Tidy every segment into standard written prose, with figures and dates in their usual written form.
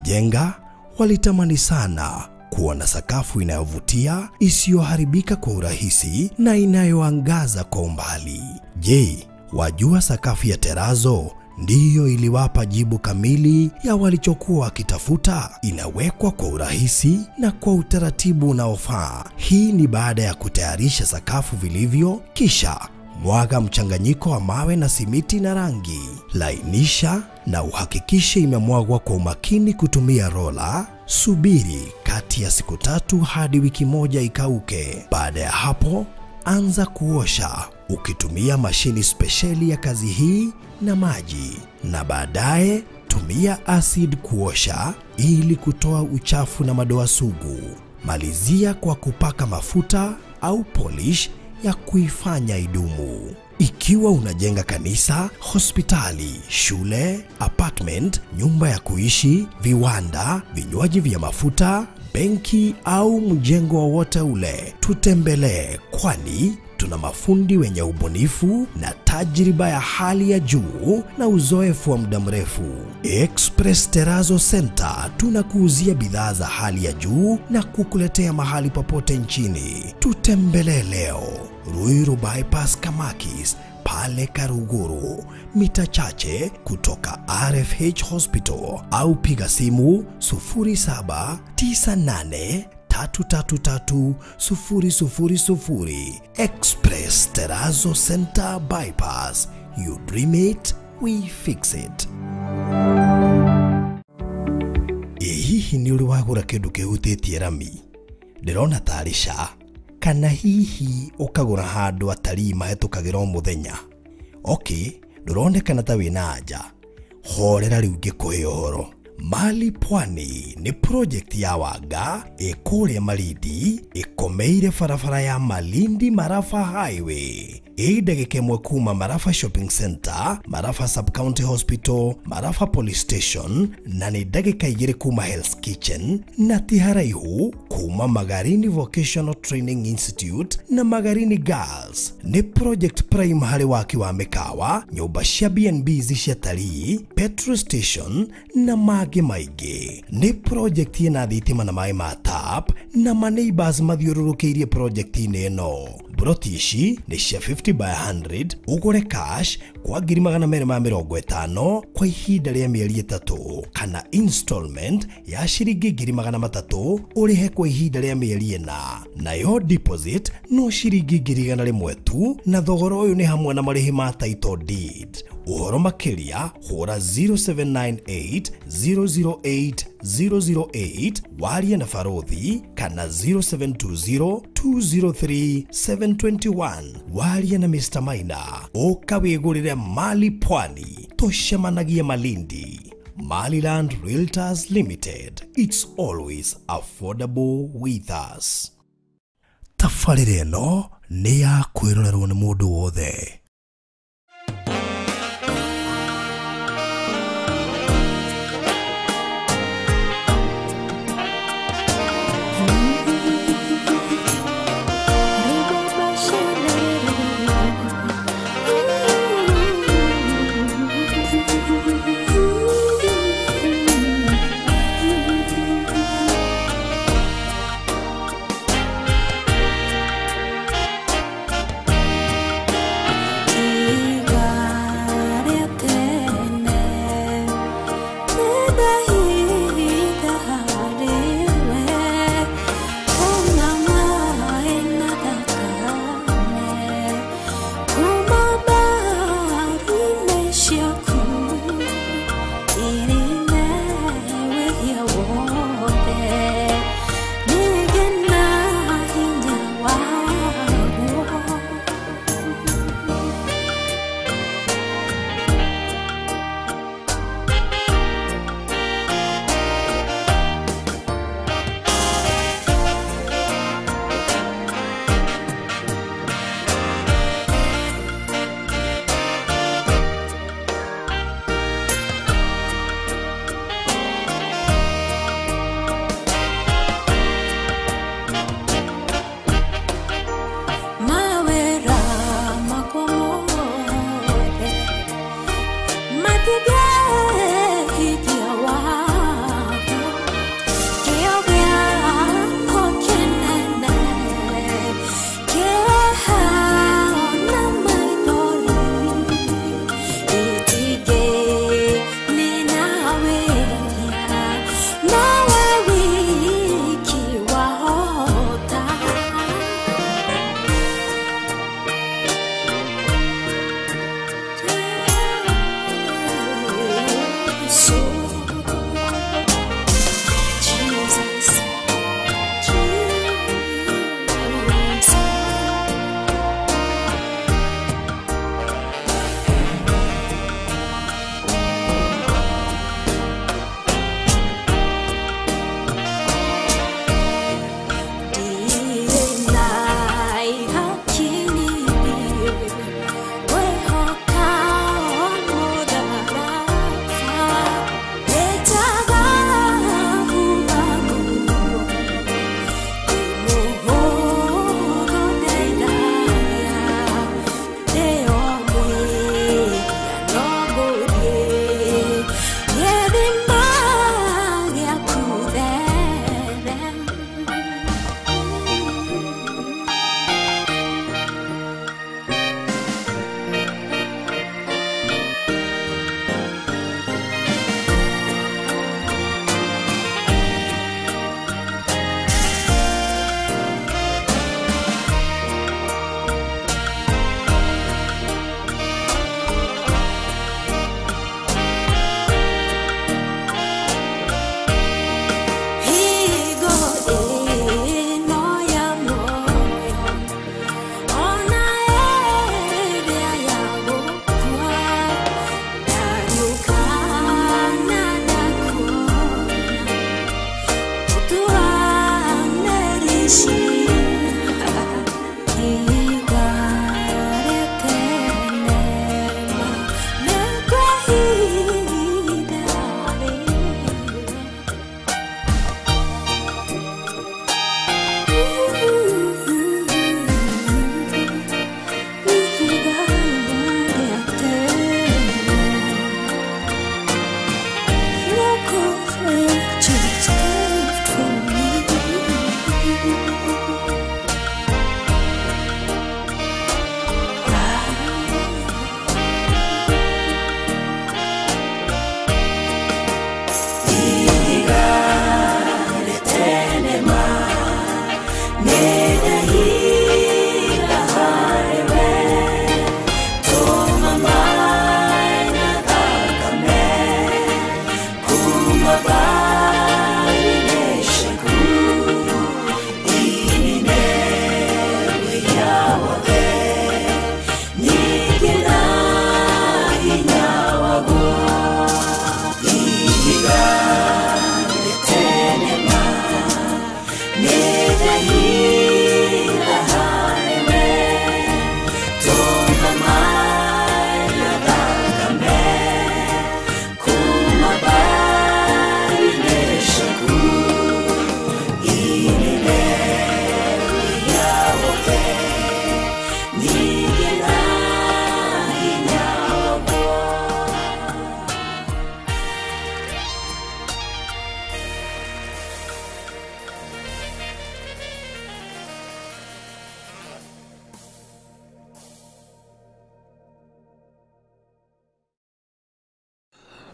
Walipojenga walitamani sana kuwa na sakafu inayovutia, isiyoharibika kwa urahisi na inayoangaza kwa umbali. Je, wajua sakafu ya terazo ndiyo iliwapa jibu kamili ya walichokuwa wakitafuta? Inawekwa kwa urahisi na kwa utaratibu unaofaa. Hii ni baada ya kutayarisha sakafu vilivyo, kisha mwaga mchanganyiko wa mawe na simiti na rangi. Lainisha na uhakikishe imemwagwa kwa umakini kutumia rola. Subiri kati ya siku 3 hadi wiki 1 ikauke. Baada ya hapo, anza kuosha ukitumia mashini spesheli ya kazi hii na maji, na baadaye tumia acid kuosha ili kutoa uchafu na madoa sugu. Malizia kwa kupaka mafuta au polish ya kuifanya idumu. Ikiwa unajenga kanisa, hospitali, shule, apartment, nyumba ya kuishi, viwanda, vinywaji vya mafuta, benki au mjengo wowote ule, tutembelee, kwani tuna mafundi wenye ubunifu na tajriba ya hali ya juu na uzoefu wa muda mrefu. Express Terrazzo Center tunakuuzia bidhaa za hali ya juu na kukuletea mahali popote nchini. Tutembelee leo Ruiru Bypass Kamakis pale Karuguru, mita chache kutoka RFH Hospital, au piga simu 0798 333 000. Express Terrazzo Center Bypass. You dream it, we fix it. Hihi ni uri wagura kindu kihutĩtie rami? Ndĩrona tarĩ SHA, kana hihi ũkagũra handũ atarii mahĩtũkagĩra o mũthenya. Okay, ndũronekana ta wĩna anja. Horera rĩu ngĩkũhe ũhoro. Mali Pwani ni project ya Wanga ĩkũrĩa Malindi, ĩkomeire barabara ya Malindi Marafa Highway. Ĩ ndagĩka ĩmwe kuma Marafa Shopping Center, Marafa Sub County Hospital, Marafa Police Station, na nĩ ndagĩka 2 kuma Hell's Kitchen, na ti haraihu kuma Magarini Vocational Training Institute na Magarini Girls. Nĩ project prime harĩ waki wa mĩkawa, nyũmba cia B&B cia talii, petrol station na mangĩ maingĩ. Nĩ project ĩna thitima na maĩ ma tap na ma neighbors mathiũrũrũkĩirie project-inĩ ĩno. Broti ici nĩ cia 50 by 100, ũgũre cash kwa 250,000 kwa ihinda rĩa mĩeri 3, kana installment ya ciringi 300,000 ũrĩhe kwa ihinda rĩa mĩeri 4. Nayo deposit no ciringi 100,000 tu, na thogora ũyũ nĩ hamwe na marĩhi ma title deed. Ũhoro makĩria hũra 0798 008 008 warie na Farodhi, kana 0720 203 721 warie na Mr. Maina. Ũka wĩgũrĩre Mali Pwani, tũcemanagie Malindi. Maliland Realtors Limited, it's always affordable with us. Tabarĩra ĩno nĩ ya kwĩrorerwo nĩ mũndũ wothe.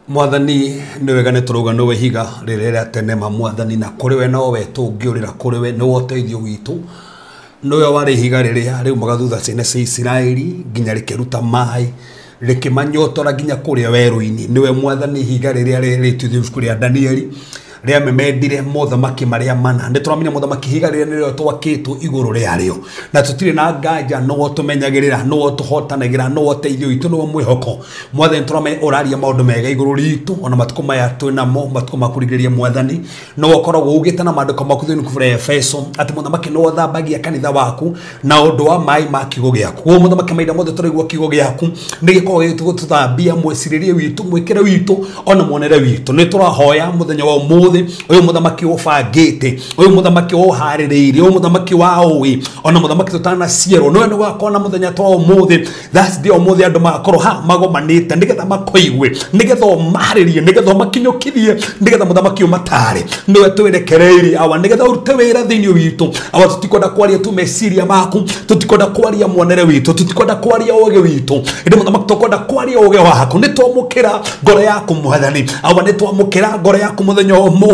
Mwathani nĩ wega nĩ tũrauga nĩwe ihiga rĩrĩa rĩa tene ma mwathani na kũrĩ we nowe tũngĩũrĩra kũrĩ we nĩwe ũteithio witũ nĩwe warĩ ihiga rĩrĩa rĩumaga thutha ciana cia Isiraeli nginya rĩkĩruta maĩ rĩkĩmanyotora nginya kũrĩa werũ-inĩ nĩwe mwathani ihiga rĩrĩa rĩrĩtithio ibuku rĩa Danieli rĩamemendire mothamaki marĩa mana nĩ tũramenya mũthamaki ihiga rĩrĩa nĩrĩo twakĩtwo igũrũ rĩarĩo na tũtirĩ na nganja nĩwe tũmenyagĩrĩra nĩwe tũhotanagĩra nĩwe ũteithio witũ nĩwe mwĩhoko mwathani tũramenya ũraria maũndũ mega igũrũ ritũ ona matukũ maya twĩ namo matukũ ma kũrigĩrĩria mwathani nĩwe ũkoragwo ugĩte na maandĩko maku thĩinĩ wa Efeso atĩ mũthamaki nĩwe ũthambagia kanitha waku na ũndũ wa maĩ ma kiugo gĩaku koguo mũthamaki mahinda mothe tũraigua kiugo gĩaku nĩ gĩkoragwo gĩgĩtũthambia mwĩcirĩrie witũ mwĩkĩre witũ ona muonere witũ nĩ tũrahoya mũthenya wa ũmũthĩ uyu muthamaki ubangite uyu muthamaki uhaririire uyu muthamaki wa ui ona muthamaki tutanaciarwo niwe ni wakona muthenya twa umuthi Thursday umuthi andu magakorwo ha magomanite nigetha makoigue nigetha umaririe nigetha umakinyukithie nigetha muthamaki umatare niwe twirekereirie awa nigetha urute wira thiini witu awa tutikwenda kwaria tu meciria maku tutikwenda kwaria muonere witu tutikwenda kwaria uge witu indi muthamaki tukwenda kwaria uge waku ni twamukira ngoro yaku mwathani awa ni twamukira ngoro yaku muthenya umuthi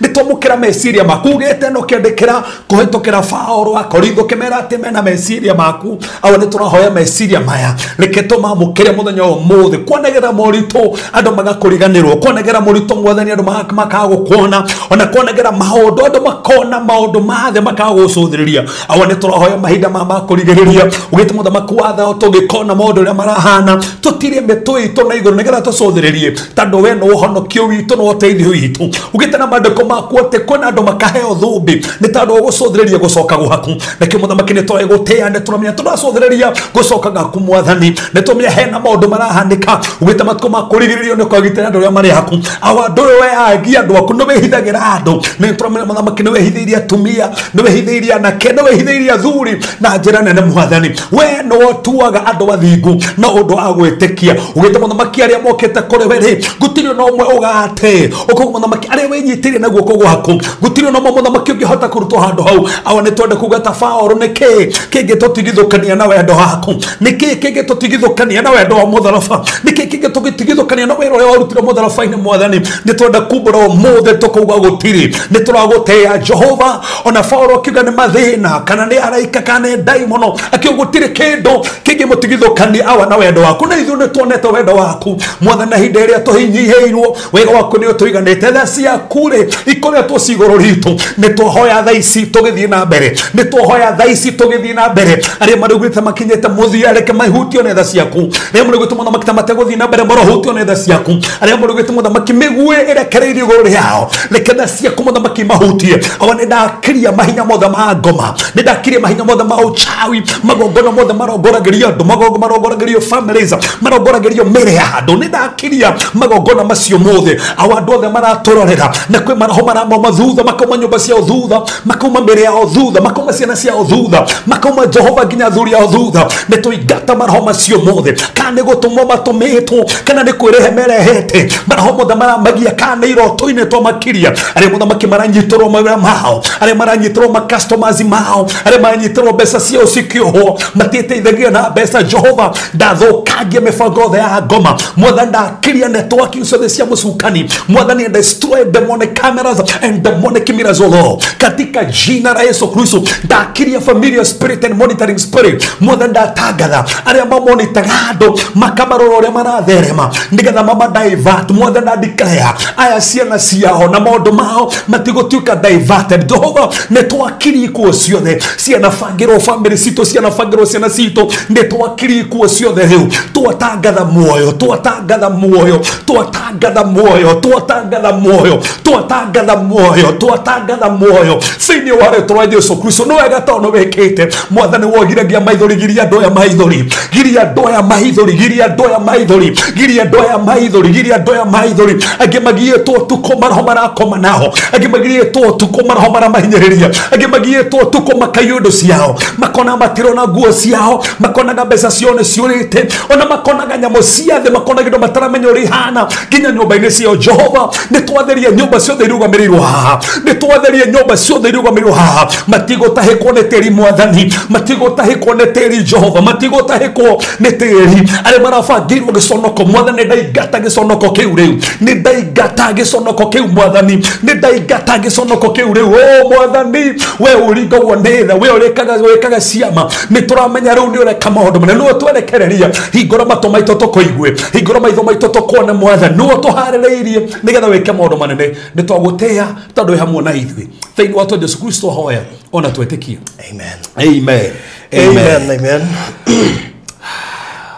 ni twamukira meciria maku ugite no kiandikira kuhitukira Paũlũ wa Korintho kimera ati mena meciria maku awa ni turahoya meciria maya reke tumamukire muthenya umuthi kwanegera moritu andu magakuriganirwo kwanegera moritu mwathani andu makagukuona ona kwanegera maundu andu makona maundu mathe makagucuthiriria awa ni turahoya mahinda ma makurigiriria ugite muthamaki wa thao tugikona maundu uria marahana tutirie mitwe itu na iguru nigetha tucuthiririe tondu we no uhonokio witu no uteithio witu ugite na maandiko maku ati kwina andu makaheo thumbi ni tondu ugucuthiriria gucoka gwaku nakio muthamaki ni twagutia ni turamenya turacuthiriria gucoka gaku mwathani ni tumenya hena maundu marahanika ugite matuko makurigiririo ni kwagitira andu aria mari haku awa andu we agi andu aku ni wihithagira andu ni turamenya muthamaki ni wihitheirie atumia ni wihitheirie anake ni wihitheirie athuri na njira nene mwathani we no tuaga andu athingu na undu wa gwitikia ugite muthamaki aria mokite kuri we ri gutiri no umwe ugate ukoguo muthamaki aria winyitire na guoko gwaku gutiri no umwe muthamaki ungihota kurutwo handu hau awa ni twende kuga ta Paũlũ niki kingitutigithukania na wendo waku niki kingitutigithukania na wendo wa mutharaba niki kingitutigithukania na wira uria warutire mutharaba-ini mwathani ni twenda kumbura umuthi tukauga gutiri ni turagutea Jehova ona Paũlũ akiuga ni mathina kana ni araika kana ni ndaimono akiuga gutiri kindu kingimutigithukania awa na wendo waku na ithuĩ nĩ tuonete wendo waku mwathani na hinda ĩrĩa tũhinyihĩirwo wega waku nĩ ũtũiganĩte tha ciaku ciaku rĩ ikoretwo ci igũrũ ritũ. Nĩ twahoya thaa ici tũgĩthiĩ na mbere, nĩ twahoya thaa ici tũgĩthiĩ na mbere. Arĩa marugĩte makinyĩte mũthia, reke mahutio nĩ tha ciaku. Arĩa marugĩte mũthamaki ta mategũthiĩ na mbere, marohutio nĩ tha ciaku. Arĩa marugĩte mũthamaki mĩguĩ ĩrekereirio igũrũ rĩao, reke tha ciaku mũthamaki mahutie. Awa nĩ ndakiria mahinya mothe ma ngoma, nĩ ndakiria mahinya mothe ma ũchawi, magongona mothe marongoragĩrio andũ, marongoragĩrio families, marongoragĩrio mĩrĩ ya andũ. Nĩ ndakiria magongona macio mothe. Awa andũ othe maratũrorera na kwĩ maroho maramauma thutha, makauma nyũmba ciao thutha, makauma mĩrĩ yao thutha, makauma ciana ciao thutha, makauma Jehova nginya athuri ao thutha. Nĩ tũingata maroho macio mothe, kana nĩ gũtũmwo matũmĩtwo, kana nĩ kwĩrehe merehete. Maroho mothe maramagia, kana nĩ iroto-inĩ twamakiria. Arĩa mũthamaki maranyitĩrwo mawĩra mao, arĩa maranyitĩrwo ma customers mao, arĩa maranyitĩrwo mbeca ciao cikĩohwo, matiĩteithagia na mbeca. Jehova ndathũkangia mĩbango yothe ya ngoma. Mwathani ndakiria networking ciothe cia mũcukani. Mwathani destroy demonic cameras and demonic mirrors, O Lord, katika jina la Yesu Kristo. Ndakiria familiar spirit and monitoring spirit. Mwathani ndatangatha arĩa mamonitaga andũ, makamarora ũrĩa maratherema nĩgetha mama divert. Mwathani ndadeclare aya ciana ciao na maũndũ mao matigũtuĩka diverted. Jehova nĩ twakirie ikuũ ciothe cianabangĩrwo family citũ, cianabangĩrwo ciana citũ. Nĩ twakirie ikuũ ciothe rĩu. Twatangatha muoyo, twatangatha muoyo, twatangatha muoyo, twatangatha muoyo, twatangatha muoyo, twatangatha muoyo thĩinĩ wa rĩtwa rĩa Jesu Kristo. Nĩ wega tondũ nĩ wĩkĩte. Mwathani wogiragia maithori, giria andũ aya maithori, giria andũ aya maithori, giria andũ aya maithori, giria andũ aya maithori, giria andũ aya maithori. Angĩ magiĩtwo ũtukũ maroho marakoma nao, angĩ magiĩtwo ũtukũ maroho maramahinyĩrĩria, angĩ magiĩtwo ũtukũ makaiywo indo ciao, makona matirona nguo ciao, makonaga mbeca ciao nĩ ciũrĩte, ona makonaga nyamũ cia thĩ, makonaga indo mataramenya ũrĩa ihana nginya nyũmba-inĩ ciao. Jehova nĩ twatheria nyũmba ciothe irũgamĩrĩirwo haha, nĩ twatheria nyũmba ciothe irũgamĩrĩirwo haha. Matigũtahĩkwo nĩ tĩri Mwathani, matigũtahĩkwo nĩ tĩri Jehova, matigũtahĩkwo nĩ tĩri. Arĩa marabangĩirwo gĩconoko, Mwathani ndaingata gĩconoko kĩu rĩu, nĩ ndaingata gĩconoko kĩu Mwathani, nĩ ndaingata gĩconoko kĩu rĩu. O Mwathani, we ũringagwo nĩ tha, we ũrĩkaga ciama. Nĩ tũramenya rĩu nĩ ũreka maũndũ manene, nĩwe twerekereria. Hingũra matũ maitũ tũkũigue, hingũra maitho maitũ tũkuone Mwathani, nĩwe tũharĩrĩirie nĩgetha wĩke maũndũ manene. Nĩ twagũtĩĩa tondũ wĩ hamwe na ithuĩ. Thĩinĩ wa Jesu Kristo hoya ona twĩtĩkie. Amen. Amen. Amen. Amen.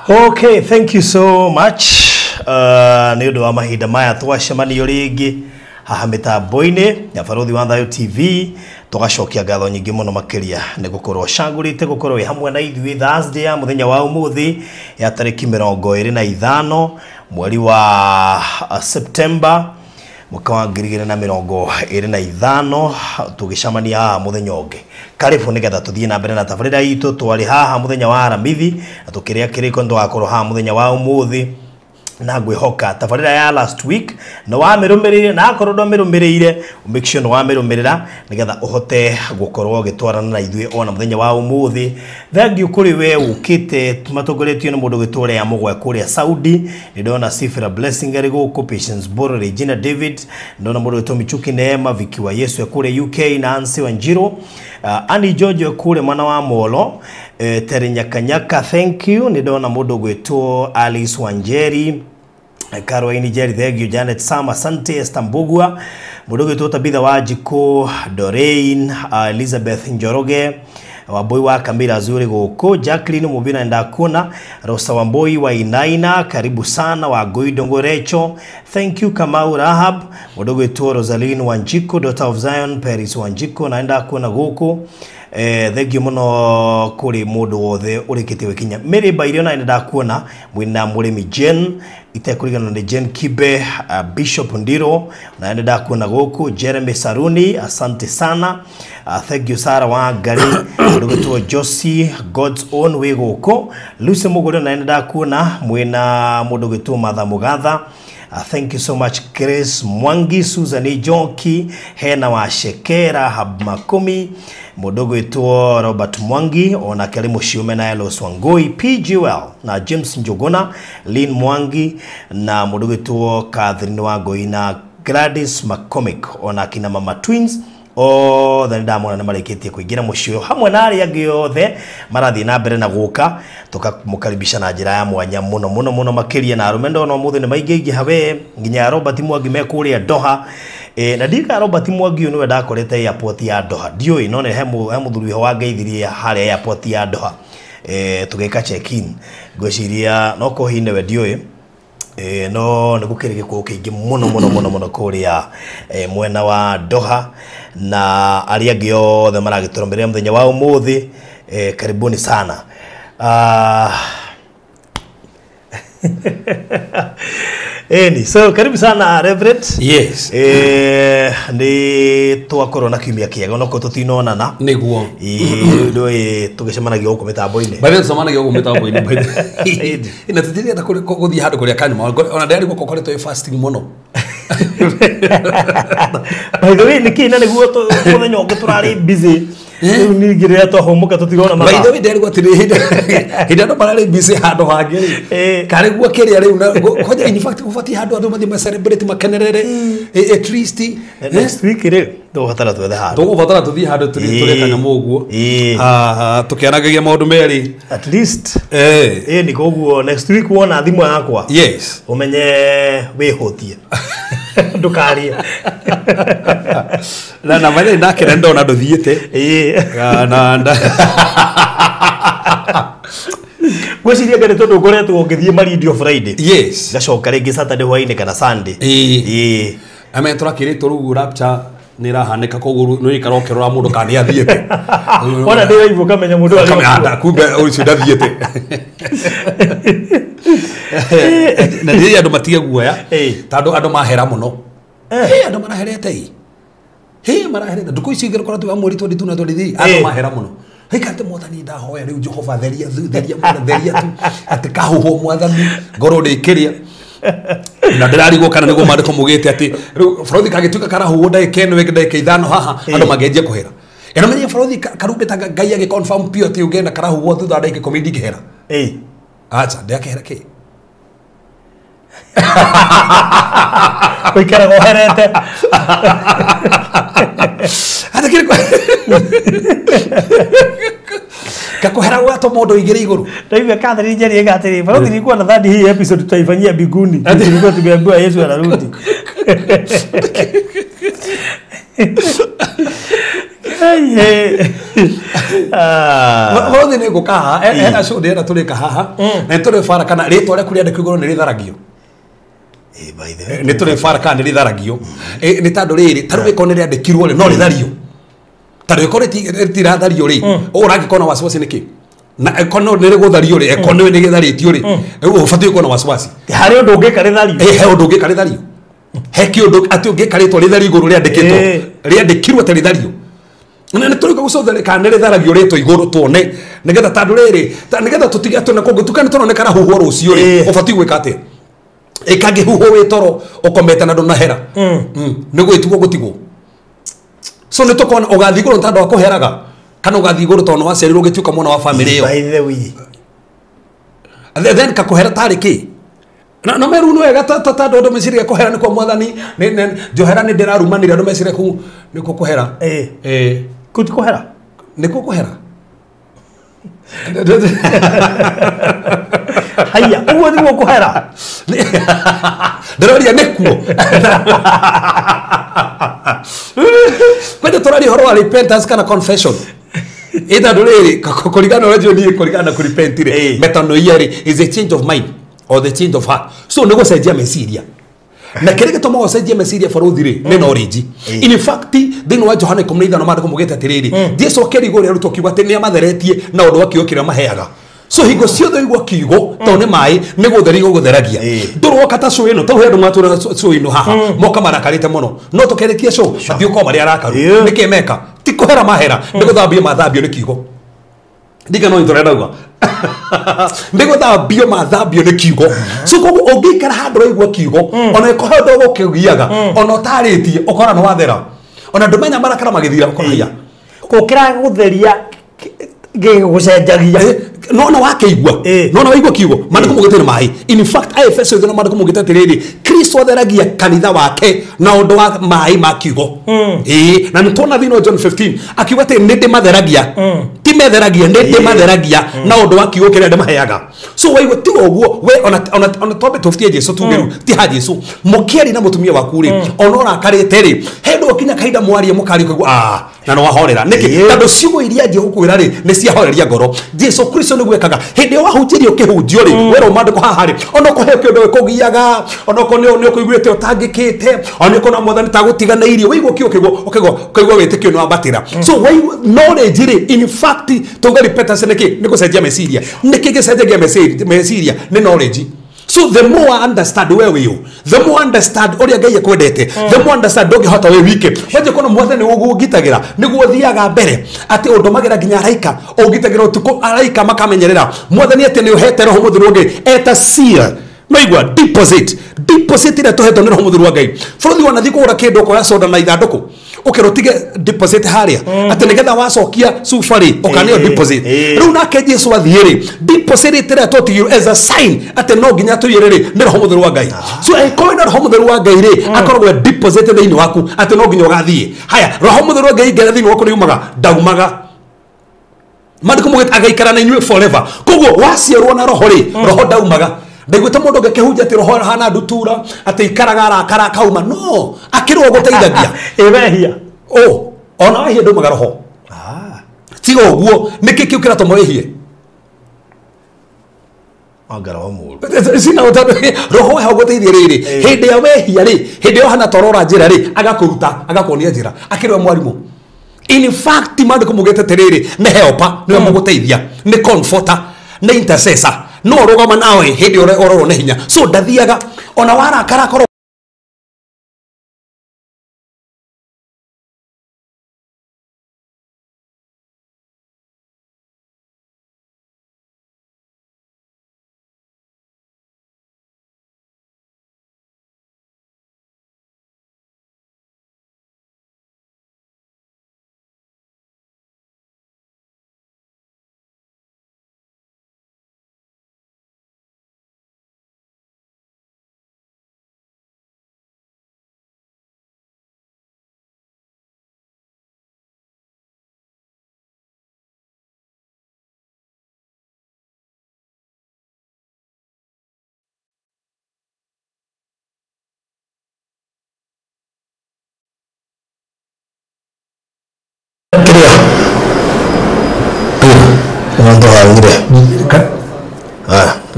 Okay, thank you so much. Nĩ ũndũ wa mahinda maya twacemanio rĩngĩ haha mĩtambo-inĩ ya Barothi wa Thayo TV, tũgacokia ngatho nyingĩ mũno makĩria nĩ gũkorwo cagũrĩte gũkorwo wĩ hamwe na ithuĩ Thursday ya mũthenya wa ũmũthĩ ya tarĩki 25 mweri wa September mwaka wa 2025, tũgĩcemania haha mũthenya ũngĩ. Karibu nĩgetha tũthiĩ na mbere na tabarĩra itũ. Twarĩ haha mũthenya wa Aramithi na tũkĩrĩa kĩrĩko, nĩtũgakorwo haha mũthenya wa ũmũthĩ na ngwĩhoka tabarĩra ya last week nĩ wamĩrũmĩrĩire, na akorwo ndwamĩrũmĩrĩire make sure nĩ wamĩrũmĩrĩra nĩgetha ũhote gũkorwo ũgĩtwarana na ithuĩ ona mũthenya wa ũmũthĩ. Thank you kũrĩ we ũkĩte matongoretio nĩ mũndũ ũgĩtwo Lea Mũgwe kũrĩa Saudi. Nĩ ndona Sifra Blessing arĩ gũkũ, Patience Boro, Regina David, ndona mũndũ ũgĩtwo Michuki Neema, Viki wa Yesu e kũrĩa UK, Nancy Wanjiru, Annie George e kũrĩa mwana wa Molo, Terry Nyakanyaka, thank you. Nĩ ndona mũndũ ũgwĩtwo Alice Wanjeri, Caroline Jerry, thank you. Janet Sam, asante. Esther Mbugua, mũndũ ũgwĩtwo Tabitha Wanjikũ, Doreen, Elizabeth Njoroge, Wambui wa Kamira Zuri gũkũ, Jacqueline Mubina ndakuona, Rosa Wambui wa Inaina, karibu sana, wa Goidongo Recho, thank you. Kamau Rahab, mũndũ ũgwĩtwo Rosaline Wanjiko, Daughter of Zion, Paris Wanjiko, na ndakuona gũkũ. Thank you mũno kũrĩ mũndũ wothe ũrĩkĩtie gũkinya. Mary Bairio na ndakuona mwĩna mũrĩmi Jane, itekũriganĩrwo nĩ Jane Kibe, Bishop Ndiro na ndakuona gũkũ, Jeremy Saruni, asante sana. Thank you Sarah wa Ngari, mũndũ ũgwĩtwo Josie God's Own wĩ gũkũ, Lucy Mũgũrĩ na ndakuona mwĩna mũndũ ũgwĩtwo Martha Mũgatha. Thank you so much Grace Mwangi, Susan Njoki, Hena wa Shekera, Hab Makumi, mũndũ ũgwĩtwo Robert Mwangi, onake arĩ mũciũme na Elos Wangui, PGL na James Njuguna, Lynn Mwangi na mũndũ ũgwĩtwo Catherine Wangui na Gladys McCormick, onake na Mama Twins othe nĩ ndamona nĩ marĩkĩtie kũingĩra mũciĩ ũyũ hamwe na arĩa angĩ othe marathiĩ na mbere na gũka, tũkamũkaribisha na njĩra ya mwanya mũno mũno mũno makĩria. Na arũme ndona ũmũthĩ nĩ maingĩingĩha we, nginya Robert Mwangi me kũrĩa Doha. Na ndika Robert Mwangi niwe ndakorete airport ya Doha. Ndiũĩ no nĩ he mũthuri ho wangeithirie harĩa airport ya Doha. Tũgĩka check in. Ngwĩciria no ko hihi nĩwe ndiũĩ. No nĩ gũkĩrĩ gĩkũyũ kĩingĩ mũno mũno mũno mũno kũrĩa mwena wa Doha na arĩa angĩ othe maragĩtũrũmĩrĩra mũthenya wa ũmũthĩ. Karibuni sana. Eni, so karibu sana Reverend. Yes. Ni twakorwo na kiumia kĩega no ko tũtinonana. Nĩguo. Ndũĩ tũgĩcemanagia gũkũ mĩtambo-inĩ. By the way tũcemanagia gũkũ mĩtambo-inĩ. Na tũtirenda gũthiĩ handũ kũrĩa kanyuma. Ona ndĩrarigwo kokoretwo ĩ fasting mũno. By the way nĩkĩ na nĩguo mũthenya ũngĩ tũrarĩ busy. Rĩu ningĩ rĩrĩa twahũmũka tũtirona mathaa. By the way ndĩrarigwo atĩrĩ hĩndĩ andũ mararĩ busy handũ hangĩ rĩ. Karĩ guo kĩrĩa rĩu na kwanja in fact gũbatiĩ handũ andũ mathiĩ ma celebrate makenerere at least next week rĩ tũgũbatara twethe handũ. Tũgũbatara tũthiĩ handũ tũrĩe kanyamũ ũguo. Tũkĩaragagia maũndũ merĩ. At least. Nĩ koguo next week wona thimũ yakwa. Yes. Ũmenye wĩhũtie. Ndũkarie. Na maithe ndakena ndona ndũthiĩte. Na ngwĩciria nĩ tondũ ngoretwo ngĩthiĩ Maridio Friday. Yes. Ngacoka rĩngĩ Saturday hwainĩ kana Sunday. Ame tũrakĩrĩtwo rĩu rapture nĩ ĩrahanĩka koguo nĩ ũikara ũkĩrora mũndũ kana nĩ athiĩte. Ona ndĩ raibũ ũkamenya mũndũ arĩ kumbe ũcio ndathiĩte. Na nĩ andũ matige guoya tondũ andũ mahera mũno. Andũ maraherete ĩ. Maraherete ndukũ ici igĩrĩ koretwo wa mweri 22 na 23 andũ mahera mũno. Hikate mwathani ndahoya rĩu Jehova theria thu theria mwana theria tu atĩ kahuhwo mwathani ngorwo ndĩkĩrĩa. Na ndĩrarigwo kana nĩguo maandĩko mugĩte atĩ rĩu bũrũri kagĩtuĩka karahuhwo ndagĩka ĩno ĩngĩ ndagĩka ithano haha andũ mangĩanjia kũhera. Ĩno menye bũrũri karumbĩta Ngai agĩ confirm pure atĩ ũngĩenda karahuhwo thutha wa ndagĩka ikũmi ndingĩhera. Acha ndĩakĩhera kĩ? Ũikaraga ũherete. Atĩ kĩrĩ kakuhera gwatwo mũndũ igĩrĩ igũrũ. Ndaigua Catherine Njeri ega atĩrĩ, balothi nilikuwa nadhani hii episode tutaifanyia mbinguni. Tulikuwa tumeambiwa Yesu anarudi. Balothi nĩ ngũka haha, hena show ndĩrenda tũrĩka haha. Na nĩ tũrĩ bara kana rĩtwa rĩaku rĩandĩkwo igũrũ nĩ rĩtharagio. Nĩ tũrĩ bara kana nĩ rĩtharagio. Nĩ tondũ rĩrĩ, ta rĩu ĩkorwo nĩ rĩandĩkirwo rĩ, no rĩthario. Ta rĩu ĩkorwo rĩtirathario rĩ, ũrangĩkorwo na wasiwasi nĩkĩ? Na ĩkorwo nĩ rĩgũthario rĩ, ĩkorwo nĩ rĩtharĩtio rĩ, ũbatiĩ gũkorwo na wasiwasi. Harĩ ũndũ ũngĩka rĩthario? He ũndũ ũngĩka rĩthario. He kĩũndũ atĩ ũngĩka rĩtwa rĩthario igũrũ rĩandĩkĩtwo. Rĩandĩkirwo atĩ rĩthario. Na nĩ tũrĩka gũcũthĩrĩria kana nĩ rĩtharagio rĩtwa igũrũ tuone nĩgetha tondũ rĩrĩ, nĩgetha tũtige atĩ ona kũngĩtuĩka nĩ tũroneka karahuhwo rũciũ rĩ, ũbatiĩ gwĩka atĩa? Ĩkangĩhuhwo wĩ toro ũkomete na ndũnahera. Nĩ gwĩtigwo gũtigwo. So nĩ tũkona ũgathiĩ igũrũ tondũ wa kũheraga kana ũgathiĩ igũrũ tondũ waciarirwo ũgĩtuĩka mwana wa famĩlĩ ĩyo. By the way. Then kakũhera tarĩ kĩ? Na meru nĩ wega tondũ andũ meciria kũhera nĩ kwa mwathani, njohera nĩ ndĩrarumanire andũ meciria kũu nĩkuo kũhera. Kũu ti kũhera? Nĩkuo kũhera. Haiya, ũguo nĩguo kũhera? Ndĩroria nĩkuo. Kwenda tũraria ũhoro wa repentance kana confession. Ĩta ndũrĩrĩ, kũringana na ũrĩa niĩ kũringana na kũrepent rĩ, metanoia rĩ, is a change of mind or the change of heart. So nĩ gũcenjia meciria. Na kĩrĩa gĩtũmaga ũcenjie meciria barũthi rĩ, nĩ knowledge. In fact, thĩinĩ wa Johana 15 maandĩko maugĩte atĩrĩrĩ, Jesũ akĩrigwo ũrĩa arutwo akiuga atĩ nĩamatheretie na ũndũ wa kiugo kĩrĩa maheaga. So hingo ciothe ũigua kiugo tondũ nĩ maĩ nĩ gũtheria gũgũtheragia. Ndũroka ta cũĩ ĩno, ta rĩu he andũ matũraga cũĩ ĩno haha, moka marakarĩte mũno. No tũkerĩkie cũ, mathiĩ gũkorwo marĩ arakaru. Nĩkĩ meka? Ti kũhera mahera, nĩ gũthambio mathambio nĩ kiugo. Ndika no itũrenda uga. Nĩ gũthambio mathambio nĩ kiugo. So koguo ũngĩikara handũ ũraigua kiugo, ona ĩkorwo he ũndũ ũgũkĩgiaga, ona ũtarĩtie, ũkora nĩ wathera. Ona ndũmenya marakara magĩthira, ũkora haiya. Gũkĩra gũtheria gĩgũcenjagia. Nona wakeigua. Nona waigua kiugo. Maandĩko maugĩte nĩ maĩ. In fact, Efeso ithano maandĩko maugĩte atĩrĩrĩ, Kristo atheragia kanitha wake na ũndũ wa maĩ ma kiugo. Na nĩ tuona thĩinĩ wa John 15 akiuga atĩ nĩ ndĩmatheragia. Ti metheragia, nĩ ndĩmatheragia na ũndũ wa kiugo kĩrĩa ndĩmaheaga. So waigua tiga ũguo we ona twambe tũbutie Jesu tuge rĩu ti ha Jesu. Mũkĩaria na mũtumia waku rĩ, ona ũrakarĩte rĩ, he ndũ ũkinya kahinda mwarie mũkaria ũkaigua na no wahorera. Nĩkĩ? Tondũ ciugo iria njĩgũkwĩra rĩ nĩ ciahoreria ngoro. Jesu Kristo nĩguo ekaga. Hĩndĩ ĩyo wahunjĩrio kĩhunjio rĩ, werwo maandĩko haha rĩ, ona ũkũheo kĩndũ gĩkũgiaga, ona okorwo nĩ ũkũiguĩte ũtangĩkĩte, ona ũkona mwathani tagũtiganĩirie, waigua kiugo kĩu ũkaigua wĩtĩkio nĩ wambatĩra. So waigua knowledge rĩ, in fact tuuga repentance nĩkĩ? Nĩ gũcenjia meciria. Nĩkĩ gĩcenjagia meciria? Nĩ knowledge. So the more I understand where we are, the more I understand ũrĩa Ngai akwendete, the more I understand ndũngĩhota wĩ wike. Wanjia kuona mwathani nĩguo ũngitagĩra, nĩguo ũthiaga mbere, atĩ ũndũmagĩra nginya araika, ũngitagĩra ũtukũ araika makamenyerera. Mwathani atĩ nĩ ũhete Roho Mũtheru wa Ngai, eta seal. Maigua deposit. Deposit ĩrĩa tũhetwo nĩ Roho Mũtheru wa Ngai. Bũrũri wanathiĩ kũgũra kĩndũ ũkoya soda na ithandũkũ, ũkerwo ũtige deposit harĩa, atĩ nĩgetha wacokia cuba rĩ, ũkaneo deposit. Rĩu nake Jesu athiĩ rĩ, deposit ĩrĩa twatigirwo as a sign atĩ no nginya tũiyĩre rĩ, nĩ Roho Mũtheru wa Ngai. So angĩkorwo wĩna Roho Mũtheru wa Ngai rĩ, akoragwo e deposit thĩinĩ waku atĩ no nginya ũgathiĩ. Haya, Roho Mũtheru wa Ngai ingĩra thĩinĩ waku nĩumaga? Ndaumaga. Maandĩko maugĩte agaikara na inyuĩ forever. Koguo waciarwo na Roho rĩ, Roho ndaumaga. Ndaiguĩte mũndũ ũngĩ akĩhunjia atĩ Roho hana ndutura, atĩ ikaraga arakara akauma. No, akĩrwo gũteithagia. Ĩ wehia. Ona wehia ndaumaga Roho. Tiga ũguo, nĩkĩ kĩu kĩratũma wĩhie? Anga roho mũũru. Sina ũtandũ, Roho weho gũteithia rĩrĩ. Hĩndĩ ya wehia rĩ, hĩndĩ ĩyo hana torora njĩra rĩ, agakũruta, agakuonia njĩra. Akĩrwo mwarimũ. In fact, maandĩko maugĩte atĩrĩrĩ, nĩ helper, nĩwe mũgũteithia, nĩ comforter, nĩ intercessor. No rũgama nawe hĩndĩ ĩrĩa ũrorwo nĩ hinya. So ndathiaga ona warakara akorwo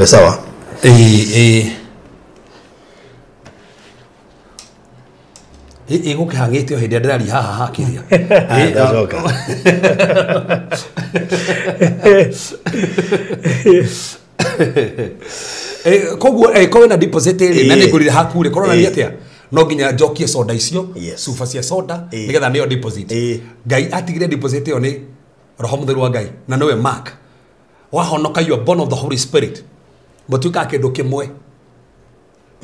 Sawa. Ĩgũkĩhang'ĩte o hĩndĩ ĩrĩa ndĩraria haha hakĩria. Ndacoka. Koguo korwo wĩna deposit rĩ, na nĩngũrire haku rĩ, koronania atĩa? No nginya njokie soda icio, cuba cia soda, nĩgetha nĩyo deposit. Ngai atigire deposit ĩyo nĩ Roho Mũtheru wa Ngai, na nĩwe mark. Wahonoka, you are born of the Holy Spirit. Mũtuĩkaga kĩndũ kĩmwe.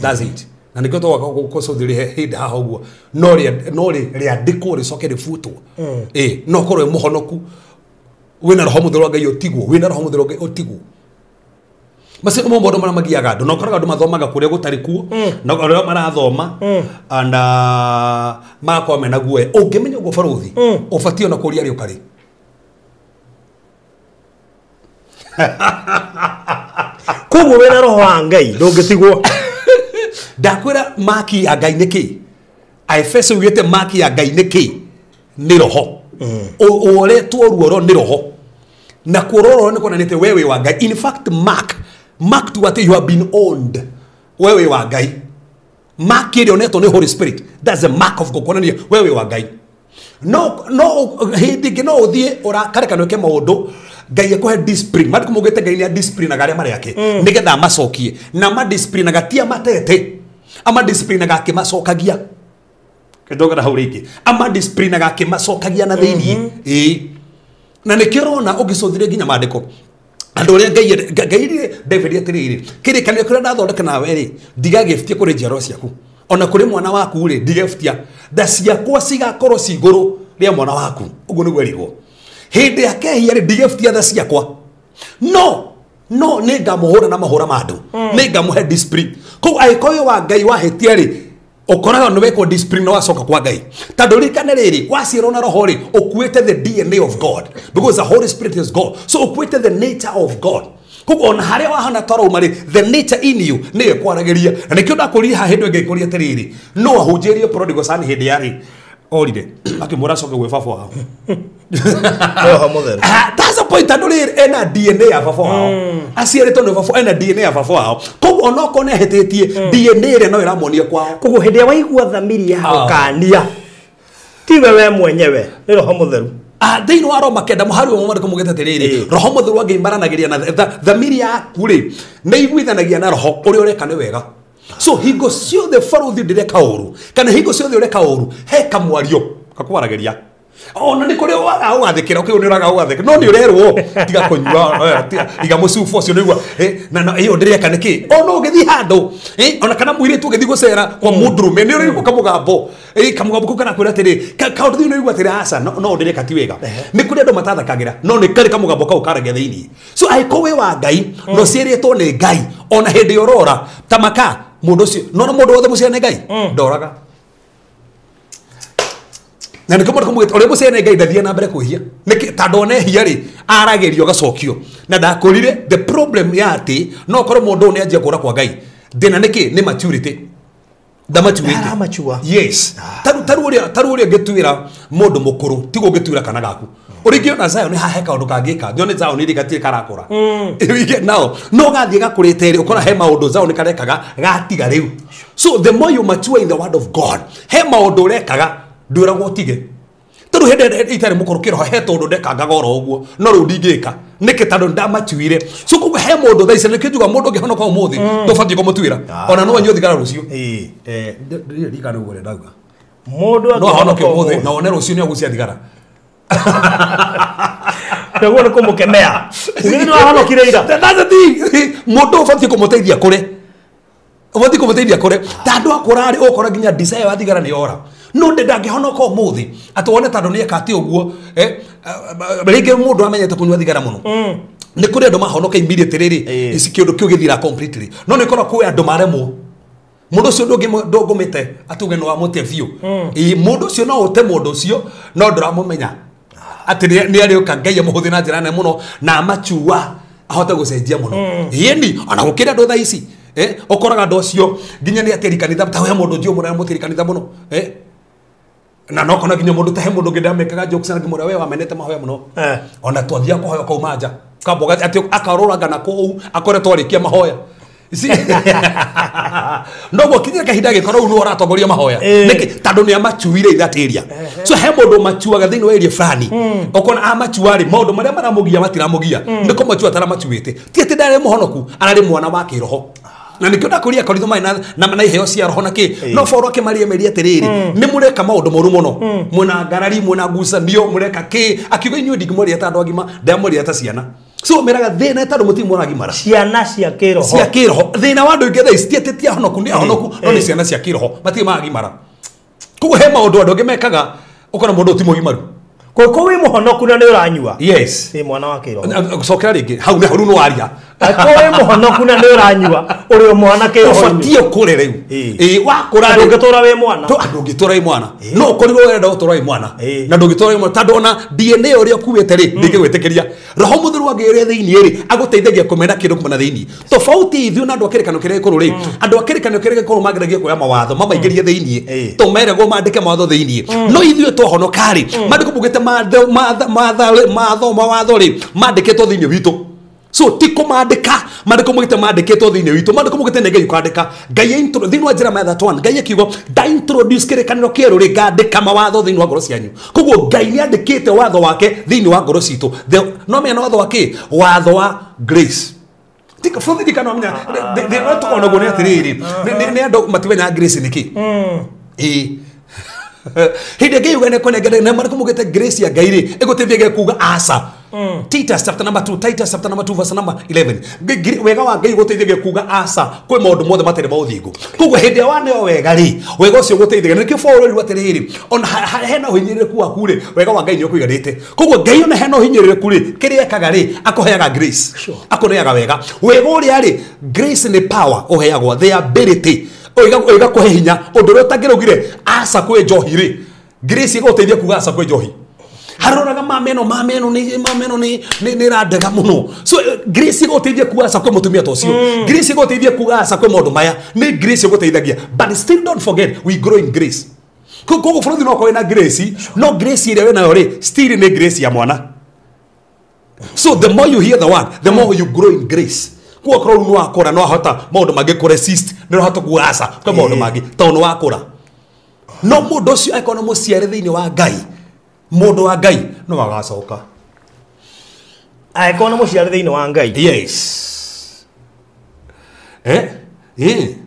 That's it. Na nĩkĩo twoka gũcũthĩrĩria hĩndĩ haha ũguo. No rĩandĩkwo rĩcoke rĩbutwo. No ũkorwo wĩ mũhonoku, wĩna Roho Mũtheru wa Ngai ũtigwo, wĩna Roho Mũtheru wa Ngai ũtigwo. Macio nĩmo maũndũ marĩa magiaga andũ. Na ũkoraga andũ mathomaga kũrĩa gũtarĩ kuo, na arĩa marathoma, and magakorwo mena guoya. Ũngĩmenya ũguo barũthi, ũbatiĩ ona kũria rĩ ũkarĩ. Koguo wĩna Roho wa Ngai ndũngĩtigwo. Ndakwĩra maki ya Ngai nĩ kĩ? Aefeso yugĩte maki ya Ngai nĩ kĩ? Nĩ Roho. Ũoretwo ruoro nĩ Roho. Na kuororo nĩ kuonania atĩ we wĩ wa Ngai. In fact, mark tu atĩ you have been owned. We wĩ wa Ngai. Mark ĩrĩa onetwo nĩ Holy Spirit. That's the mark of God. Kuonania we wĩ wa Ngai. No hĩndĩ ĩngĩ no ũthiĩ ũrakare kana ũke maũndũ, Ngai akũhe discipline. Maandĩko maugĩte Ngai nĩ adisciplinaga arĩa marĩ ake, nĩgetha amacokie. Na amadisciplinaga ti amatete, amadisciplinaga akĩmacokagia. Ndogera hau rĩngĩ. Amadisciplinaga akĩmacokagia na thĩinĩ. Na nĩkĩo ũrona ũngĩcũthĩrĩria nginya maandĩko, andũ arĩa Ngai rĩ, David atĩrĩrĩ, kĩrĩkanĩro kĩrĩa ndathondeka nawe rĩ, ndigagĩbutie kũrĩ njiarwa ciaku, ona kũrĩ mwana waku rĩ, ndigebutia. Nda ciakwa cigakorwo ci igũrũ rĩa mwana waku. Ũguo nĩguo erirwo. Hĩndĩ ya kehia rĩ, ndigebutia tha ciakwa. No nĩ ngamũhũra na mahũra ma andũ, nĩ ngamũhe discipline. Koguo angĩkorwo wa Ngai wahĩtia rĩ, ũkoraga nĩ wekwo discipline na wacoka kwa Ngai. Tondũ ririkane rĩrĩ, waciarwo na roho rĩ, ũkuĩte the DNA of God, because the Holy Spirit is God, so ũkuĩte the nature of God. Koguo ona harĩa wahana tarauma rĩ, the nature in you nĩyo ĩkwaragĩria. Na nĩkĩo ndakũririe haha hĩndĩ ĩngĩ ngĩkũria atĩrĩrĩ, no ahunjĩrie prodigal son hĩndĩ yarĩ orire akĩmwĩra acoke gwĩ baba wao. Roho Mũtheru. That's the point. Tondũ rĩrĩ, ena DNA ya baba wao, aciarĩtwo nĩ baba, ena DNA ya baba wao. Koguo onokorwo nĩ ahĩtĩtie, DNA ĩrĩa no ĩramuonia kwao. Koguo hĩndĩ ĩrĩa waigua thamiri ya gũkania, tiwe we mwenyewe, nĩ Roho Mũtheru. Thĩinĩ wa Roma 9 mũhari wa mwandĩko mugĩte atĩrĩrĩ, Roho Mũtheru wa Ngai maranagĩria na thamiri yaku rĩ, nĩ iguithanagia na roho ũrĩa ũreka nĩ wega. So hingo ciothe baruthi ndĩreka ũru, kana hingo ciothe ũreka ũru, he kamwario gakwaragĩria. Ona nĩ kũrĩ wagaga gũgathĩkĩra, ũkĩũĩ nĩ ũragaga gũgathĩkĩra, no nĩ ũrerwo tiga kũnyua, iga mũcuba ũcio nĩguo, na ĩyo ndĩreka nĩkĩ. Ona ũgĩthiĩ handũ, ona kana mũirĩtu ũgĩthiĩ gũcera kwa mũndũrũme, nĩ ũraigua kamũgambo, kamũgambo kau karakwĩra atĩrĩ, kaũndũ thĩinĩ ũraigua atĩrĩ, aca, no ndĩreka ti wega. Nĩ kũrĩ andũ matathakagĩra, no nĩ karĩ kamũgambo kau karagia thĩinĩ. So angĩkorwo wĩ wa Ngai, na ũciarĩtwo nĩ Ngai, ona hĩndĩ ĩrĩa ũrora, ta maka, mũndũ ũcio, no mũndũ wothe mũciare nĩ Ngai, ndoraga. Na nĩkĩo mũndũ kũmwĩta, ũrĩa mũciare nĩ Ngai ndathiĩ na mbere kwĩhia. Nĩkĩ? Tondũ ona ehia rĩ, aragĩrio agacokio. Na ndakũrire, the problem ya atĩ, no ũkorwo mũndũ ũyũ nĩ anjia kũra kwa Ngai. Thĩna nĩkĩ? Nĩ maturity. Ndamaturĩte. Aramachua. Yes. Taru ũrĩa ngĩtuĩra mũndũ mũkũrũ, tiguo ngĩtuĩra kana gaku. Ũrĩa ingĩona Zion haha he kaũndũ kangĩka, nyone Zion rĩ gatirĩ karakũra. Nao, no gathiĩ gakũrĩte rĩ, ũkora he maũndũ Zion karekaga gatiga rĩu. So the more you mature in the word of God, he maũndũ ũrekaga ndwĩragwo ũtige. Tondũ hĩndĩ ĩrĩa itarĩ mũkũrũ kĩroho, he tondũ ndekangaga oro ũguo, no rĩu ndingĩka. Nĩkĩ? Tondũ ndamachuire. So koguo he mũndũ thaa ici, nĩkĩo njugaga mũndũ ũngĩhonoka ũmũthĩ, ndũbatiĩ kũmũtuĩra. Ona no anyue thigara rũciũ. Ndirikana ũguo ũrĩa ndauga. Mũndũ No ahonoke angĩhonoka ũmũthĩ, ũmũthĩ. na one rũciũ nĩ agucia thigara. Nĩguo nĩ kũmũkemea. Ugĩte nĩ wahonokire ira. That's the thing. Mũndũ ũbatiĩ kũmũteithia kũre. Ũbatiĩ kũmũteithia kũre. Ta andũ akũra rĩ, ũgũkora nginya desire ya thigara nĩ yora. No ndĩ ndangĩhonoka ũmũthĩ, atĩ wone tondũ nĩ eka atĩ ũguo, rĩngĩ mũndũ amenyete kũnyua thigara mũno. Nĩ kũrĩ andũ mahonoka immediately rĩ, ici kĩũndũ kĩu gĩthira completely. No nĩ kũrĩ kwĩ andũ maremwo. Mũndũ ũcio ndũngũmĩte atuge nĩ wamũte biũ. Mũndũ ũcio no ũte mũndũ ũcio, no ndũramũmenya. Atĩ nĩ arĩũka Ngai amũhũthĩre na njĩra nene mũno, na amachua ahote gũcenjia mũno. Ĩni, ona gũkĩra andũ thaa ici. Ũkoraga andũ acio nginya nĩ atĩri kanitha, ta he mũndũ njũĩ mũno, mũtĩri kanitha mũno. Na no kona nginya mũndũ ta he mũndũ ũngĩ ndamekaga jokes na ngĩmwĩra we wamenete mahoya mũno. Ona twathiaga kũhoya kauma nja. Kamboga atĩ akarũranga na kũu, akore twarĩkia mahoya. No gwakinyire kahinda gĩkorwo rĩu nĩwe ũratongoria mahoya. Nĩkĩ? Tondũ nĩ amachuire in that area. So he mũndũ machuaga thĩinĩ wa area fulani. Ũkona amachua rĩ, maũndũ marĩa maramũgia matiramũgia. Nĩ kũmachua ataramachuĩte. Ti atĩ ndarĩ mũhonoku, ararĩ mwana wa kĩroho. Na nĩkĩo ndakũria Korinto marĩ na iheo cia roho na kĩ. No Paũlũ akĩmaria meria atĩrĩrĩ, nĩ mũreka maũndũ moru mũno. Mwĩna ngarari, mwĩna ngucanio, mũreka kĩ. Akiuga inyuĩ ndingĩmwaria ta andũ agima, ndamwaria ta ciana. So meraga thĩna tondũ mũtirĩ mũragimara. Ciana cia kĩroho. Cia kĩroho. Thĩna wa andũ aingĩ thaa ici ti atĩ ti ahonoku, nĩ ahonoku, no nĩ ciana cia kĩroho, matirĩ maragimara. Koguo he maũndũ andũ angĩ mekaga, ũkona mũndũ ti mũgimaru. Koguo wĩ mũhonoku na nĩ ũranyua. Yes. Wĩ mwana wa kĩroho. Cokera rĩngĩ, hau nĩ hau nĩ waria. Angĩkorwo wĩ mũhonoku na nĩ ũranyua, ũrĩ o mwana kĩroho-inĩ. Ũbatiĩ ũkũre rĩu. Wakũra rĩ. Ndũngĩtũra wĩ mwana. Ndũngĩtũra wĩ mwana. No ũkorirwo ũrenda gũtũra wĩ mwana. Na ndũngĩtũra wĩ mwana, tondũ ona DNA ũrĩa ũkuĩte rĩ, ndĩngĩgwĩtĩkĩria. Roho Mũtheru wa Ngai ũrĩa thĩinĩ rĩ, agũteithagia kũmena kĩndũ kuma na thĩinĩ. Tofauti ithuĩ na andũ a kĩrĩkanĩro kĩrĩa gĩkũrũ rĩ, andũ a kĩrĩkanĩro kĩrĩa gĩkũrũ mageragia kuoya mawatho, mamaingĩrie thĩinĩ. Tũmeragwo mandĩke mawatho thĩinĩ. No ithuĩ twahonoka rĩ, maandĩko maugĩte mawatho rĩ, mandĩkĩtwo thĩinĩ witũ. So ti kũmandĩka, maandĩko maugĩte mandĩkĩtwo thĩinĩ witũ, maandĩko maugĩte nĩ Ngai ũkandĩka. Ngai thĩinĩ wa Jeremiah 31, Ngai akiuga, nda introduce kĩrĩkanĩro kĩerũ rĩ, ngandĩka mawatho thĩinĩ wa ngoro cianyu. Koguo Ngai nĩ andĩkĩte watho wake thĩinĩ wa ngoro citũ. No menya watho wa kĩ? Watho wa grace. Tika bũrũri ndikana menya, thĩna tũkoragwo naguo nĩ atĩrĩrĩ, nĩ andũ matimenyaga grace nĩ kĩ. Hĩndĩ ĩngĩ yuga nĩ kũnengera, na maandĩko maugĩte grace ya Ngai rĩ, ĩgũteithagia kuuga aca. Titus chapter number 2, Titus chapter number 2 verse number 11. Wega wa Ngai gũteithagia kuga aca kwĩ maũndũ mothe matarĩ ma ũthingu. Koguo hĩndĩ ĩrĩa waneo wega rĩ, wega ũcio ũgũteithagia. Na nĩkĩo Paul oirirwo atĩrĩrĩ, ona hena ũhinyĩrĩrĩku waku rĩ, wega wa Ngai nĩ ũkũiganĩte. Koguo Ngai ona hena ũhinyĩrĩrĩku rĩ, kĩrĩa ekaga rĩ, akũheaga grace. Akũneaga wega. Wega ũrĩa rĩ, grace nĩ power ũheagwo, the ability. Ũgakũhe hinya ũndũ ũrĩa ũtangĩraugire aca kwĩ njohi rĩ, grace ĩgũteithia kuga aca kwĩ njohi. Haroraga mameno nĩ randega mũno. So grace ĩgũteithia kuga aca kwĩ mũtumia ta ũcio. Grace ĩgũteithia kuga aca kwĩ maũndũ maya. Nĩ grace ĩgũteithagia. But still don't forget we grow in grace. Koguo bũrũri no ũkorwo na grace, no grace ĩrĩa wĩnayo rĩ, still nĩ grace ya mwana. So the more you hear the word, the more you grow in grace. Kuo korwo nĩ wakũra no ahota maũndũ mangĩ kũ resist, nĩ ũrahota kuga aca kwĩ maũndũ mangĩ tondũ nĩ wakũra. No mũndũ ũcio angĩkorwo nĩ mũciare thĩinĩ wa Ngai, mũndũ wa Ngai no agacoka. Angĩkorwo nĩ mũciare thĩinĩ wa Ngai. Yes. That's it.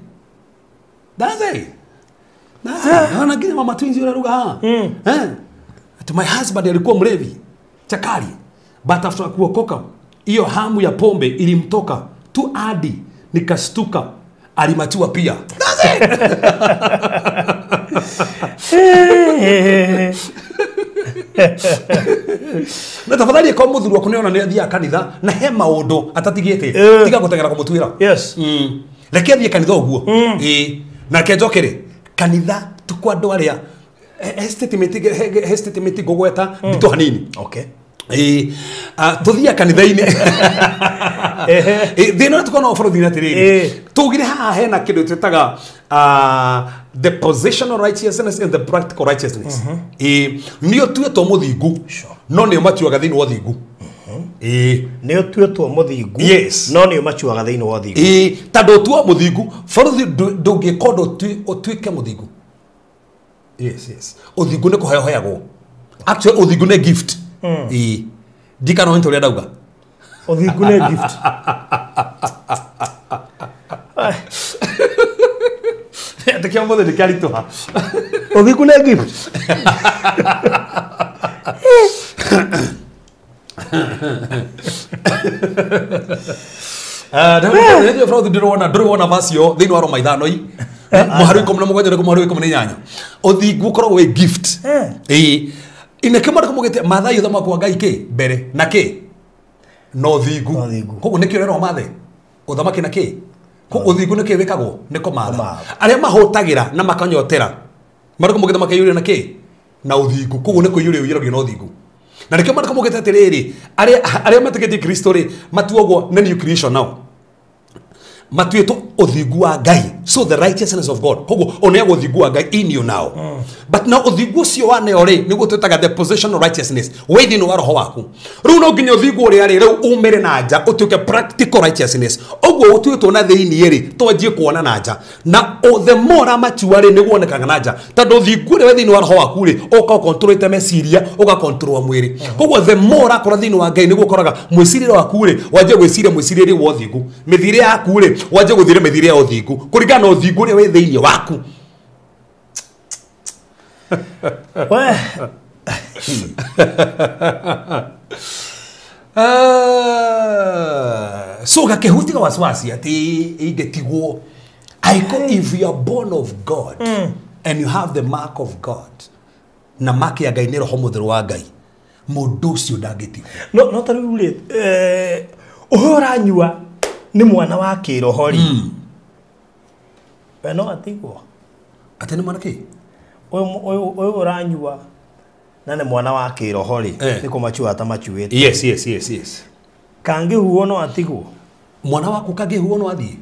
That's it. Naona nginya mama twins yule ruga haha. Ati my husband alikuwa mlevi chakari, but after kuokoka hiyo hamu ya pombe ilimtoka tu hadi nikastuka alimachua pia. That's it. Na tafadhali kwa muthuri waku niona ni athiaga kanitha na he maundu atatigite tiga gutengera kumutuira. Yes. Reke athie kanitha uguo. Na ke njokere kanitha tu kwa andu aria he statement ngugweta ndito hanini. Okay. Tuthia kanitha-inĩ. Thĩna ũrĩa tũkoragwo bũrũri-inĩ atĩrĩrĩ, tũgire haha hena kĩndũ twĩtaga the positional righteousness and the practical righteousness. Nĩ ũtuĩtwo mũthingu, no nĩ ũmatuaga thĩinĩ wa ũthingu. Nĩ ũtuĩtwo mũthingu, no nĩ ũmatuaga thĩinĩ wa ũthingu. Tondũ ũtuo mũthingu, bũrũri ndũngĩka ũndũ ũtuĩke mũthingu. Yes, yes. Ũthingu nĩ kũheo ũheagwo. Actually ũthingu nĩ gift. Ndikana ũhĩtũ ũrĩa ndauga. Ũthingu nĩ gift. Atĩ kĩa ũmũthĩ nĩ kĩaritũha. Ũthingu nĩ gift. Ndĩrona verse ĩyo thĩinĩ wa Roma 5 i mũhari 17 na mũhari 18. Ũthingu ũkoragwo wĩ gift. Ineke mwana kumugite Mathayo thamako wa Ngai kĩ mbere na kĩ no thingu. Koguo nĩkĩo rero mathe ũthamaki na kĩ koguo ũthingu nĩkĩ wĩkagwo nĩ kũmatha arĩa mahũtagĩra na makanyotera mwana kumugite makĩiyũria na kĩ na ũthingu. Koguo nĩ kũiyũria ũiyũragio na ũthingu. Na nĩkĩo mwana kumugite atĩrĩrĩ, arĩa metĩkĩtie Kristo rĩ matuagwo nĩ new creation now, matuĩtwo ũthingu wa Ngai, so the righteousness of God. Koguo ũneagwo ũthingu wa Ngai in you now. But now ũthingu ũcio waneo rĩ nĩguo twĩtaga the position of righteousness wĩ thĩinĩ wa roho waku. Rĩu no nginya ũthingu ũrĩa rĩ rĩu umĩre na nja ũtuĩke practical righteousness. Ũguo ũtuĩtwo na thĩinĩ rĩ twanjie kuona na nja, na the more amatua rĩ nĩguo wonekaga na nja, tondũ ũthingu ũrĩa wĩ thĩinĩ wa roho waku rĩ ũka ũkontrolĩte meciria ũgakontrol mwĩrĩ. Koguo the more ũrakũra thĩinĩ wa Ngai nĩguo ũkoraga mwĩcirĩrie waku rĩ wanjie gwĩciria mwĩcirĩrie wa ũthingu, mĩthiĩre yaku rĩ wanjie gũthiĩra mĩthiĩre ya ũthingu kũringana na ũthingu ũrĩa wĩ thĩinĩ waku. So gakĩhutiga wasiwasi atĩ ingĩtigwo. If you are born of God and you have the mark of God, na mark ya Ngai nĩ Roho Mũtheru wa Ngai, mũndũ ũcio ndangĩtigwo. No ta rĩu rĩ ũyũ ũranyua nĩ mwana wa kĩroho rĩ, we no atigwo. Atĩ nĩ mwana kĩ? Ũyũ ũranyua na nĩ mwana wa kĩroho rĩ, nĩ kũmachua ta machuĩte. Yes, yes, yes, yes. Kangĩhuo no atigwo. Mwana waku kangĩhuo no athiĩ.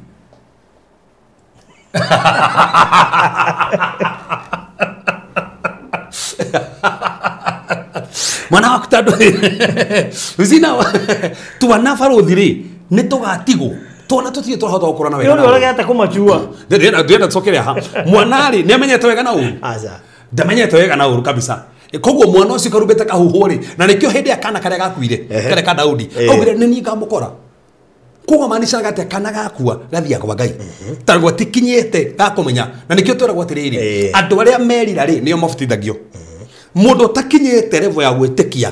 Mwana waku tondũ zina twana barũthi rĩ nĩ tũgatigwo. Twana tũtirĩ tũrahota gũkũra na wega. Nĩ ũregete kũmachua. Ndĩrenda tũcokere haha. Mwana rĩ nĩ amenyete wega na ũru. Aca. Ndamenyete wega na ũru kabisa. Koguo mwana ũcio karumbĩte kahuhwo rĩ, na nĩkĩo hĩndĩ ya kana karĩa gakuire, karĩa ka Daudi, augire nĩ niĩ ngamũkora. Koguo maanishaga atĩ kana gakua gathiaga kwa Ngai. Tondũ gatikinyĩte gakũmenya. Na nĩkĩo twĩragwo atĩrĩrĩ, andũ arĩa merira rĩ nĩo mabatithagio. Mũndũ ũtakinyĩte level ya gwĩtĩkia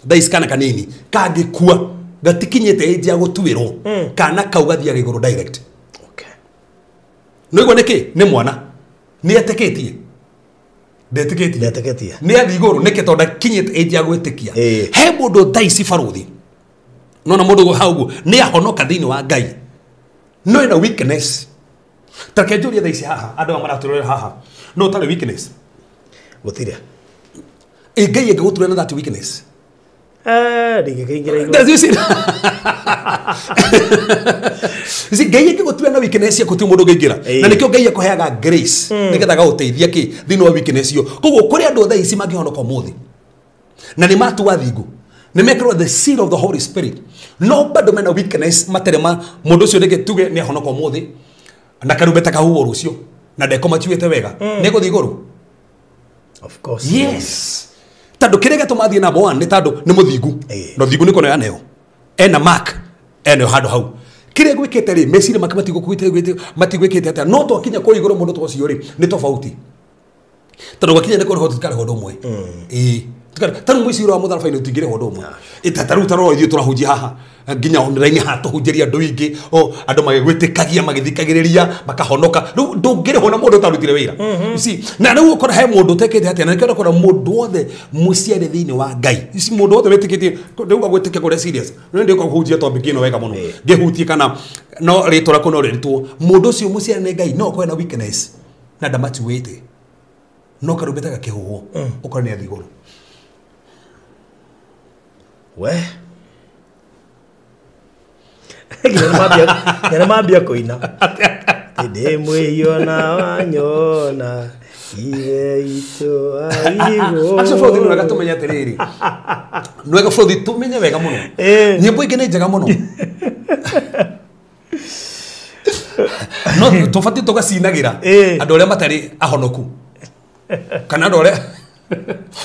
Thaa kana kanini kangĩkua gatikinyĩte age ya gũtuĩrwo kana kau gathiaga igũrũ direct. Okay. Nĩguo nĩkĩ nĩ mwana nĩ etĩkĩtie ndetĩkĩtie Ndetĩkĩtie. nĩ athiĩ igũrũ nĩkĩ tondũ ndakinyĩte age ya gwĩtĩkia. Ĩĩ. He mũndũ thaa ici barũthi nona mũndũ hau ũguo nĩ ahonoka thĩinĩ wa Ngai no ena weakness. Ta reke njũrie thaa ici haha andũ aya maratũrorera haha no ũtarĩ weakness. Gũtirĩ. Ĩ Ngai angĩgũturĩra na that weakness. Ndingĩkĩingĩra igũrũ. Does you see? You see, Ngai angĩgũtuĩra na weakness yaku ti mũndũ ũngĩingĩra. Ĩĩ. Na nĩkĩo Ngai akũheaga grace nĩgetha agagũteithia kĩ thĩinĩ wa weakness ĩyo. Koguo kũrĩ andũ thaa ici mangĩhonoka ũmũthĩ na nĩ matua thingo nĩ mekĩrwo the seal of the Holy Spirit no bado mena weakness matarĩ ma mũndũ ũcio rĩngĩ tuge nĩ ahonoka ũmũthĩ na karumbeta kahuhwo rũciũ na ndekũmatuĩte wega nĩ egũthiĩ igũrũ. Of course. Yes. Tondũ kĩrĩa gĩatũma athiĩ number one nĩ tondũ nĩ mũthingu. Ĩĩ. Na ũthingu nĩ kũneo aneo. Ena mark eneo handũ hau. Kĩrĩa gwĩkĩte rĩ meciria make matigwĩkĩte atĩa no twakinya kũrĩa igũrũ mũndũ ta ũcio rĩ nĩ tofauti. Tondũ gwakinya nĩ kũrĩhwo tũtikarĩhwo ũndũ ũmwe. Ĩĩ. Ta rĩu mũici ũrĩa wa mũtharaba-inĩ tũtingĩrĩhwo ũndũ ũmwe. Ta rĩu ta rora ithuĩ tũrahunjia haha nginya online haha tũhunjĩria andũ aingĩ o andũ magĩgwĩtĩkagia magĩthikagĩrĩria makahonoka. Rĩu ndũngĩrĩhwo na mũndũ ũtarutire wĩra. You see, na rĩu ũkora he mũndũ ũtekĩte atĩa na nĩkĩo ũrakora mũndũ wothe mũciare thĩinĩ wa Ngai. You see, mũndũ wothe wĩtĩkĩtie ndauga gwĩtĩkia kũrĩa serious. Nĩ ndĩũka kũhunjia topic ĩno wega mũno. Ngĩhutie kana no rĩtwa rĩaku no rĩrutwo. Mũndũ ũcio mũciare nĩ Ngai no akorwo na weakness na ndamatuĩte. No karumbeta gakĩhuhwo ũkore nĩ athiĩ igũrũ. We. Nginya nĩ mambia kũina. Ndĩ mwĩhio na wanyona ithe itũ wa igũrũ. Acio bũrũri nĩ wega tũmenye atĩrĩrĩ. Nĩ wega bũrũri tũmenye wega mũno. Ĩĩ. Nyĩmbo ingĩ nĩ njega mũno. No tũbatiĩ tũgacinagĩra Ĩĩ. andũ arĩa matarĩ ahonoku. Kana andũ arĩa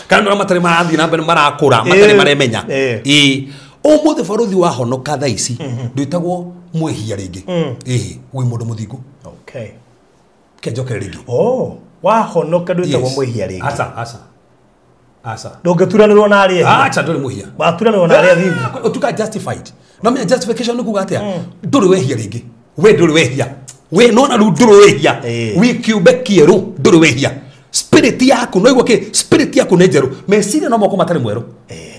kana andũ arĩa matarĩ marathiĩ na mbere marakũra matarĩ Ĩĩ. maremenya. Ĩĩ. Ĩĩ. Ũmũthĩ barũthi wahonoka thaa ici ndwĩtagwo mwĩhia rĩngĩ. Ĩĩ, wĩ mũndũ mũthingu. Okay. Kenjokere rĩngĩ. Oh, wahonoka ndwĩtagwo Yes. mwĩhia rĩngĩ. Aca, aca. Aca. Ndũngĩturanĩrwo na arĩa ehia. Aca ndũrĩ mwĩhia. Waturanĩrwo na arĩa athingu. Ũtuĩkaga justified. Na menya justification nĩ kuga atĩa? Ndũrĩ wehia rĩngĩ. We ndũrĩ wehia. We nona rĩu ndũrĩ wehia. Ĩĩ. Wĩ kĩũmbe kĩerũ ndũrĩ wehia. Spirit yaku no igua kĩ spirit yaku nĩ njerũ. Meciria no moko matarĩ mwerũ.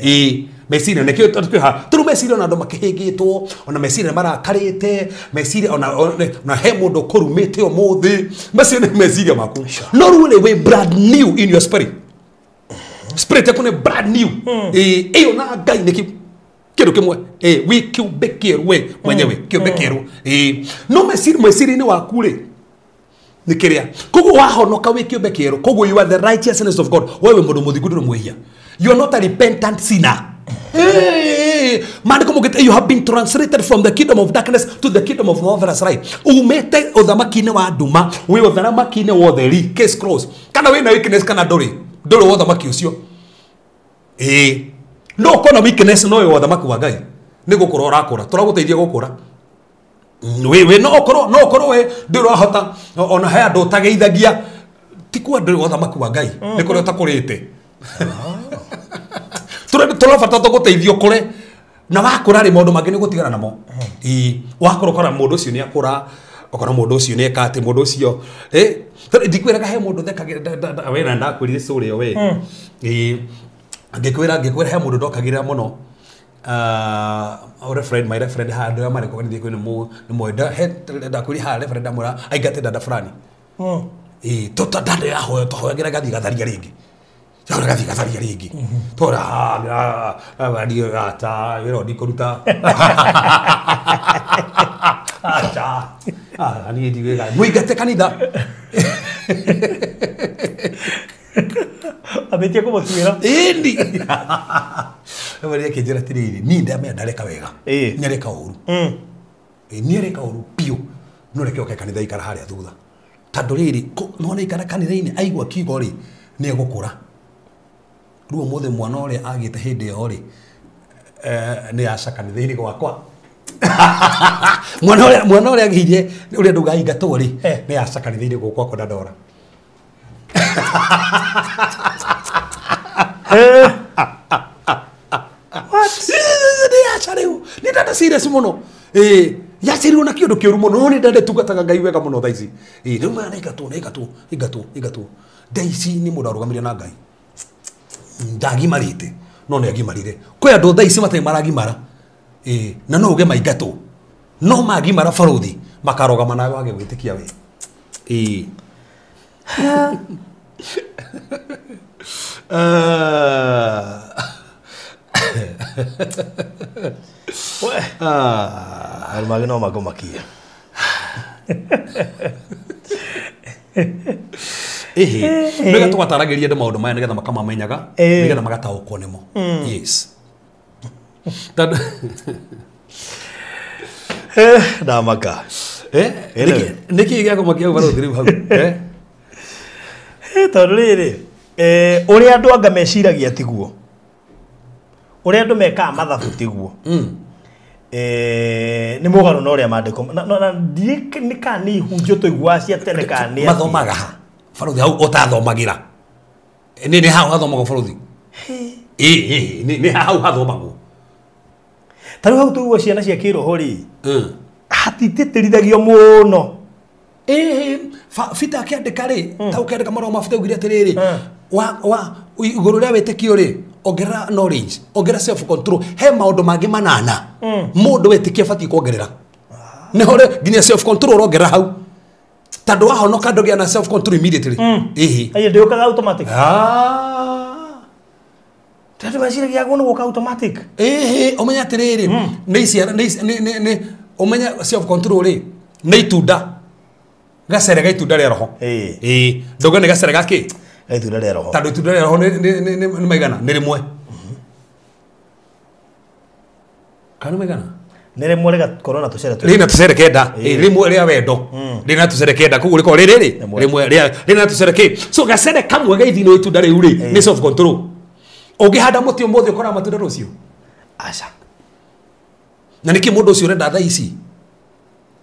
Ĩĩ. Meciria nĩkĩo twĩha tũrĩ meciria ona andũ makĩhĩngĩtwo ona meciria nĩ marakarĩte meciria ona he mũndũ ũkũrumĩte ũmũthĩ macio nĩ meciria maku no rĩu rĩ wĩ brand new in your spirit. Spirit yaku nĩ brand new. Ĩĩ ĩyo na Ngai nĩ kĩndũ kĩmwe. Ĩĩ wĩ kĩũmbe kĩerũ we mwenyewe kĩũmbe kĩerũ. Ĩĩ no meciria-inĩ waku rĩ nĩ kĩrĩa koguo wahonoka wĩ kĩũmbe kĩerũ koguo you are the righteousness of God. We wĩ mũndũ mũthingu ndũrĩ mwĩhia. You are not a repentant sinner. Hey, maandĩko maugĩte you have been translated from the kingdom of darkness to the kingdom of marvelous light. Umĩte ũthamaki-inĩ wa nduma wĩ ũthamaki-inĩ wa ũtheri. Case closed. Kana wĩna weakness kana ndũrĩ ndũrĩ wa ũthamaki ũcio. Ĩĩ no ũkorwo na weakness no wĩ wa ũthamaki wa Ngai nĩ gũkũra ũrakũra tũragũteithia gũkũra. Wĩ no ũkorwo we ndũrĩ ũrahota ona he andũ ũtageithagia ti kuga ndũrĩ wa ũthamaki wa Ngai nĩ kũrĩa ũtakũrĩte. Tũrabatara tũgũteithio ũkũre na wakũra rĩ maũndũ mangĩ nĩ ũgũtigana namo. Ĩĩ wakũra ũkora mũndũ ũcio nĩ akũra ũkora mũndũ ũcio nĩ eka atĩ mũndũ ũcio ndikwĩraga he mũndũ thekagĩra we na ndakwĩrire story ĩyo we. Ĩĩ ngĩkwĩra he mũndũ ndokagĩrĩra mũno. Reverend my reverend haha andũ arĩa marĩ kũu nĩ nĩ ndakwĩrire haha reverend amwĩra aingate dada fulani. Ĩĩ dada yahoya tũhoyagĩra gathiĩ gatharia rĩngĩ. Gathiĩ gatharia rĩngĩ. Tora ata wĩra ũyũ ndikũruta. Acha. Niĩ ndigwĩka. Mũingate kanitha. Ambĩtie kũmũtuĩra. Ĩni. Rĩu rĩ akĩnjĩra atĩrĩrĩ, niĩ ndamenya ndareka wega. Ĩĩ. Nĩ areka ũru. Ĩĩ nĩ areka ũru biũ. No reke oke kanitha ikara harĩa thutha. Tondũ rĩrĩ, nĩwona aikara kanitha-inĩ aigua kiugo rĩ, nĩ egũkũra. Rĩu ũmũthĩ mwana ũrĩa agĩte hĩndĩ ĩyo rĩ, nĩ aca kanitha-inĩ gwakwa. Mwana ũrĩa agĩire ũrĩa ndauga aingatwo rĩ, nĩ aca kanitha-inĩ gwakwa na ndora. Ndada serious muno. Yaciarirwo na kĩũndũ kĩũru mũno no nĩ ndandetungataga Ngai wega mũno thaa ici. Rĩu maya nĩingatwo nĩingatwo ingatwo ingatwo. Thaa ici nĩ mũndũ arũgamire na Ngai. Ndagimarĩte no nĩ agimarire. Kwĩ andũ thaa ici matarĩ maragimara. Na no uge maingatwo. No magimara baruthi makarũgama nawe wage gwĩtĩkia we. Andũ mangĩ no mangũmakie. Nĩgetha tũgataragĩria andũ maũndũ maya nĩgetha makamamenyaga nĩgetha magataũkwo nĩmo. Yes. Tondũ Ndamaka. Nĩkĩ gĩakũmakia hau baruthi rĩu hau? Tondũ rĩrĩ ũrĩa andũ anga meciragia tiguo. Ũrĩa andũ mekaga mathabu tiguo. Nĩ mũgarũ na ũrĩa maandĩko na nĩ kana nĩ ihunjio tũiguaga cia tene kana nĩ mathomaga ha baruthi hau ũtathomagĩra. Nĩ hau hathomagwo baruthi. Nĩ hau hathomagwo. Ta rĩu hau tũigua ciana cia kĩroho rĩ hatitĩtĩrithagio mũno. Bita akĩandĩka rĩ ta ũkĩandĩka marũa ma Bita augire atĩrĩrĩ wa igũrũ rĩa wĩtĩkio rĩ ongerera knowledge, ongerera self control. He maũndũ mangĩ manana mũndũ wĩtĩkia abatiĩ kuongerera. Nĩho rĩ nginya self control ũrongerera hau. Tondũ wahonoka ndũgĩa na self control immediately. Ĩĩ ndĩũkaga automatic. Tondũ meciragia guo nĩ gũka automatic. Ũmenye atĩrĩrĩ nĩ ciana nĩ ũmenye self control rĩ nĩ itunda. Gacere ga itunda rĩa roho. Ndauga nĩ gacere ga kĩ? Itunda rĩa roho. Tondũ itunda rĩa roho nĩ maigana? Nĩ rĩmwe. Kana nĩ maigana? Nĩ rĩmwe rĩgakorwo na tũcere twĩrĩ. Rĩna tũcere kenda. Rĩmwe rĩa wendo. Rĩna tũcere kenda. Koguo rĩkorwo rĩrĩ rĩ rĩmwe rĩa rĩna tũcere kĩ. So gacere kamwe ga ithino itunda rĩu rĩ nĩ self control. Ũngĩhanda mũtĩ ũmũthĩ ũkoraga matunda rũciũ? Aca. Na nĩkĩ mũndũ ũcio ũrenda thaa ici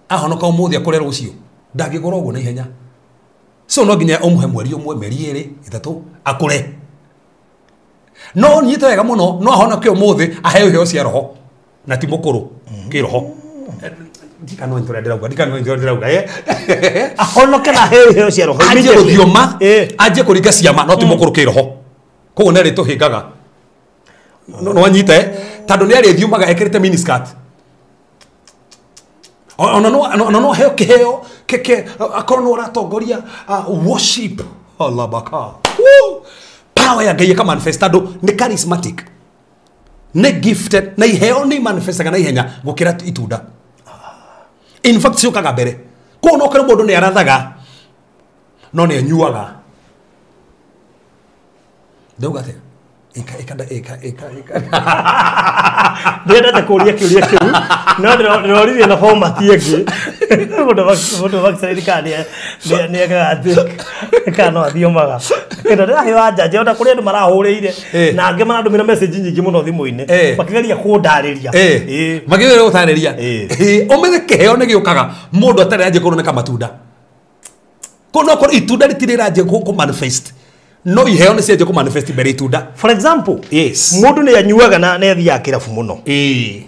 ahonoka ũmũthĩ akũre rũciũ? Ndangĩkũra ũguo na ihenya. So no nginya ũmũhe mweri ũmwe, mĩeri ĩrĩ, ĩtatũ akũre. No nyite wega mũno no ahonoke ũmũthĩ aheo iheo cia roho na ti mũkũrũ kĩroho. Ndikano nĩ ndĩrauga, ndikano nĩ ndĩrauga. Ahonoke na aheo iheo cia roho. Anjie gũthioma, anjie kũringa ciama no ti mũkũrũ kĩroho. Koguo nĩ arĩtũhĩngaga. No anyite tondũ nĩ arĩthiũmaga ekĩrĩte miniskirt. Ona no heo kĩheo keke akorwo no ũratongoria worship Allah baka. Power ya Ngai ĩka manifest tondũ nĩ charismatic. Nĩ gifted na iheo nĩ manifestaga na ihenya gũkĩra itunda. In fact ciũkaga mbere. Koguo no ũkore mũndũ nĩ arathaga no nĩ anyuaga. Ndauga atĩa? Ĩka ĩka ĩka ĩka ĩka. Ndĩrendete kũũria kĩũria kĩu no ndĩroririe na format ĩngĩ. Mũndũ vaccinate kana nĩ ekaga atĩ kana no athiomaga. Na ndĩraheo anja ona kũrĩ andũ marahũrĩire na angĩ marandũmĩra message nyingĩ mũno thimũ-inĩ makĩgeria kũndarĩria. Makĩgeria gũtarĩria. Ũmenye kĩheo nĩ gĩũkaga mũndũ atarĩ anjie kũroneka matunda. Koguo no korwo itunda rĩtirĩ rĩranjia kũ manifest. No iheo nĩ cianjia kũ manifest mbere itunda. For example, yes. Mũndũ nĩ anyuaga na nĩ athiaga kĩrabu mũno.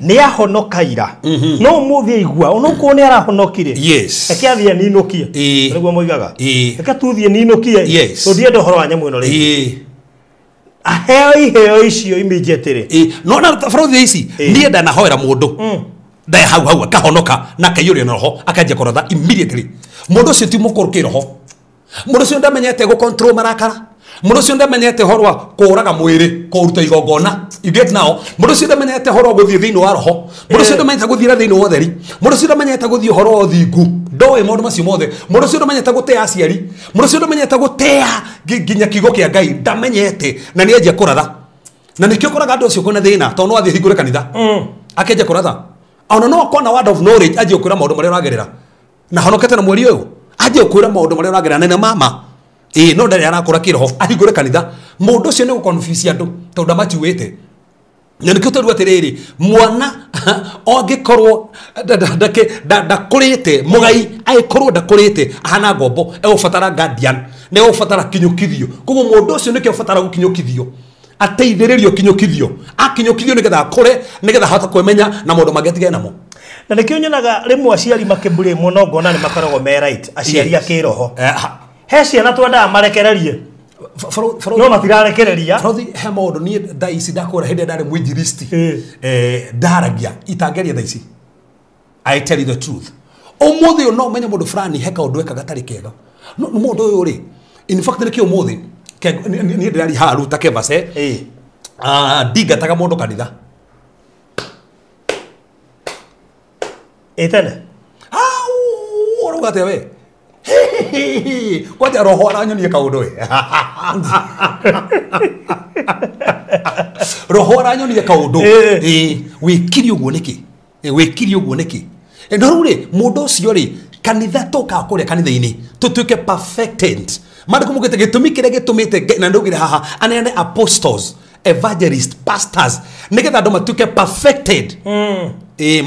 Nĩ ahonoka ira. No ũmũthĩ aigua onokorwo nĩ arahonokire. Yes. Reke athiĩ aninũkie. Nĩguo moigaga. Reke tuthiĩ ninũkie. Yes. Tondũ ndienda ũhoro wa nyamũ ĩno rĩngĩ. Aheo iheo icio immediately. No na baruthi ici niĩ ndanahoera mũndũ. Ndaya hau hau akahonoka na akaiyũrio na roho akanjia kũratha immediately. Mũndũ ũcio ti mũkũrũ kĩroho. Mũndũ ũcio ndamenyete gũ control marakara. Mũndũ ũcio ndamenyete ũhoro wa kũũraga mwĩrĩ, kũũruta igongona. You get now? Mũndũ ũcio ndamenyete ũhoro wa gũthiĩ thĩinĩ wa roho. Mũndũ ũcio ndamenyete gũthiĩra thĩinĩ wa ũtheri. Mũndũ ũcio ndamenyete gũthiĩ ũhoro wa ũthingu. Ndoĩ maũndũ macio mothe. Mũndũ ũcio ndamenyete gũtĩa aciari. Mũndũ ũcio ndamenyete gũtĩa nginya kiugo kĩa Ngai. Ndamenyete na nĩ anjia kũratha. Na nĩkĩo ũkoraga andũ acio kwĩna thĩna tondũ no athiĩ hingũre kanitha. Akĩanjia kũratha. Ona no akona word of knowledge anjie gũkwĩra maũndũ marĩa ũragerera. Na honokete na mweri ũyũ. Anjie gũkwĩra maũndũ marĩa ũragerera na nĩ mama. No ndarĩ arakũra kĩroho ahingũre kanitha. Mũndũ ũcio nĩ gũconfuse andũ tondũ ndamacuĩte. Na nĩkĩo tũrauga atĩrĩrĩ mwana angĩkorwo ndakũrĩte mũgai angĩkorwo ndakũrĩte ahana ngombo egũbatara guardian, nĩ egũbatara kinyũkithio. Koguo mũndũ ũcio nĩkĩo abatara gũkinyũkithio. Ateithĩrĩrio kinyũkithio. Akinyũkithio nĩgetha akũre, nĩgetha ahote kwĩmenya na maũndũ mangĩ atigane namo. Na nĩkĩo nyonaga rĩmwe aciari makĩmbũrĩ mũno ngona nĩ makoragwo me right aciari a kĩroho. He ciana twendaga marekererie. No matirarekereria. Barothi he maũndũ niĩ thaa ici ndakwĩra hĩndĩ ĩrĩa ndarĩ mwinjilisti. Ndaragia itangeria thaa ici. I tell you the truth. Ũmũthĩ ũyũ no ũmenye mũndũ fulani he kaũndũ ekaga gatarĩ kega. No mũndũ ũyũ rĩ, in fact nĩkĩo ũmũthĩ niĩ ndĩraria haha rĩu ta Kevas, ndingataga mũndũ kanitha. Ĩ tene? Au, ũrauga atĩa we? Kwanja roho aranyonia kaũndũ we. Roho aranyonia kaũndũ. Wĩkire ũguo nĩkĩ? Wĩkire ũguo nĩkĩ? No rĩu rĩ, mũndũ ũcio rĩ, kanitha tũkaga kũrĩa kanitha-inĩ, tũtuĩke perfected. Maandĩko maugĩte gĩtũmi kĩrĩa gĩtũmĩte na ndaugire haha, aneane apostles, evangelist, pastors, nĩgetha andũ matuĩke perfected.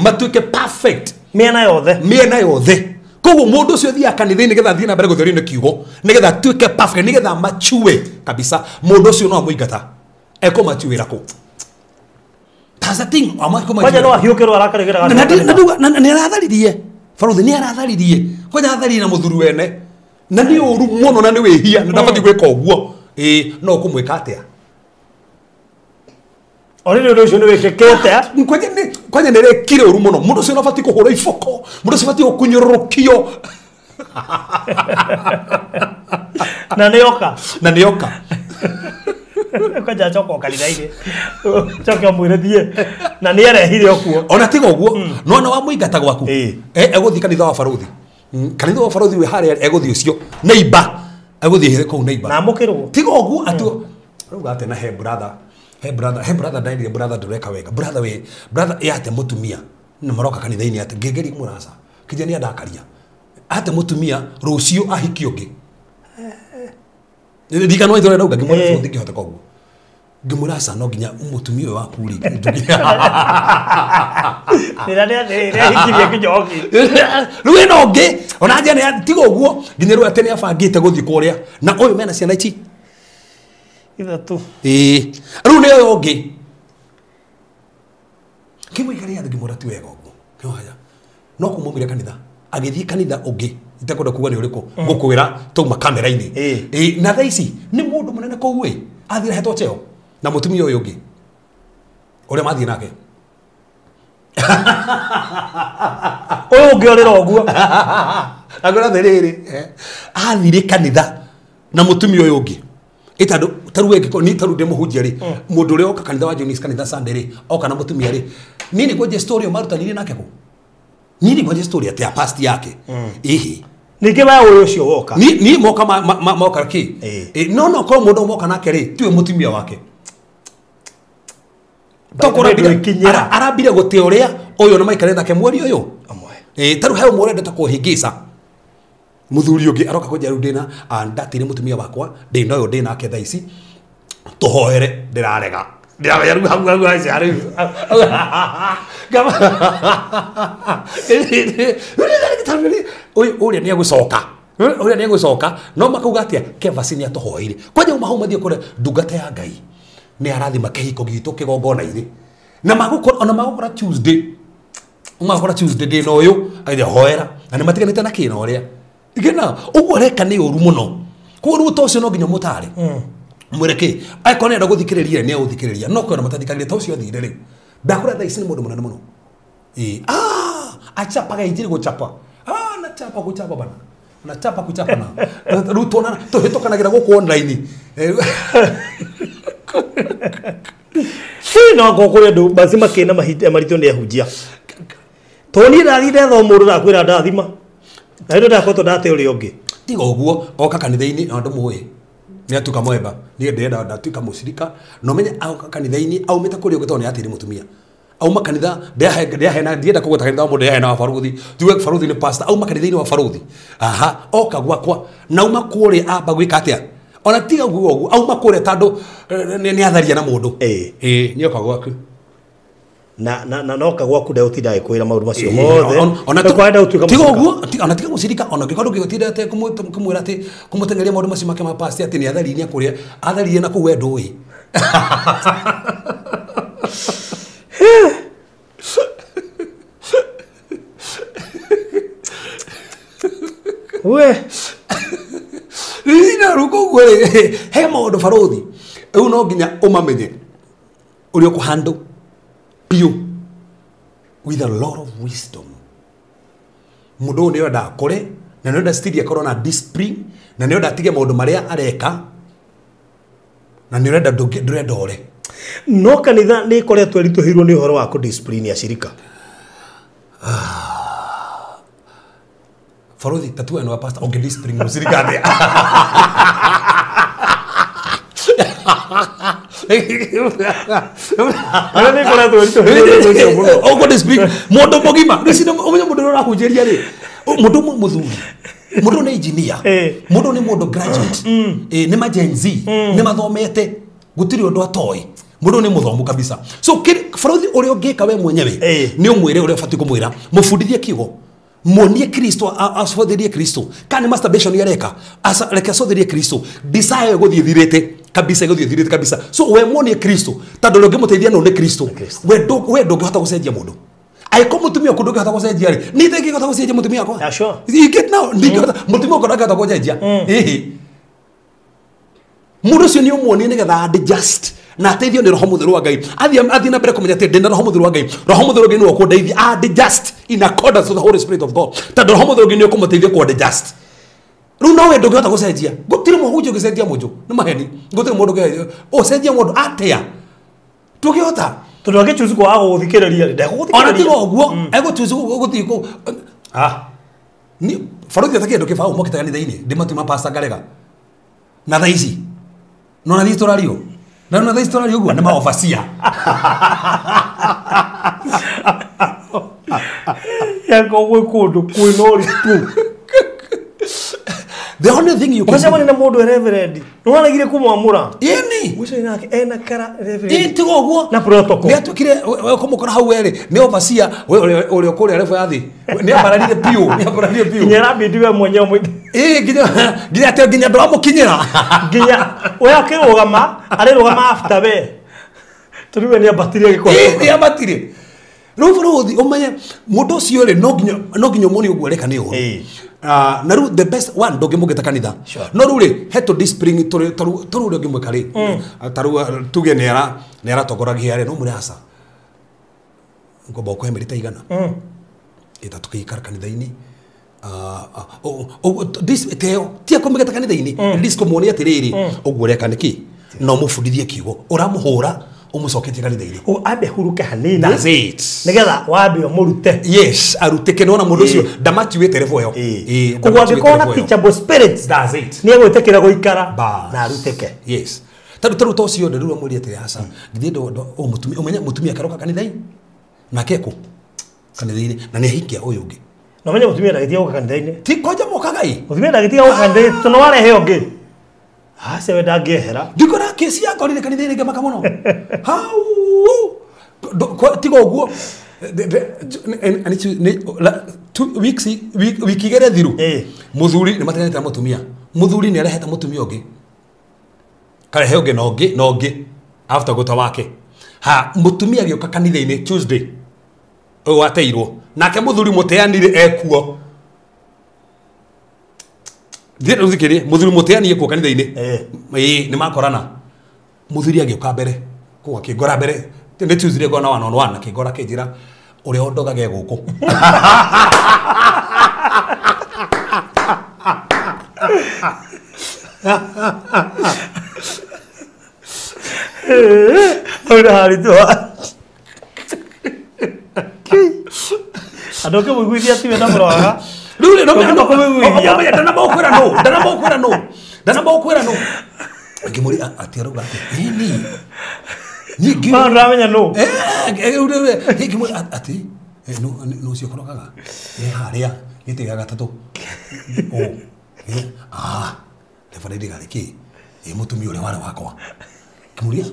Matuĩke perfect. Mĩena yothe. Mĩena yothe. Koguo mũndũ ũcio athiaga kanitha-inĩ nĩgetha athiĩ na mbere gũtherio nĩ kiugo, nĩgetha atuĩke perfect, nĩgetha mature kabisa. Mũndũ ũcio no amũingata. Ekũmachuĩra kũ? That's the thing. Kwanja no ahiũkĩrwo arakarĩgĩra Na nĩ aratharirie. Barothi nĩ aratharirie. Kwanja atharirie na mũthuri wene. Na nĩ ũru mũno na nĩ wĩhia, na ndabatiĩ gwĩka ũguo. No ũkũmwĩka atĩa? Already ũndũ ũcio nĩ wĩkĩkĩte. Kwanja nĩ rekire ũru mũno. Mũndũ ũcio no abatiĩ kũhũrwo iboko. Mũndũ ũcio abatiĩ gũkunyũrũrũkio. Na nĩ oka. Na nĩ oka. Kwanja acoka o kanitha-inĩ. Acoke amwĩre thiĩ. Na nĩ arehire ũkuo. Ona tiga ũguo, no ona wamũingata gwaku. Egũthiĩ kanitha wa barothi. Kanitha wa barothi wĩ harĩa egũthiĩ ũcio. Neighbor. Egũthiĩ kũu neighbor. Na amũkĩrwo. Tiga ũguo atĩ rauga atĩ na he brother. He brother, he brother ndairire brother ndũreka wega. Brother we, brother ĩ ate mũtumia. Na maroka kanitha-inĩ atĩ ngĩgeria mũraca. Kĩnja nĩ andakaria. Ate mũtumia rũciũ ahiki ũngĩ. Ndikano itore ndauga ngĩmwĩra bũthi ngĩhota koguo. Ngĩmwĩra aca no nginya mũtumia ũyũ waku rĩ. Nĩrahikirie kĩnjoki. Rĩu ĩno ũngĩ, ona nja nĩ tiga ũguo, nginya rĩu atĩ nĩ abangĩte gũthiĩ kũrĩa. Na ũyũ mena ciana ici? Ithatũ. Rĩu nĩ ũyũ ũngĩ. Kĩmũikaria thĩ ngĩmwĩra ti wega ũguo. Kĩohaya. No kũmũmire kanitha. Agĩthiĩ kanitha ũngĩ. Itekwenda kuga nĩ ũrĩkũ. Ngũkwĩra tauma kamera-inĩ. Na thaa ici nĩ mũndũ mũnene kũu ĩ. Athire hetwo cheo. Na mũtumia ũyũ ũngĩ. Ũrĩa mathiĩ nake. Ũyũ ũngĩ ũrĩra ũguo. Agora atĩrĩrĩ, athire kanitha na mũtumia ũyũ ũngĩ. Ĩtandũ taru wengĩ ni taru ndĩ mũhunjia rĩ, mũndũ ũrĩa oka kanitha wa Johnny's kanitha Sunday rĩ, oka na mũtumia rĩ, niĩ nĩ ngwenjia story marutanire nake kũ? Niĩ nĩ ngwenjia story atĩ ya past yake. Ĩhĩ. Ningĩ we ũyũ ũcio woka. Niĩ moka moka kĩ? No no korwo mũndũ moka nake rĩ, tiwe mũtumia wake. Tokora arambire gũte ũrĩa ũyũ na maikare nake mweri ũyũ. Taru he ũmwe ũrendete kũhĩngĩca. Mũthuri ũngĩ aroka kũnjĩra rĩu ndĩna ndatĩire mũtumia wakwa, ndĩna ũyũ ndĩna nake thaa ici, tũhoere, ndĩrarega. Ndĩramenya rĩu hau hau aca rĩu. Ũyũ ũrĩa nĩ egũcoka. Ũrĩa nĩ egũcoka, no makauga atĩa Kevas nĩ atũhoeire. Kwanja uma hau mathiĩ kũrĩa ndungata ya Ngai. Nĩ arathima kĩhiko gitũ kĩgongona-inĩ. Na magũkora, ona magũkora Tuesday. Magũkora Tuesday ndĩna ũyũ, agĩthiĩ hoera. Na nĩ matiganĩte na kĩna ũrĩa. Igena, ũguo areka nĩ ũru mũno. Koguo rĩu ta ũcio no nginya mũtare. Mwĩre kĩ? Angĩkorwo nĩarenda gũthikĩrĩria nĩ egũthikĩrĩria. No kwĩna matathikagĩrĩria ta ũcio athire rĩu. Ndakũra thaa ici nĩ mũndũ mũnene mũno. Achapaga injiri gũchapa. Anachapa gũchapa bana. Anachapa kuchapa na. Rĩu tuonana tũhĩtũkanagĩra gũkũ online. No ngũkũrĩ andũ basi makĩna mahinda maritũ nĩ ahunjia. Tondũ niĩ ndathiĩ ndetha mũndũ ndakwĩra ndathima. Na rĩu ndakoretwo ndate ũrĩa ũngĩ. Tiga ũguo oka kanitha-inĩ na ndũmũĩ. Nĩ atuĩka mwemba. Niĩ ndĩrenda ndatuĩka mũcirika. Na ũmenye oka kanitha-inĩ aumĩte kũrĩa ũngĩ tondũ nĩ atĩire mũtumia. Auma kanitha ndĩahena ndienda kũgweta kanitha wa mũndũ ndĩahena wa baruthi. Tuge baruthi nĩ pastor. Auma kanitha-inĩ wa baruthi. Aha, oka gwakwa. Na auma kũrĩa amba gwĩka atĩa? Ona tiga ũguo ũguo auma kũrĩa tondũ nĩ atharia na mũndũ. Nĩ oka gwaku. Na noka gwaku ndegũtinda agĩkwĩra maũndũ macio mothe. Ona Kwenda gũtuĩka tiga mũcirika. ũguo, ona tiga mũcirika, ona ũngĩkorwo ndũngĩgũtinda kũmwĩra atĩ kũmũteng'eria maũndũ macio make ma past atĩ nĩ atharirie kũrĩa, atharirie na kũu we ndũĩ. We na rĩu koguo rĩ he maũndũ barothi rĩu no nginya ũmamenye ũrĩa ũkũhandle biũ with a lot of wisdom. Mũndũ ũyũ nĩenda akũre na nĩenda still akorwo na discipline na nĩenda atige maũndũ marĩa areka na nĩũrenda ndũrenda ore. No kanitha nĩ ĩkoretwo ĩritũhĩirwo nĩ ũhoro wa kũ-discipline acirika. Farothi tatua eno wa pastor onge discipline mũcirika atĩa? Ara nĩ ĩkoretwo ĩritũhĩirwo nĩ ũndũ ũcio mũno. Ũguo discipline mũndũ mũgima rĩu ũmenye mũndũ ũrĩa ũrahunjĩria rĩ mũndũ mũthuri mũndũ nĩ engineer mũndũ nĩ mũndũ graduate nĩ ma Gen Z nĩ mathomete gũtirĩ ũndũ atoĩ mũndũ nĩ mũthomu kabisa. So barothi ũrĩa ũngĩka we mwenyewe nĩ ũmwĩre ũrĩa ũbatiĩ kũmwĩra mũbundithie kiugo muonie Kristo acothirie Kristo kana masturbation yareka reke acothirie Kristo desire gũthiĩ thirĩte kabisa gũthiĩ thirĩte kabisa. So we muonie Kristo tondũ ũrĩa ũngĩmũteithia no nĩ Kristo. We ndũngĩhota gũcenjia mũndũ aiko mutumia ku ndũngĩhota gũcenjia rĩ niĩ ndingĩhota gũcenjia mutumia wakwa. Yeah, sure. You get now ndingĩhota mutumia wakwa ndangĩhota gũcenjia. Ĩhĩ mũndũ ũcio nĩ ũmuonie nĩgetha adjust na ateithio nĩ roho mũtheru wa Ngai athiĩ na mbere kũmenya atĩ ndĩna roho mũtheru wa Ngai. Roho mũtheru wa Ngai nĩwe ũkũndeithia adjust in accordance with the Holy Spirit of God tondũ roho mũtheru wa Ngai nĩ ũkũmũteithia kũ adjust. Rĩu no we ndũngĩhota gũcenjia gũtirĩ mũhunjia ũngĩcenjia mũndũ nĩ maheni gũtirĩ mũndũ ũcenjia mũndũ atĩa ndũngĩhota tondũ angĩchuzu kwaga gũgũthikĩrĩria rĩ ndegũgũthikĩrĩria ona tiga ũguo egũchuzu gũthiĩ kũ ni barothi ata kĩndũ kĩbaũ mokĩte kanitha-inĩ ndĩmatuma pastor ngarega na thaa ici no na thiĩ tũrario na na thaa ici tũrario ũguo nĩ maobacia yako gwĩ kũndũ kwĩna ũritũ. The only thing you can do. Na mũndũ reverend nĩ waregire kũmwamũra ĩni ũcio nake ena kara reverend ĩ tiga ũguo na protocol nĩ atuĩkire ũkũmũkora hau werĩ nĩ overseer ũrĩa kũrĩa level ya thĩ nĩ ambararire biũ nĩ ambararire biũ nginya arambindi we mwenyewe ĩ nginya atĩ nginya ndũramũkinyĩra nginya we akĩrũgama arĩrũgama after we tondũ we nĩ ambatire agĩkora ĩ nĩ ambatire rĩu bũrũthi ũmenye mũndũ ũcio rĩ no nginya ũmuonie ũguo areka nĩ ũru. Na rĩu the best one ndũngĩmũgĩta kanitha no rĩu rĩ he tũ discipline tũrĩ ũrĩa ũngĩmwĩka rĩ ta rĩu tuge nĩ aratongoragia rĩ no mwĩre aca ngomba ũkũhe mĩeri ta igana ĩta tũkĩikara kanitha-inĩ teo tia kũmĩgĩta kanitha-inĩ at least kũmuonia atĩrĩrĩ ũguo ũreka nĩkĩ no ũmũbundithie kiugo ũramũhũra ũmũcoketie kanitha-inĩ ambe huruke hanini. That's it. Nĩgetha wambe ũmũrute. Yes, arutĩke nĩwona mũndũ ũcio ndamatiwĩte level ĩyo. Koguo angĩkorwo na teachable spirit that's it. Nĩ egwĩtĩkĩra gũikara na arutĩke. Yes. Tondũ ta ũcio rĩu amwĩrie atĩrĩ aca githĩ mũtumia ũmenye mũtumia akaroka kanitha-inĩ nake ekũ kanitha-inĩ na nĩ ahikia ũyũ ũngĩ. Na ũmenye mũtumia ndagĩtiga gũka kanitha-inĩ. Ti kwanja mokaga ĩ. Mũtumia ndagĩtiga gũka kanitha-inĩ tondũ warehe ũngĩ. Aca we ndangĩehera. Ndikora kesi yakorire kanitha-inĩ ngĩmaka mũno. Hau tiga ũguo wiki igĩrĩ thiru mũthuri nĩ matiganĩte na mũtumia mũthuri nĩ arehete mũtumia ũngĩ karehe ũngĩ na ũngĩ na ũngĩ after gũta wake ha mũtumia agĩũka kanitha-inĩ Tuesday ũyũ wateirwo nake mũthuri mũteanire ekuo thiĩ mũthuri mũteani ekuo kanitha-inĩ ĩĩ nĩ makorana mũthuri agĩũka mbere kũu akĩngora mbere nĩ Tuesday ngona one on one akĩngora akĩnjĩra ũrĩa ũndogage gũkũ Hau nĩ haritũha. Andũ ũkĩmũiguithia tiwe na mũroraga rĩu rĩ ndanamũkwĩra nũ ndanamũkwĩra nũ ndanamũkwĩra nũ ngĩmũria atĩ arauga atĩ ĩni niĩ ma ndũramenya nũ ngĩmũria atĩ nũ ũcio ũkorogaga harĩa gĩtĩ gĩa gatatũ reverend garĩ kĩ ĩ mũtumia ũrĩa warĩ wakwa ngĩmũria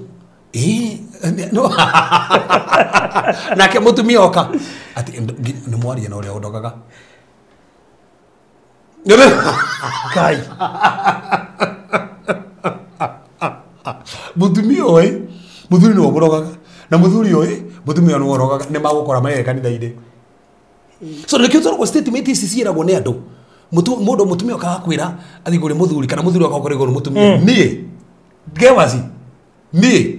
ĩ no nake mũtumia oka atĩ nĩ mwaria na ũrĩa ũndogaga Kai. Mutumia ũyũ muthuri nĩwe ũmũrogaga na muthuri ũyũ mutumia nĩwe ũrogaga nĩ magũkora marĩ kanitha-inĩ. So nĩkĩo tũragwo statement ici ciĩragwo nĩ andũ. Mũndũ mũtumia okaga kwĩra athiĩ kũrĩ mũthuri kana mũthuri okaga kũrĩ mũtumia. Niĩ ngewasi niĩ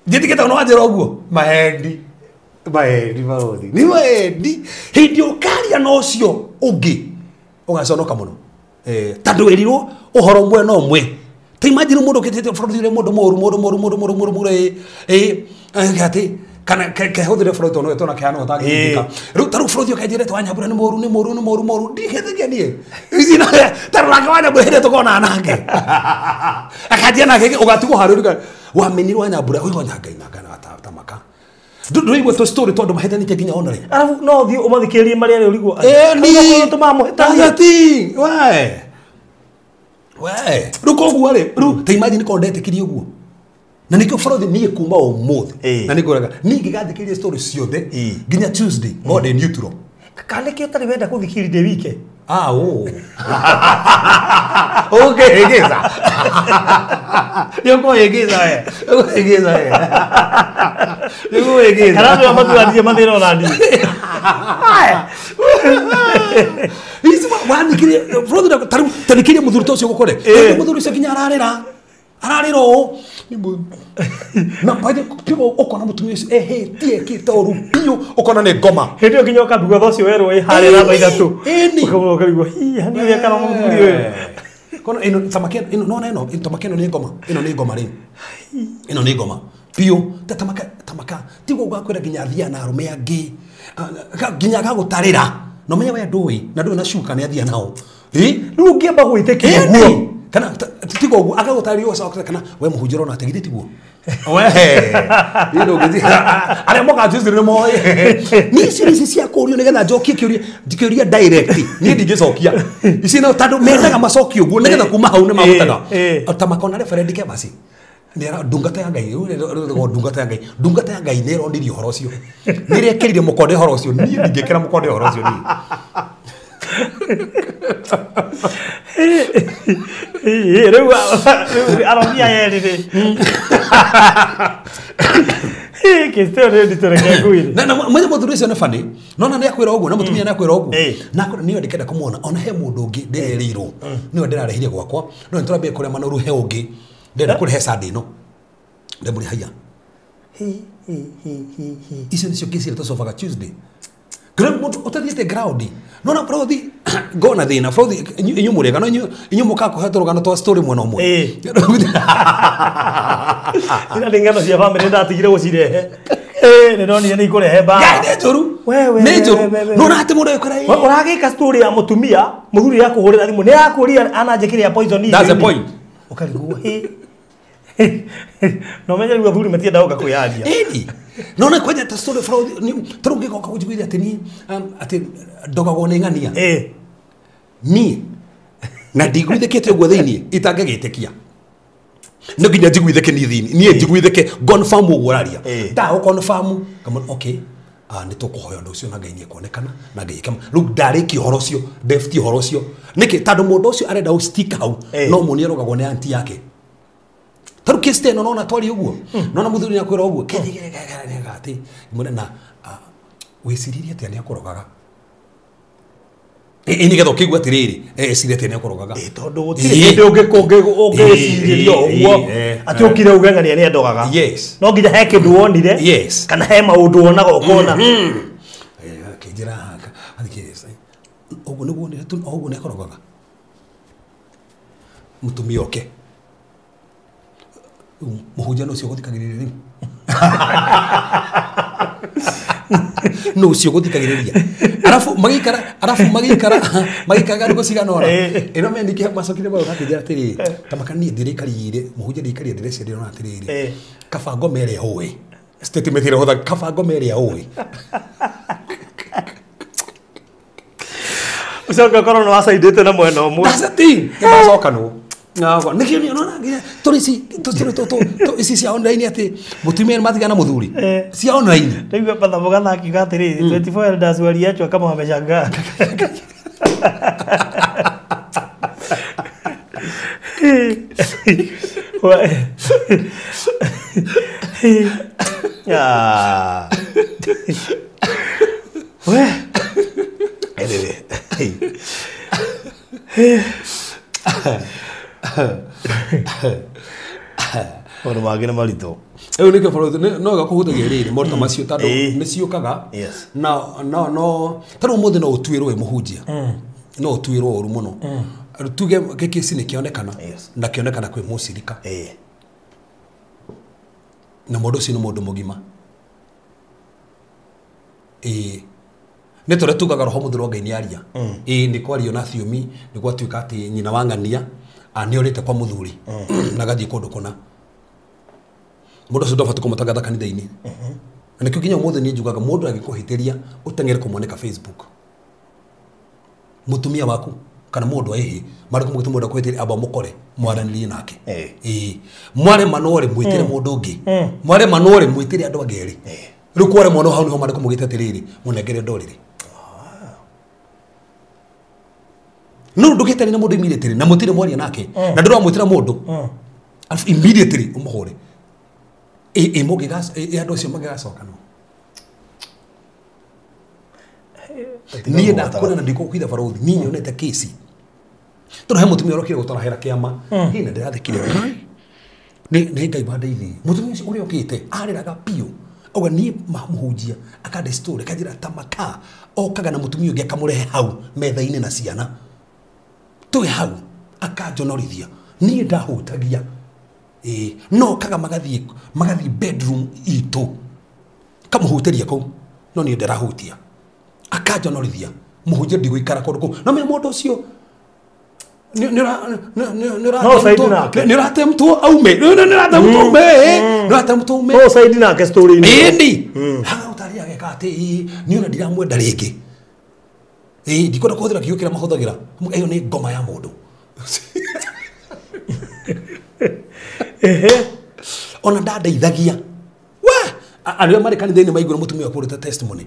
njĩtĩkĩte ona wanjĩra ũguo mahendi mahendi marothi nĩ mahendi hĩndĩ ũkaria na ũcio ũngĩ ũgaconoka mũno tondũ wĩrirwo ũhoro mwena ũmwe. Ta imagine mũndũ ũkĩtĩte bũrũri ũrĩa mũndũ mũru mũndũ mũru mũndũ mũru mũru mũru atĩ kana kehũthĩre bũrũri tondũ tona kehana ũtangĩhingĩka. Rĩu ta rĩu bũrũri ũkanjĩra wa Nyambura nĩ mũru nĩ mũru nĩ mũru mũru ndihĩthagia niĩ ici na ta rũranga wa Nyambura hĩndĩ tũkona nake akanjia nake ũgatigwo harĩa ũrĩ wamenirwo wa Nyambura ũyũ Ngai na Ngai na tamaka ndũigua tũ story tondũ mahĩtanĩtie nginya ona rĩ arabu no ũthiĩ ũmathikĩrĩrie marĩa rĩ ũrigwo ĩni we rĩu koguo rĩ rĩu ta imagine korwo ndetĩkirie ũguo na nĩkĩo bũrũri niĩ kuma ũmũthĩ na nĩngũraga niĩ ngĩgathikĩrĩria story ciothe nginya Tuesday ngorwo ndĩ neutral. Kana nĩkĩo ũtarĩ wenda gũthikĩrĩria ndĩ wike? Ah, oh. Ũngĩhĩngĩca. Nĩũkũhĩngĩca we. Ũkũhĩngĩca we. Nĩũkũhĩngĩca. Kana andũ arĩa maturanire mathĩna ona niĩ. Ici wathikĩrĩria bũrũri ta rĩu ta thikĩrĩria mũthuri ta ũcio gũkore. Mũthuri ũcio nginya ararĩra. Ararĩra ũũ. Na by the people ũkona mũtumia ũcio ehĩtie ekĩte ũru biũ ũkona nĩ ngoma. Hĩndĩ ĩyo nginya ũkambigua tha ũcio werwo ĩ harĩa namba ithatũ. Ĩni. Ũkaigua ũkarigwo hihi nĩ ũrĩa kana mũthuri ũyũ. Kono ĩno tamaki ĩno nona ĩno tamaki ĩno nĩ ngoma ĩno nĩ ngoma rĩ. Ĩno nĩ ngoma biũ ta tamaka tamaka tiguo ũgakwĩra nginya athiaga na arũme angĩ nginya agagũtarĩra na ũmenye we ndũĩ na ndũĩ na cuka nĩ athiaga nao. Rĩu ũngĩamba gwĩtĩkia ũguo kana tiguo ũguo agagũtarĩria ũgacoka kana we mũhunjia ũrona atĩ githĩ tiguo we niĩ ndũngĩthiĩ arĩa mokaga Tuesday nĩ moĩ niĩ ici ici cia kũũrio nĩgetha njokie kĩũria kĩũria direct niĩ ndingĩcokia ici no tondũ mendaga macokie ũguo nĩgetha kuma hau nĩ magũtaga ta makona referend Kebasi nĩ ndungata ya Ngai rĩu ndungata ya Ngai ndungata ya Ngai nĩ ĩronirie ũhoro ũcio nĩ ĩrekĩrire mũkonde ũhoro ũcio niĩ ndingĩkĩra mũkonde ũhoro ũcio niĩ. Rĩu aromia erĩ rĩ kĩsteo nĩ nditũ reke ngwĩre. Na mwenye mũthuri ũcio nĩ funny nona nĩ akwĩra ũguo na mũtumia nĩ akwĩra ũguo na akwĩra niĩ ndĩkenda kũmuona ona he mũndũ ũngĩ ndĩrerĩirwo nĩwe ndĩrarehire gwakwa no nĩ tũrambia kũrĩa manoru he ũngĩ ndĩrenda kũrehe Sunday ĩno ndĩmũrĩ haiya icio nĩcio kesi iria tũcobaga Tuesday. Mũndũ ũtathiĩte ground nona bũrũthi ngona thĩna bũrũthi inyuĩ mũrĩega no inyuĩ mũkaga kũhe tũrũgano twa story mwena ũmwe. Ira nĩ ng'ano cia bamĩrĩ ndatigire gũcirehe. Nĩ ndonire nĩ ikũrehe mbara. Ngai nĩ njũru. Nĩ njũru. Nona atĩ mũndũ ekwĩra ũragĩka story ya mũtumia mũthuri akũhũrĩra thimũ nĩ akũria ananjĩkĩrĩa poison. That's the point. Ũkarigwo no menye rĩu athuri matiendaga gũka kwĩyaria. Ĩni. Nona kwanja ta story bũrũthi tarĩu ngĩgoka kũnjiguithia atĩ niĩ atĩ ndogagwo nĩ ng'ania. Niĩ na ndiguithĩkĩte ũguo thĩiniĩ itangĩgĩtĩkia no nginya njiguithĩke niĩ thĩiniĩ niĩ njiguithĩke confirm ũguo ũraria ndagũ confirm ngamwĩra okay nĩ tũkũhoya ũndũ ũcio na Ngai nĩ ekuonekana na Ngai ĩkema rĩu ndarĩkia ũhoro ũcio ndebti ũhoro ũcio nĩkĩ tondũ mũndũ ũcio arenda gũ-stick hau no muonie arogagwo nĩ anti yake. Tarĩu kesi ta ĩno nona twari ũguo nona mũthuri nĩ akwĩra ũguo atĩ na wĩciririe atĩa nĩ akũrogaga ĩ nĩgetha ũkĩigua atĩrĩrĩ eciria atĩa nĩ akũrogaga tondũ gũtirĩ hĩndĩ ũngĩcirĩria ũguo atĩ ũkire uge ng'ania nĩ andogaga. Yes. No nginya he kĩndũ wonire kana he maũndũ wonaga ũkona. Akĩnjĩra ũguo nĩguo ũguo nĩ akũrogaga mũtumia oke mũhunjia no ũcio ũgũthikagĩrĩria rĩu no ũcio ũgũthikagĩrĩria arabu magĩikara arabu magĩikara magĩikara thikũ cigana ũna ĩno menike macokire magoka akĩnjĩra atĩrĩrĩ tamaka niĩ ndĩrĩikarire mũhunjia ndĩikarire ndĩreciria ndĩrona atĩrĩrĩ kaba ngoma ĩrĩa ũĩ statement ĩrĩa hũthagĩra kaba ngoma ĩrĩa ũĩ ũcoke ũkorwo nĩ wacaindĩte na mwena ũmwe. That's the thing. Nĩ macokanwo. Nĩkĩo niĩ nona nginya tũrĩ ici ici cia online atĩ mũtumia nĩ matigana na mũthuri cia online. Ndaigua Patha Mũgatha akiuga atĩrĩrĩ 24 elders waliachwa kama wameshangaa. Ah. We. Anyway. Maũndũ mangĩ nĩ maritũ. Rĩu nĩkĩo bũrũri no gakũhutagia rĩrĩ morita macio tondũ nĩ ciũkaga na no no tondũ ũmũthĩ no ũtuĩrwo wĩ mũhunjia no ũtuĩrwo ũru mũno tuge gĩkĩci nĩ kĩonekana na kĩonekana kwĩ mũcirika na mũndũ ũcio nĩ mũndũ mũgima nĩ tũrĩa tugaga roho mũtheru wa Ngai nĩ aria nĩ kwario na thiomi nĩ gwatuĩka atĩ nyina wa ng'ania nĩ orĩte kwa mũthuri na agathiĩ kũndũ kũna mũndũ ũcio ndabatiĩ kũmũtangatha kanitha-inĩ na nĩkĩo nginya ũmũthĩ niĩ njugaga mũndũ angĩkũhĩtĩria ũteng'ere kũmwoneka Facebook mũtumia waku kana mũndũ ĩhĩ marĩ kũmũgĩte mũndũ akũhĩtĩria amba mũkore mwaranĩrie nake mwaremanwo rĩ mwĩtĩre mũndũ ũngĩ mwaremanwo rĩ mwĩtĩre andũ angĩ erĩ rĩu kwaremwo no hau nĩho marĩ kũmũgĩte atĩrĩrĩ mũnengere ndũrĩrĩ no ndũgĩtania na mũndũ immediately na mũtirĩ mwaria nake na ndũramwĩtĩra mũndũ alafu immediately ũmũhũre andũ acio mangĩgacoka no niĩ ndakwĩra na ndikũkwitha barũthi niĩ nyonete kĩci tondũ he mũtumia ũrokire gũtwarahĩra kĩama hĩ na ndĩrathekire nĩ Ngai wandeithirie mũtumia ũcio ũrĩa ũkĩte arĩraga biũ auga niĩ mũhunjia akande story akanjĩra ta makaa okaga na mũtumia ũngĩ akamũrehe hau metha-inĩ na ciana twĩ hau akanjonorithia niĩ ndahutagia no kaga magathiĩ bedroom itũ kamũhutĩria kũu no niĩ ndĩrahutia akanjonorithia mũhunjia ndigũikara kũndũ kũu no menya mũndũ ũcio nĩ ũratemtwo aume nĩ ũratemtwo aume no side nake story-inĩ ĩni haga ũtarĩ ageka atĩ niĩ ona ndiramwenda rĩngĩ ndikwenda kũhũthĩra kiugo kĩrĩa mahũthagĩra ĩyo nĩ ngoma ya mũndũ ona ndandeithagia we arĩa marĩ kanitha-inĩ maiguire mũtumia akũrĩte testimony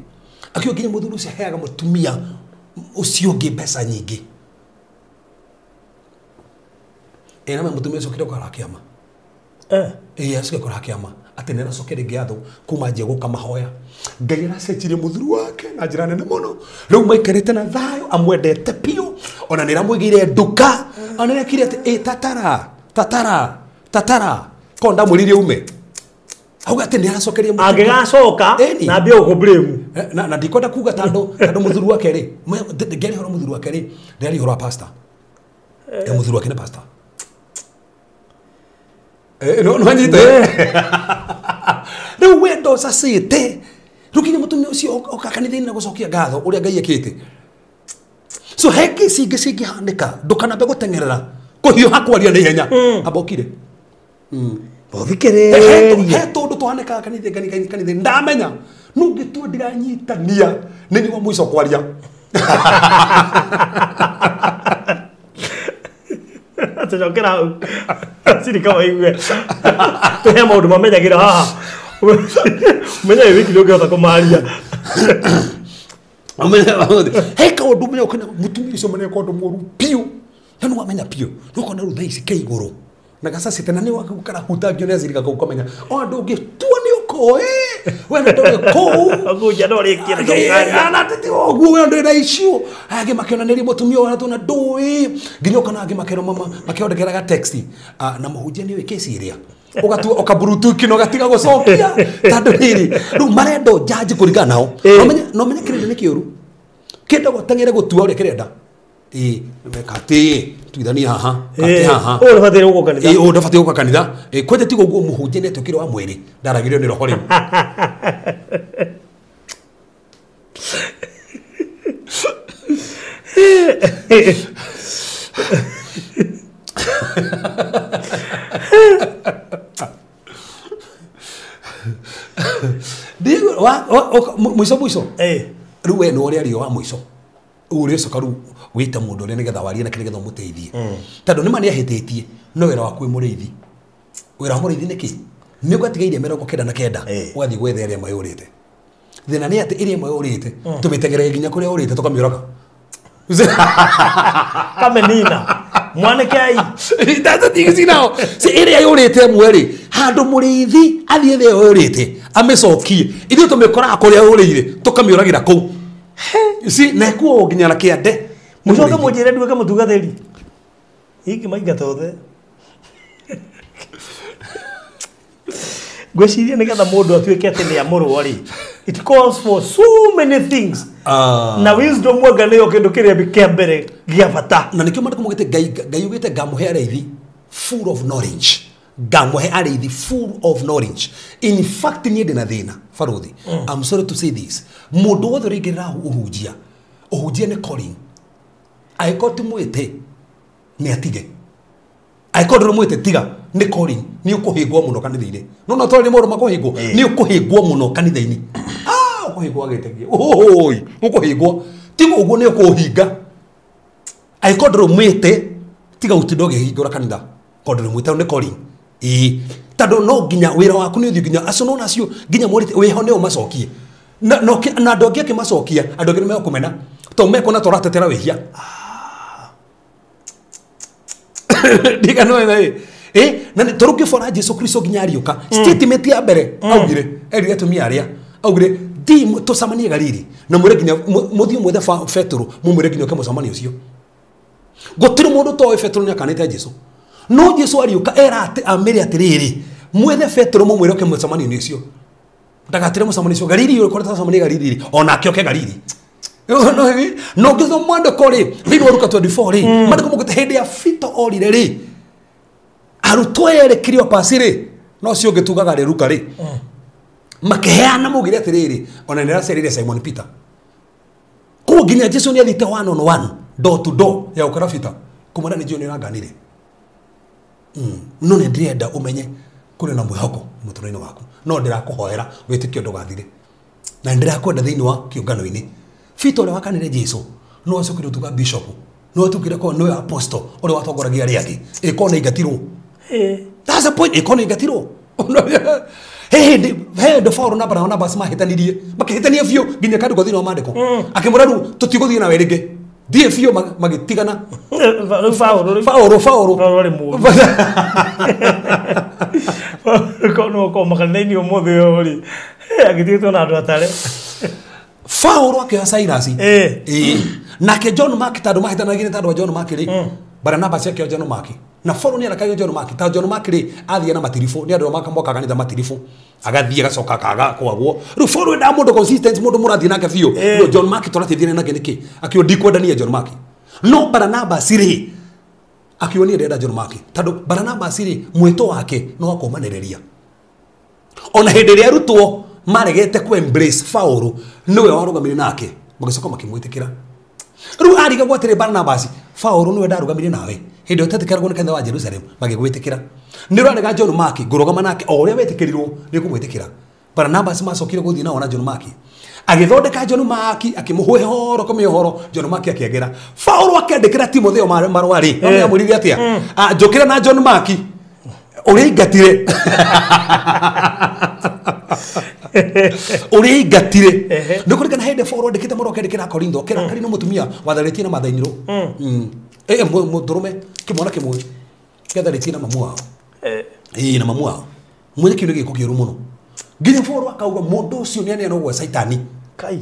akiuga nginya mũthuri ũcio aheaga mũtumia ũcio ũngĩ mbeca nyingĩ na mũtumia ũcio okire gũkara kĩama acokire gũkara kĩama atĩ nĩ aracokire rĩngĩ athũ kuma anjia gũka mahoya Ngai aracenjirie mũthuri wake na njĩra nene mũno rĩu maikarĩte na thayũ amwendete biũ ona nĩ aramũigĩire nduka ona nĩ arekire atĩ tatara tatara tatara ko ndamwĩrire ume auga atĩ nĩ aracokeria angĩgacoka na ambie gũkũ-blame na ndikwenda kuga tondũ mũthuri wake rĩ ngĩaria ũhoro mũthuri wake rĩ ndĩraria ũhoro wa pastor mũthuri wake nĩ pastor no anyite rĩu wendo ũcacĩte rĩu nginya mũtumia ũcio oka kanitha-inĩ na gũcokia ngatho ũrĩa Ngai ekĩte so he kĩci ingĩ cingĩhanĩka ndũkanambe gũteng'erera kũhiũha kwaria na ihenya amba ũkire ũthikĩrĩrie he tũndũ tũhanĩkaga kanitha-inĩ ndamenya no ngĩtua ndiranyitania nĩ niĩ wa mũico kwaria tũcokera hau cirika maigue he maũndũ mamenyagĩra haha menya wĩ wiki ndũngĩhota kũmaria he kaũndũ menya ũkona mũtumia ũcio meneka ũndũ mũru biũ na nĩ wamenya biũ nĩ ũkona rĩu thaa ici ke igũrũ na gacacĩte na nĩ karahutangio nĩ acirika kau ũkamenya o andũ ũngĩtua nĩ ũkoĩ we na ndũrĩ kũu mũhunjia no rĩkie ũguo we ndũrĩ na issue angĩ makĩonanĩria mũtumia ũyũ tuna ndũĩ nginya ũkona angĩ makerwo mama makĩondekeraga text na mũhunjia nĩ ũĩ kĩci ĩrĩa ũgatua ũkaburutuki na ũgatiga gũcokia tondũ rĩrĩ rĩu marenda ũnjanji kũringana nao no menye kĩrĩndĩ nĩ kĩũru kĩenda gũteng'ere gũtua ũrĩa kĩrenda kati tuithanie haha kati haha ũyũ ndũbataire gũka kanitha ũyũ ndũbataire gũka kanitha kwanja tiga ũguo mũhunjia nĩ atuĩkire wa mwĩrĩ ndaragĩrio nĩ roho rĩu mũico mũico rĩu we nĩ ũrĩa ario wa mũico ũrĩcoka rĩu wĩte mũndũ ũrĩa nĩgetha warie nake nĩgetha ũmũteithie tondũ nĩma nĩahĩtĩtie no wĩra waku wĩ mũrĩithi wĩra wa mũrĩithi nĩkĩ nĩ ũgatiga iria 99 ũgathiĩ gwetha ĩrĩa ĩmwe yũrĩte thĩna nĩ atĩ ĩrĩa ĩmwe yũrĩte tũmĩtengerere nginya kũrĩa ũrĩte tũkamĩũraga kamenina Mwanake That's the thing, see now. See ĩrĩa yũrĩte ĩmwe rĩ, handũ mũrĩithi athiĩ thĩ ĩyo yũrĩte, amĩcokie. Ithuĩ tũmĩkoraga kũrĩa yũrĩire, tũkamĩũragĩra kũu. You see, na ĩkuo nginya na kĩande. Mũcoke mũnjĩre nduĩke mũtungatĩri. Ingĩ maingata othe. Ngwĩciria nĩgetha mũndũ atuĩke atĩ nĩ amũrwo rĩ, it calls for so many things. Na wisdom mwega nĩyo kĩndũ kĩrĩa kĩa mbere gĩa bata. Na nĩkĩo maandĩko maugĩte Ngai augĩte ngamũhe arĩithi full of knowledge. Ngamũhe arĩithi full of knowledge. In fact niĩ ndĩna thĩna barothi. I'm sorry to say this. Mũndũ wothe ũraingĩrĩra ũhunjia, ũhunjia nĩ calling. Angĩkorwo ti mwĩte nĩ atige. Angĩkorwo ndũrĩ mwĩte tiga, nĩ calling, nĩ ũkũhĩngwo mũno kanitha-inĩ. No no twarĩ mũndũ makũhĩngwo, nĩ ũkũhĩngwo mũno kanitha-inĩ. Ũkũhĩngwo agĩtegia. Ũhũi, ũkũhĩngwo. Tiga ũguo nĩ ũkũhinga. Angĩkorwo ndũrĩ mwĩte tiga gũtinda ũkĩhingũra kanitha. Korwo ndũrĩ mwĩte nĩ calling. Ĩĩ, tondũ no nginya wĩra waku nĩ ũthiĩ nginya acio no nacio nginya morĩte wĩho nĩo macokie. Na na andũ angĩ akĩmacokia, andũ angĩ nĩ megũkũmena. Tondũ mekuona ta ũratetera wĩhia. Ndigano ĩ na tũrũkĩbora Jesu Kristo nginya ariũka. Statement ya mbere augire, erire atumia arĩa augire thiĩ tũcemanie Galili na mwĩre nginya mũthiĩ mwethe Petero mũmwĩre nginya oke mũcemanio ũcio. Gũtirĩ mũndũ toĩ Petero nĩakanĩte Jesu. No Jesu ariũka era atĩ amĩre atĩrĩrĩ, mwethe Petero mũmwĩre oke mũcemanio-inĩ ũcio. Ndagatĩre mũcemanio ũcio Galili, ũkoretwo ũcemania Galili, onake oke Galili. No ngĩthoma mwandĩko rĩ, thĩinĩ wa Luka 24 rĩ, maandĩko maugĩte hĩndĩ ya Fito orire rĩ, arutwo erĩ Cleopas rĩ, no ũcio ũngĩ tugaga rĩ Luka rĩ, makĩheana maugire atĩrĩrĩ, ona nĩ aracerire Simon Peter. Koguo nginya Jesu nĩ athiĩte one on one, door to door ya gũkora Peter, kũmwĩra nĩ njũĩ nĩ ũranganire. No nĩ ndĩrenda ũmenye kũrĩ na mwĩhoko mũtũrĩre-inĩ waku, no ndĩrakũhoera wĩtĩkio ndũgathire, na ndĩrakwenda thĩinĩ wa kĩũngano-inĩ. Peter ũrĩa wakanire Jesu no acokire gũtuĩka bishop, no atukire ko nĩwe apostle ũrĩa watongoragia arĩa angĩ, ĩkorwo nĩ aingatirwo. That's the point, ĩkorwo nĩ aingatirwo. He hĩndĩ Paul na Barnabas mahĩtanirie, makĩhĩtania biũ nginya kandĩkwo thĩinĩ wa maandĩko. Akĩmwĩra rĩu tũtigũthiĩ nawe rĩngĩ, thiĩ biũ, magĩtigana. Rĩu Paul Paul arĩ mũũru. Korwo no ũkorwo makanitha-inĩ ũmũthĩ ũyũ rĩ, agĩtigĩtwo na andũ atare. Paul akĩoya Silas. Nake John Mark tondũ mahĩtanagia nĩ tondũ wa John Mark rĩ, Barnabas akĩoya John Mark. Na Paul nĩ arakagio John Mark, ta John Mark rĩ athiĩ na matiribũ, nĩ andũ mokaga kanitha matiribũ, agathiĩ agacoka akaga kwagwo. Rĩu Paul endaga mũndũ consistent, mũndũ mũrathiĩ nake biũ. Rĩu John Mark tũrathiĩ nake nĩkĩ? Akiuga ndikwendania John Mark. No Barnabas rĩ akiuga niĩ ndĩrenda John Mark, tondũ Barnabas rĩ mwĩto wake no wa kũmanĩrĩria. Ona hĩndĩ ĩrĩa arutwo maregete ku embrace Paul, nĩwe warũgamire nake, magĩcoka makĩmwĩtĩkĩra. Rĩu arigagwo atĩrĩ Barnabas, Paul nĩwe ndarũgamire nawe hĩndĩ ĩyo ũtetĩkĩragwo nĩ kanitha wa Jerusalem, magĩgwĩtĩkĩra. Nĩ ũrarega John Mark, ngũrũgama nake o ũrĩa wetĩkĩrirwo nĩ ũkũmwĩtĩkĩra. Barnabas macokire gũthiĩ nao na John Mark. Agĩthondeka John Mark, akĩmũhe ũhoro kũmĩ ũhoro, John Mark akĩagĩra. Paul akĩandĩkĩra Timotheo marũa rĩ, no nĩamwĩrire atĩa? Njũkĩra na John Mark ũrĩa aingatire. Ũrĩa aingatire. Nĩ kũringana hĩndĩ Paul andĩkĩte marũa akĩandĩkĩra Korintho, akĩra karĩ mũtumia watharĩtie na mathainirwo. Mũndũrũme kĩmwana kĩmwe gĩatharĩtie na mamu wao. Na mamu wao. Mwene kĩu nĩ gĩko kĩũru mũno. Nginya Paul akauga mũndũ ũcio nĩ aneanwo gwa Caitani. Kai.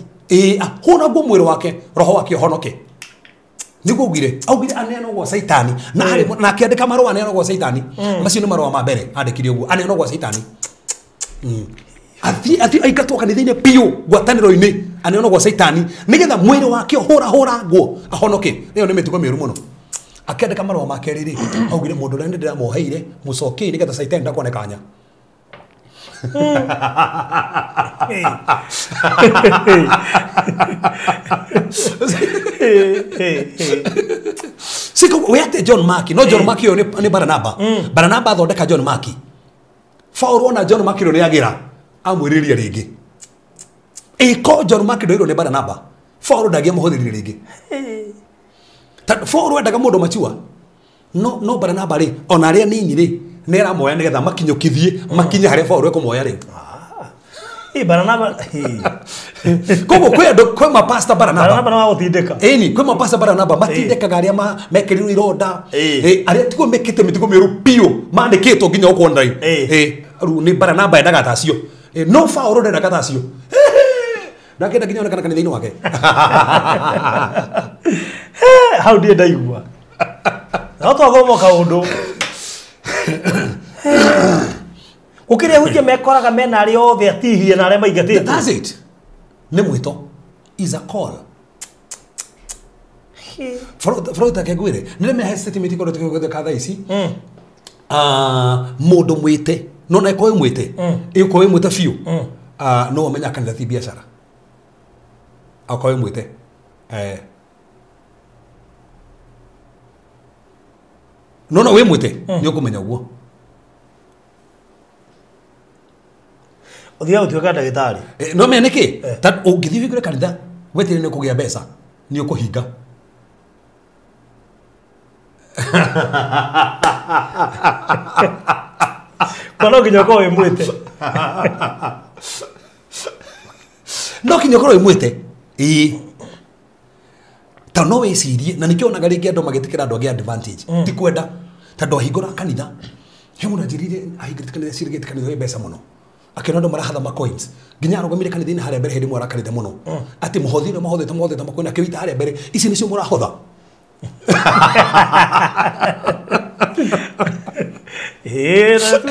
Ahũra nguo mwĩrĩ wake, roho wake ũhonoke. Nĩguo augire, augire aneanwo gwa Caitani. Na harĩ na akĩandĩka marũa aneanwo gwa Caitani. Macio nĩ marũa ma mbere andĩkire ũguo, aneanwo gwa Caitani. Athiĩ aingatwo kanitha-inĩ biũ, ngwatanĩro-inĩ, aneanwo gwa Caitani nĩgetha mwĩrĩ wake ũhũrahũra nguo ahonoke. Ĩyo nĩ mĩtugo mĩũru mũno. Akĩandĩka marũa ma kerĩ rĩ, augire mũndũ ũrĩa ndĩramuoheire mũcokiei nĩgetha Caitani ndakone kanya. Siko we ate John Mark, no John Mark ũyũ nĩ Barnaba. Barnaba athondeka John Mark. Paul ona John Mark nĩ agĩra, amwĩrĩria rĩngĩ. Ĩko John Mark ndoirwo nĩ Barnaba, Paul ndangĩamũhũthĩrire rĩngĩ. Tondũ Paul endaga mũndũ machua. No Barnaba rĩ, ona arĩa nini rĩ, nĩ aramoya nĩgetha makinyũkithie, makinye harĩa Paul ekũmoya rĩu. Baranaba. Koguo kwĩ andũ kwĩ mapasta Baranaba. Baranaba no wagũtindĩka. Ĩni kwĩ mapasta Baranaba matindĩkaga arĩa mekĩrirwo ironda. Arĩa tiguo mekĩte mĩtugo mĩũru biũ mandĩkĩtwo nginya gũkũ online. Rĩu nĩ Baranaba endaga ta acio. No Paũlũ ndendaga ta acio. Ndakenda nginya onekana kanitha-inĩ wake. Hau ndiĩ ndaigua. No twathoma kaũndũ. Gũkĩrĩ ahunjia mekoraga mena arĩa othe atihie na arĩa maingatĩtwo. That's it. Nĩ mwĩto. Is a call. Freud akegwire nĩ mehe statement ikoretwo ĩgĩtheka thaa ici. Mũndũ mwĩte no na ĩkorwo ĩ mwĩte ĩkorwo ĩ mwĩte biũ no ũmenya kanitha ti biacara akorwo ĩ mwĩte no wĩ mwĩte nĩ ũkũmenya ũguo. Ũthiaga gũtuĩka ndagĩtarĩ. No menya nĩkĩ ũngĩthiĩ ũhingũre kanitha weterere nĩ ũkũgĩa mbeca nĩ ũkũhinga. Kwa no nginya ũkorwo wĩ mwĩte. No nginya ũkorwo wĩ mwĩte. Ĩĩ. Ta no wĩcirie na nĩkĩo onaga rĩngĩ andũ magĩtĩkĩra andũ angĩ advantage. Ti kwenda tondũ ahingũra kanitha he mũndũ anjĩrire ahingũrĩte kanitha cirĩgĩte kanitha wĩ mbeca mũno. Akĩona andũ marahatha ma coins nginya arũgamire kanitha-inĩ harĩa mbere hĩndĩ ĩmwe arakarĩte mũno atĩ mũhothi ũrĩa mahothete macoin akĩwĩita harĩa mbere ici nĩcio mũrahotha.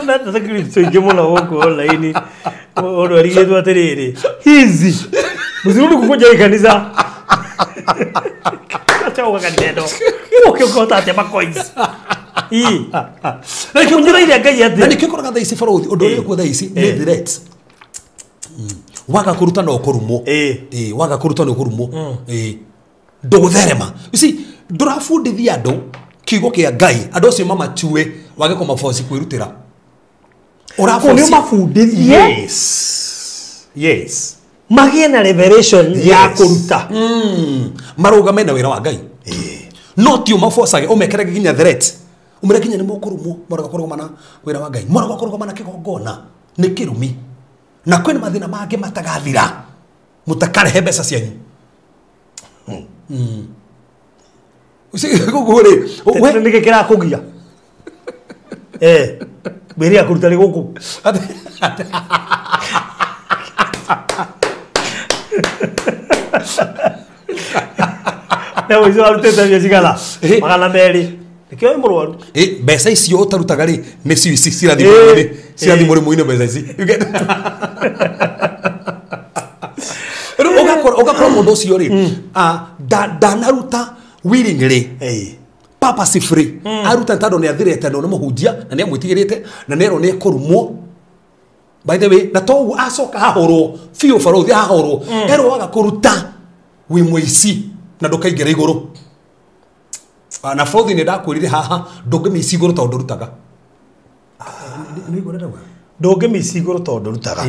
Na tuna clips ingĩ mũno gũkũ online ũndũ arigĩtwo atĩrĩrĩ hizi msirudi kukuja hii kanitha acha uga kanitha ĩno ũke ũkĩhota atĩa ma coins. Na nĩkĩo Ngai atĩa na nĩkĩo ũkoraga thaa ici barũthi ũndũ ũrĩa ũkuo thaa ici nĩ threats. Waga kũruta no ũkũrumwo. Waga kũruta no ũkũrumwo. Ndũgũtherema. You see ndũrabundithia andũ kiugo kĩa Ngai andũ acio mamatue wage kũmaboci kwĩrutĩra. Ũraboci mabundithie. Yes. Yes. Magĩe na revelation ya kũruta. Marũgame na wĩra wa Ngai. No ti ũmabocage ũmekere nginya threat. Umere nginya nĩ mũkũrumwo mwarega kũrũgama na wĩra wa Ngai. Mwarega kũrũgama na kĩgongona nĩ kĩrumi. Na kwĩna mathĩna mangĩ matagathira mũtakarehe mbeca cianyu. Ũguo rĩ nĩkĩ kĩrakũgia? Wĩra kũruta rĩ gũkũ. Na ũici warutĩte mbia cigana? 200. Nĩkĩo wĩ mũrwaru. Mbeca icio ũtarutaga rĩ nĩcio ici cirathiĩ mũrimũ-inĩ. Cirathiĩ mũrimũ-inĩ mbeca ici. Rĩu ũgakora mũndũ ũcio rĩ ndanaruta willingly purposefully aruta tondũ nĩ athirĩte no nĩ mũhunjia na nĩ amwĩtigĩrĩte na nĩ erwo nĩ ekũrumwo. By the way na toguo acoka ahũrwo biũ barũthi ahũrwo erwo waga kũruta wĩ mũici na ndũkaingĩra igũrũ. Na barũthi nĩ ndakwĩrire haha ndũngĩmĩici igũrũ tondũ ndũrutaga. Ndũngĩmĩici igũrũ tondũ ndũrutaga.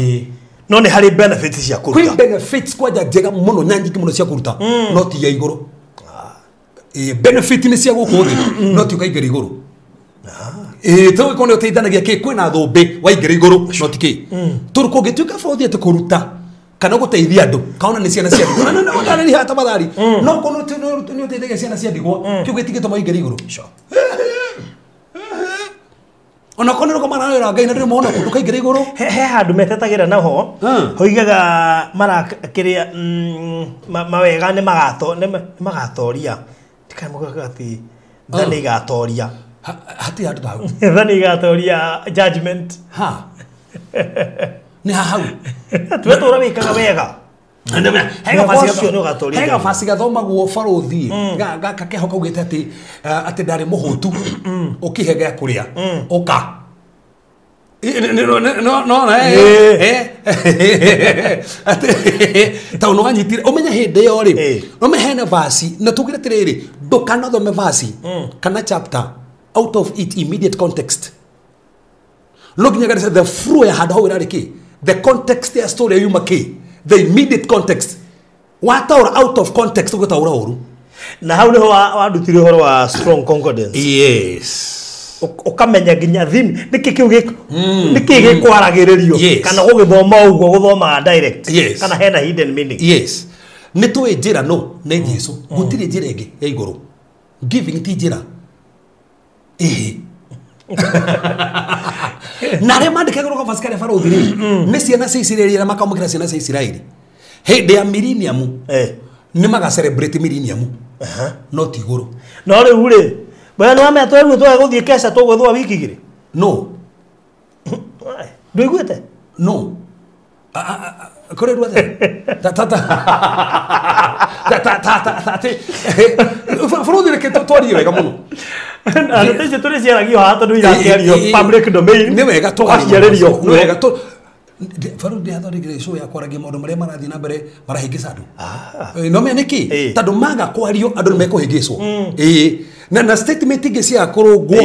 No nĩ harĩ benefits cia kũruta. Kwĩ benefits kwanja njega mũno na nyingĩ mũno cia kũruta no ti ya igũrũ. Benefit nĩ cia gũkũ thĩ no ti ũkaingĩra igũrũ. Tondũ korwo nĩ ũteithanagia kĩ kwĩna thũmbĩ waingĩra igũrũ no ti kĩ. Tondũ kũngĩtuĩka barũthi atĩ kũruta kana gũteithia andũ kaona nĩ ciana cia ndigwa na ndarĩria haha tafadhali no korwo nĩ ũteithagia ciana cia ndigwa kĩu gĩtingĩtũma ũingĩre igũrũ. Ona korwo nĩ ũrũgamaga na wĩra wa Ngai na ndũrĩ mũhonoku ndũkaingĩra igũrũ. He handũ metetagĩra naho hoigaga marakĩrĩa mawega nĩ magatoria ndikanamugaga atĩ tha nĩ igatoria. Hatirĩ handũ ta hau. Tha nĩ igatoria judgment. Ha. Nĩ ha hau. Twetũra wĩkaga wega. He gabasi gathomagwo barũthi gaka keho kaugĩte atĩ atĩ ndarĩ mũhũtu ũkĩhe gĩa kũrĩa ũka. No tondũ nĩwanyitire ũmenye hĩndĩ ĩyo rĩ no hena verse na tugire atĩrĩrĩ ndũkanathome verse kana chapter out of its immediate context. No nginya garĩca the flow ya handũ hau ĩrarĩ kĩ the context ya story yuma kĩ the immediate context wataũra out of context ũgũtaũra ũru. Na hau nĩho wandutire ũhoro wa strong concordance. Yes. Ukamenya nginya theme niki kiu niki gikwaragiririo kana gugithoma uguo guthomaga direct kana hena hidden meaning. Yes. Nĩ tũĩ njĩra no nĩ Jesu gũtirĩ njĩra ĩngĩ ya igũrũ. Giving ti njĩra. Ĩhĩ. Na arĩa mandĩkagĩrwo kavaci karĩa barũthi rĩ nĩ ciana cia Isiraeli arĩa makamũkĩra ciana cia Isiraeli hĩndĩ ya millennium nĩ maga celebrate millennium no ti igũrũ. No rĩu rĩ bwana nĩ wamenya tweruo twage gũthiĩ keca tũgwĩthũa wiki igĩrĩ. No. Ndũiguĩte? No. Kore ruwa ta ta ta ta ta ta ta bũrũthi reke twarie wega mũno. Na nĩ tũrĩ ciaragio haha tondũ irakĩario public domain. Nĩ wega tũgaciarĩrio. Nĩ wega bũrũthi yathondekire show ya kwaragia maũndũ marĩa marathiĩ na mbere marahĩngĩca andũ. No menya nĩkĩ? Tondũ maga kwario andũ nĩ mekũhĩngĩcwo. Ĩĩ. Na statement ingĩ cia kũrũngwo.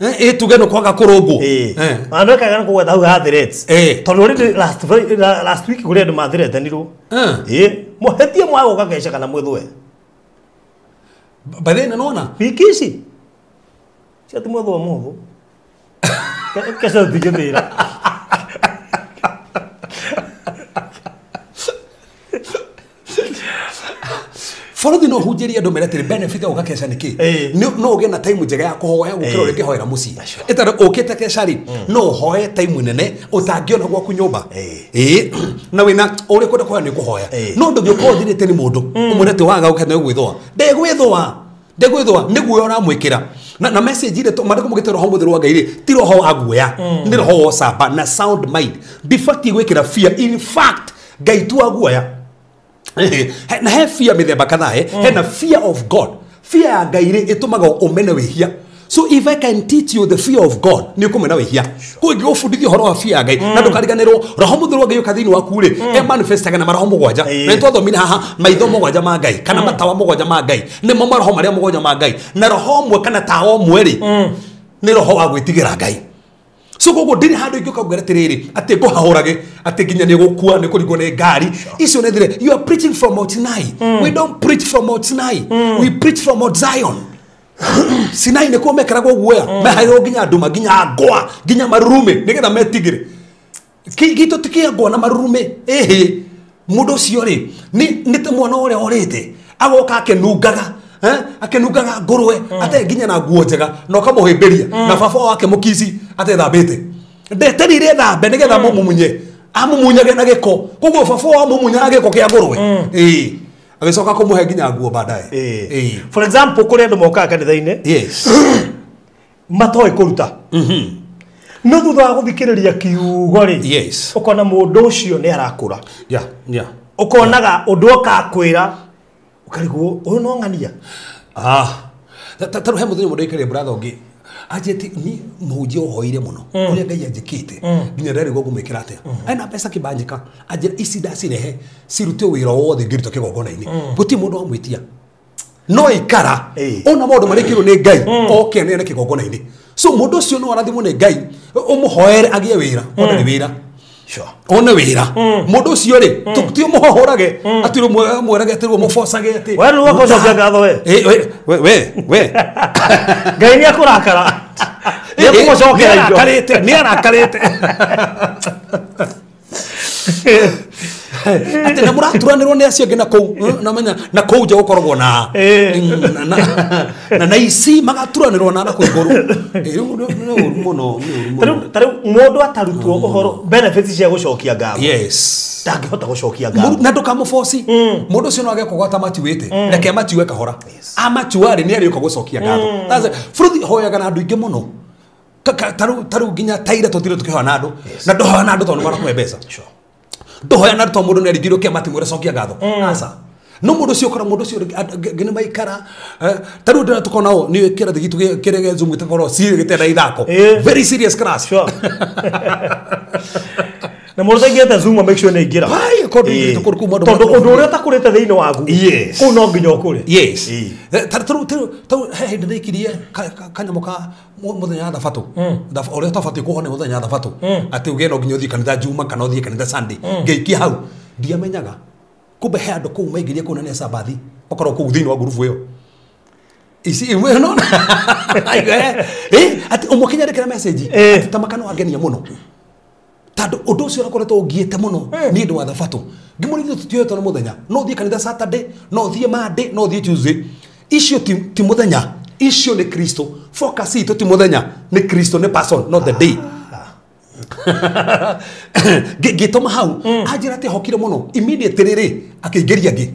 Ĩ tuge no kwaga kũrũngwo. Andũ ekaga nĩ kũgweta hau ha threats. Tondũ already last week kũrĩ andũ mathreatenirwo. Ĩ mũhetie mwagũka keca kana mwĩthũe. By then nona. Wiki ici. Cia ti mwĩthũa mũthũ. Keca tũtingĩthĩra. Bũrũthi no hunjĩrie andũ mere atĩrĩ benefit ya gũka keca nĩ kĩ? No ũgĩe na time njega ya kũhoya gũkĩra ũrĩa ũngĩhoera mũciĩ. Ĩtondũ ũkĩte keca rĩ no ũhoe time nene ũtangĩona gwaku nyũmba. Ĩĩ. Na wĩna ũrĩa ũkwenda kũhoya nĩ ũkũhoya. No ndũngĩũka ũthirĩte nĩ mũndũ ũmwĩre atĩ waga gũka nĩ ũgwĩthũa. Ndegwĩthũa. Ndegwĩthũa nĩ guoya ũramwĩkĩra. Na message ile mandĩko mũgĩte roho mũtheru wa Ngai rĩ ti roho wa guoya nĩ roho wa ũcamba na sound mind. Ndibatiĩ gwĩkĩra fear. In fact Ngai tu wa guoya. Na he fear mĩthemba kadhaa hena fear of God. Fear ya Ngai rĩ ĩtũmaga ũmene wĩhia. So if I can teach you the fear of God nĩ ũkũmena wĩhia. Koguo ingĩgũbundithia ũhoro wa fear ya Ngai na ndũkariganĩrwo roho mũtheru wa Ngai ũka thĩinĩ waku rĩ e manifestaga na maroho mũgwanja. Na nĩtwathomire haha maitho mũgwanja ma Ngai kana matawa mũgwanja ma Ngai nĩmo maroho marĩa mũgwanja ma Ngai na roho ũmwe kana tawa ũmwe rĩ nĩ roho wa gwĩtigĩra Ngai. So koguo ndirĩ handũ ingĩũka ngwĩre atĩrĩrĩ atĩ ngũhahũrage atĩ nginya nĩ gũkua nĩ kũringwo nĩ ngari icio nĩ thire. You are preaching from Mount Sinai. We don't preach from Mount Sinai. We preach from Mount Zion. Sinai nĩkuo mekaragwo guoya mehairwo nginya nduma nginya ngwa nginya marurume nĩgetha metigĩre. Gitũ ti kĩa ngwa na marurume. Ĩhĩ mũndũ ũcio rĩ nĩ ta mwana ũrĩa orĩte agoka akĩnungaga akenungaga ngũrwe ate nginya na nguo njega na ũkamũhĩmbĩria na baba wake mũkici atethambĩte ndeterire thambe nĩgetha mũmumunye amumunyage na gĩko koguo baba wa mumunyaga gĩko kĩa ngũrwe. Ĩĩ agĩcoka kũmũhe nginya nguo baadaye. Ĩĩ For example kũrĩ andũ mokaga kanitha-inĩ yes matoĩ kũruta no thutha wa gũthikĩrĩria kiugo rĩ yes ũkona mũndũ ũcio nĩ arakũra. Yeah yeah ũkonaga ũndũ ũkakwĩra ukarigwo uyu no ng'ania. Taru he muthenya mũndũ aikarire brother ũngĩ anjĩte ni mũhunjia ũhoire mũno ũrĩa Ngai anjĩkĩte nginya ndarigwo ngũmwĩkĩra atĩa ena mbeca kĩbanjĩka anjĩra ici ndacirehe cirute wĩra wothe ngĩruta kĩgongona-inĩ gũtirĩ mũndũ wamwĩtia no ikara ona maũndũ marĩkĩrwo nĩ Ngai oke aneane kĩgongona-inĩ. So mũndũ ũcio no arathimwo nĩ Ngai ũmũhoere agĩe wĩra ona nĩ wĩra. Sure. One wĩra mũndũ ũcio rĩ ti ũmũhohorage atĩ ũmwĩrage atĩ ũmũbocage atĩ we rĩu ũgũcokia ngatho we we we Ngai nĩ akũrakara nĩ akũgũcokera indo nĩ arakarĩte atĩ na mũraturanĩrwo nĩ acio angĩ na kũu na menya na kũu nja gũkoragwo na na ici magaturanĩrwo na kũu igũrũ. Rĩu nĩ ũru mũno nĩ ũru mũno. Ta rĩu mũndũ atarutwo ũhoro benefits cia gũcokia ngatho. Yes. Ndangĩhota gũcokia ngatho. Na ndũkamũboci mũndũ ũcio no age kũgwata matuĩte reke matiue kahora amatua rĩ nĩ arĩũka gũcokia ngatho. Bũrũthi hoyaga na andũ aingĩ mũno ta rĩu nginya taira tũtire tũkĩhoya na andũ na ndũhoya na andũ tondũ nĩ marakũhe mbeca. Ndohoya na mũndũ nĩ aringirwo kĩama ti mwĩre cokia ngatho aca no mũndũ ũcio ũkora mũndũ ũcio nĩ maikara ta rĩu ndĩra tũkona ũũ nĩ kĩrathi gitũ kĩrĩa gĩa Zoom gĩtakorwo cirĩ gĩtenda ithako very serious class. Sure. Na mũndũ ũtaingĩrĩte Zoom make sure nĩ aingĩra. Tondũ ũndũ ũrĩa ũtakũrĩte thĩinĩ waku kũu no nginya ũkũre. Yes. Ta rĩu he hĩndĩ ndaikirie kanyamũ ka mũthenya wa thabatũ ũrĩa ũtabatiĩ kũhona mũthenya wa thabatũ atĩ uge no nginya ũthiĩ kanitha Juma kana ũthiĩ kanitha Sunday ngĩikia hau ndiamenyaga kumbe he andũ kũu maingĩrie kũu na nĩ Sabathi makorwo kũu thĩinĩ wa ngurubu ĩyo. Ici we no. Ati umukinya ndikira message ati tamaka no angenia muno. Tondũ ũndũ ũcio ũrakoretwo ũngiĩte mũno nĩ ũndũ wa thabatũ. Ngĩmũrithia tũtioetwo nĩ mũthenya. No ũthiĩ kanitha Saturday, no ũthiĩ Monday, no ũthiĩ Tuesday. Icio ti mũthenya. Icio nĩ Kristo. Focus itũ ti mũthenya, nĩ Kristo, nĩ person, not the day. Ngĩtũma hau anjĩra atĩ hokire mũno immediately rĩ akĩingĩria ngĩ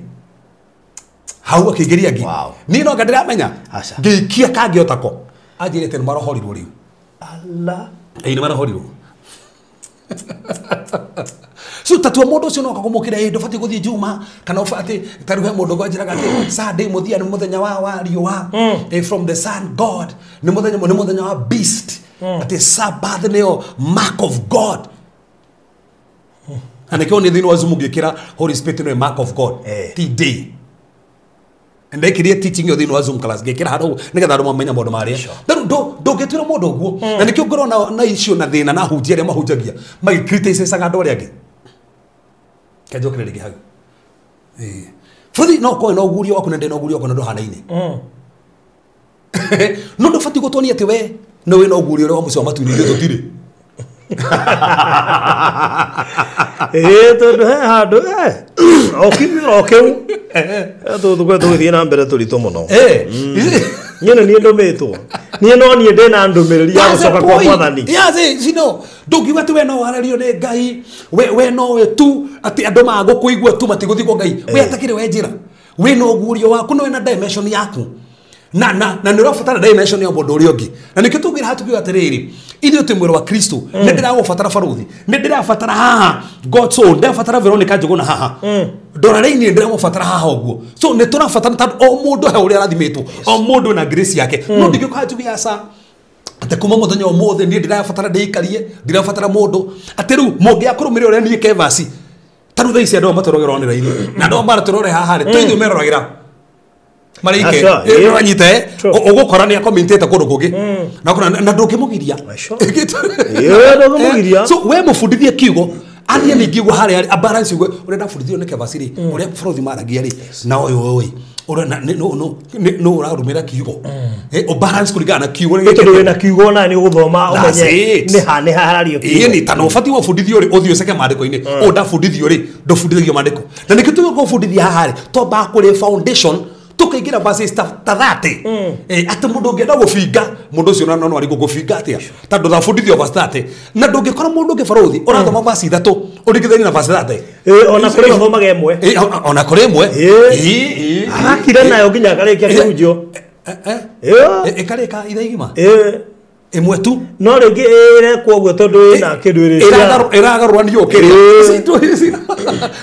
hau akĩingĩria ngĩ niĩ no anga ndĩramenya ngĩikia kangĩ otako anjĩrĩte nĩ marohorirwo rĩu. Allah ĩĩ nĩ marohorirwo. So tatua mũndũ ũcio no akakũmũkĩra ĩ ndũbatiĩ gũthiĩ Juma kana ũbatiĩ ta rĩu he mũndũ ngwanjĩraga atĩ Sunday mũthia nĩ mũthenya wa riũa from the sun god nĩ mũthenya wa beast atĩ Sabbath nĩyo mark of God. Na nĩkĩo nĩ thĩinĩ wa Zoom ngĩkĩra Holy Spirit nĩwe mark of God ti day. Ndekĩrie teaching ĩyo thĩinĩ wa Zoom class ngĩkĩra handũ nĩgetha andũ mamenye maũndũ marĩa. Rĩu ndũngĩtuĩra mũndũ ũguo na nĩkĩo ngorwo na icio na thĩna na ahunjia arĩa mahunjagia magĩcriticizaga andũ arĩa angĩ. Kenjokere rĩngĩ hau. Bũrũri no ũkorwo na ũgurio waku na ndĩ na ũgurio wakwa na ndũhanaine. No ndũbatiĩ gũtuonia atĩ we nĩ wĩna ũgurio ũrĩa wa mũciĩ wa matu-inĩ ithuĩ tũtirĩ. Tondũ he handũ o kiumia o kĩu tũgũthiĩ tũgĩthiĩ na mbere tũritũ mũno. Niĩ nĩ niĩ ndũmĩtwo. Niĩ no niĩ ndĩna ndũmĩrĩri ya gũcoka kwa Mwathani. Ndũngiuga atĩ we no warario nĩ Ngai, we nowe tu atĩ andũ magũkũigua tu matigũthiĩ kwa Ngai. We atakĩrĩ we njĩra. Wĩna ũguũrio waku na wĩna dimension yaku. Na nĩ ũrabatara dimension ya mũndũ ũrĩa ũngĩ. Na nĩkĩo tũngĩra haha tukiuga atĩrĩrĩ, ithuĩ twĩ mwĩrĩ wa Kristo, nĩ ndĩragũbatara barũthi, nĩ ndĩrabatara haha God's own, ndĩrabatara Veronica Njũgũna haha. Ndora-inĩ ndĩramũbatara haha ũguo. So nĩ tũrabatara tondũ o mũndũ he ũrĩa arathimĩtwo, o mũndũ na grace yake. No ndingĩũka haha njuge aca atĩ kuma mũthenya ũmũthĩ niĩ ndĩrabatara ndĩikarie, ndĩrabatara mũndũ. Atĩ rĩu mũngĩakũrũmĩrĩra ũrĩa niĩ Kevasi, ta rĩu thaa ici andũ aya matũrogera online-inĩ, na andũ aya maratũrore haha rĩ, to ithuĩ meroragĩra. Marike ũranyita ũgũkora nĩ akomentete kũndũ kũngĩ na ndũngĩmũgiria. So we mũbundithie kiugo athiĩ ningĩ ũguo harĩa abalance ũguo ũrĩa ndabundithirio nĩ Kevasi rĩ, ũrĩa bũrũri maragia rĩ, na ũyũ ũyũ ũrĩa nũ ũrarũmĩra kiugo ũbalance kũringana na kiugo tondũ wĩna kiugo na nĩ ũgũthoma ũmenye nĩ ha nĩ harario kiugo. Ĩĩ ta no ũbatiĩ gũbundithio rĩ ũthiĩ ũceke maandĩko-inĩ ũũ ndabundithio rĩ ndũbundithagio maandĩko na nĩkĩo tũgũka gũbundithia haha rĩ twambaga kũrĩ foundation tukaingĩra verses ta 30 atĩ mũndũ ũngĩenda gũbinga mũndũ ũcio no arigwo gũbinga atĩa tondũ ndabundithio verse 30 na ndũngĩkora mũndũ ũngĩ barũthi ũrathoma verse 3 ũringithanie na verse 30 ona kũrĩ mathomaga ĩmwe ona kũrĩ ĩmwe arakira nayo nginya akarĩkia kĩhunjio ĩkarĩka ithaa igima ĩmwe tu no rĩngĩ ĩrekwo ũguo tondũ ĩna kĩndũ ĩragarũranio kĩrĩa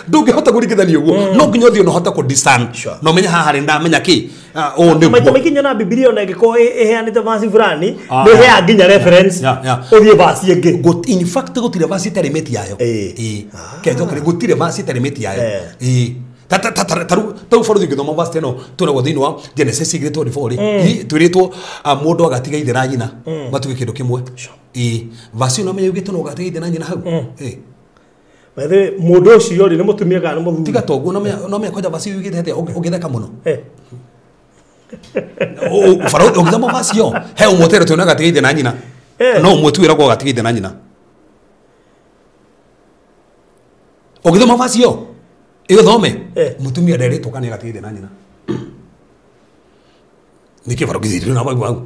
ndũngĩhota kũringithania ũguo no nginya ũthiĩ na ũhote kũ-discern na ũmenye haha rĩ ndamenya kĩ ũũ nĩguo. Maita maingĩ nyonaga Bibilia ona ĩngĩkorwo ĩheanĩte verse fulani nĩ ĩheaga nginya reference ũthiĩ verse ĩngĩ. In fact gũtirĩ verse ĩtarĩ mĩti yayo. Kenjokere gũtirĩ verse ĩtarĩ mĩti yayo. Tarĩu bũrũri ũngĩthoma verse ĩno tũragwo thĩinĩ wa Genesis 6:24 rĩ twĩrĩtwo mũndũ agatiga ithe na nyina matuĩke kĩndũ kĩmwe. Verse ĩyo no menya yugĩte no ũgatiga ithe na nyina hau. By the way mũndũ ũcio rĩ nĩ mũtumia kana nĩ mũthuri? Tiga toguo no menya kwanja verse ĩyo yugĩte atĩa ũngĩtheka mũno. Ũgĩthoma verse ĩyo he ũmwe ũteretwo nĩ agatiga ithe na nyina no ũmwe tu wĩragwo agatiga ithe na nyina. Ũgĩthoma verse ĩyo ĩyo mũtumia nderetwo kana agatiga ithe na nyina. Nĩkĩ barũgithĩrio na bau hau.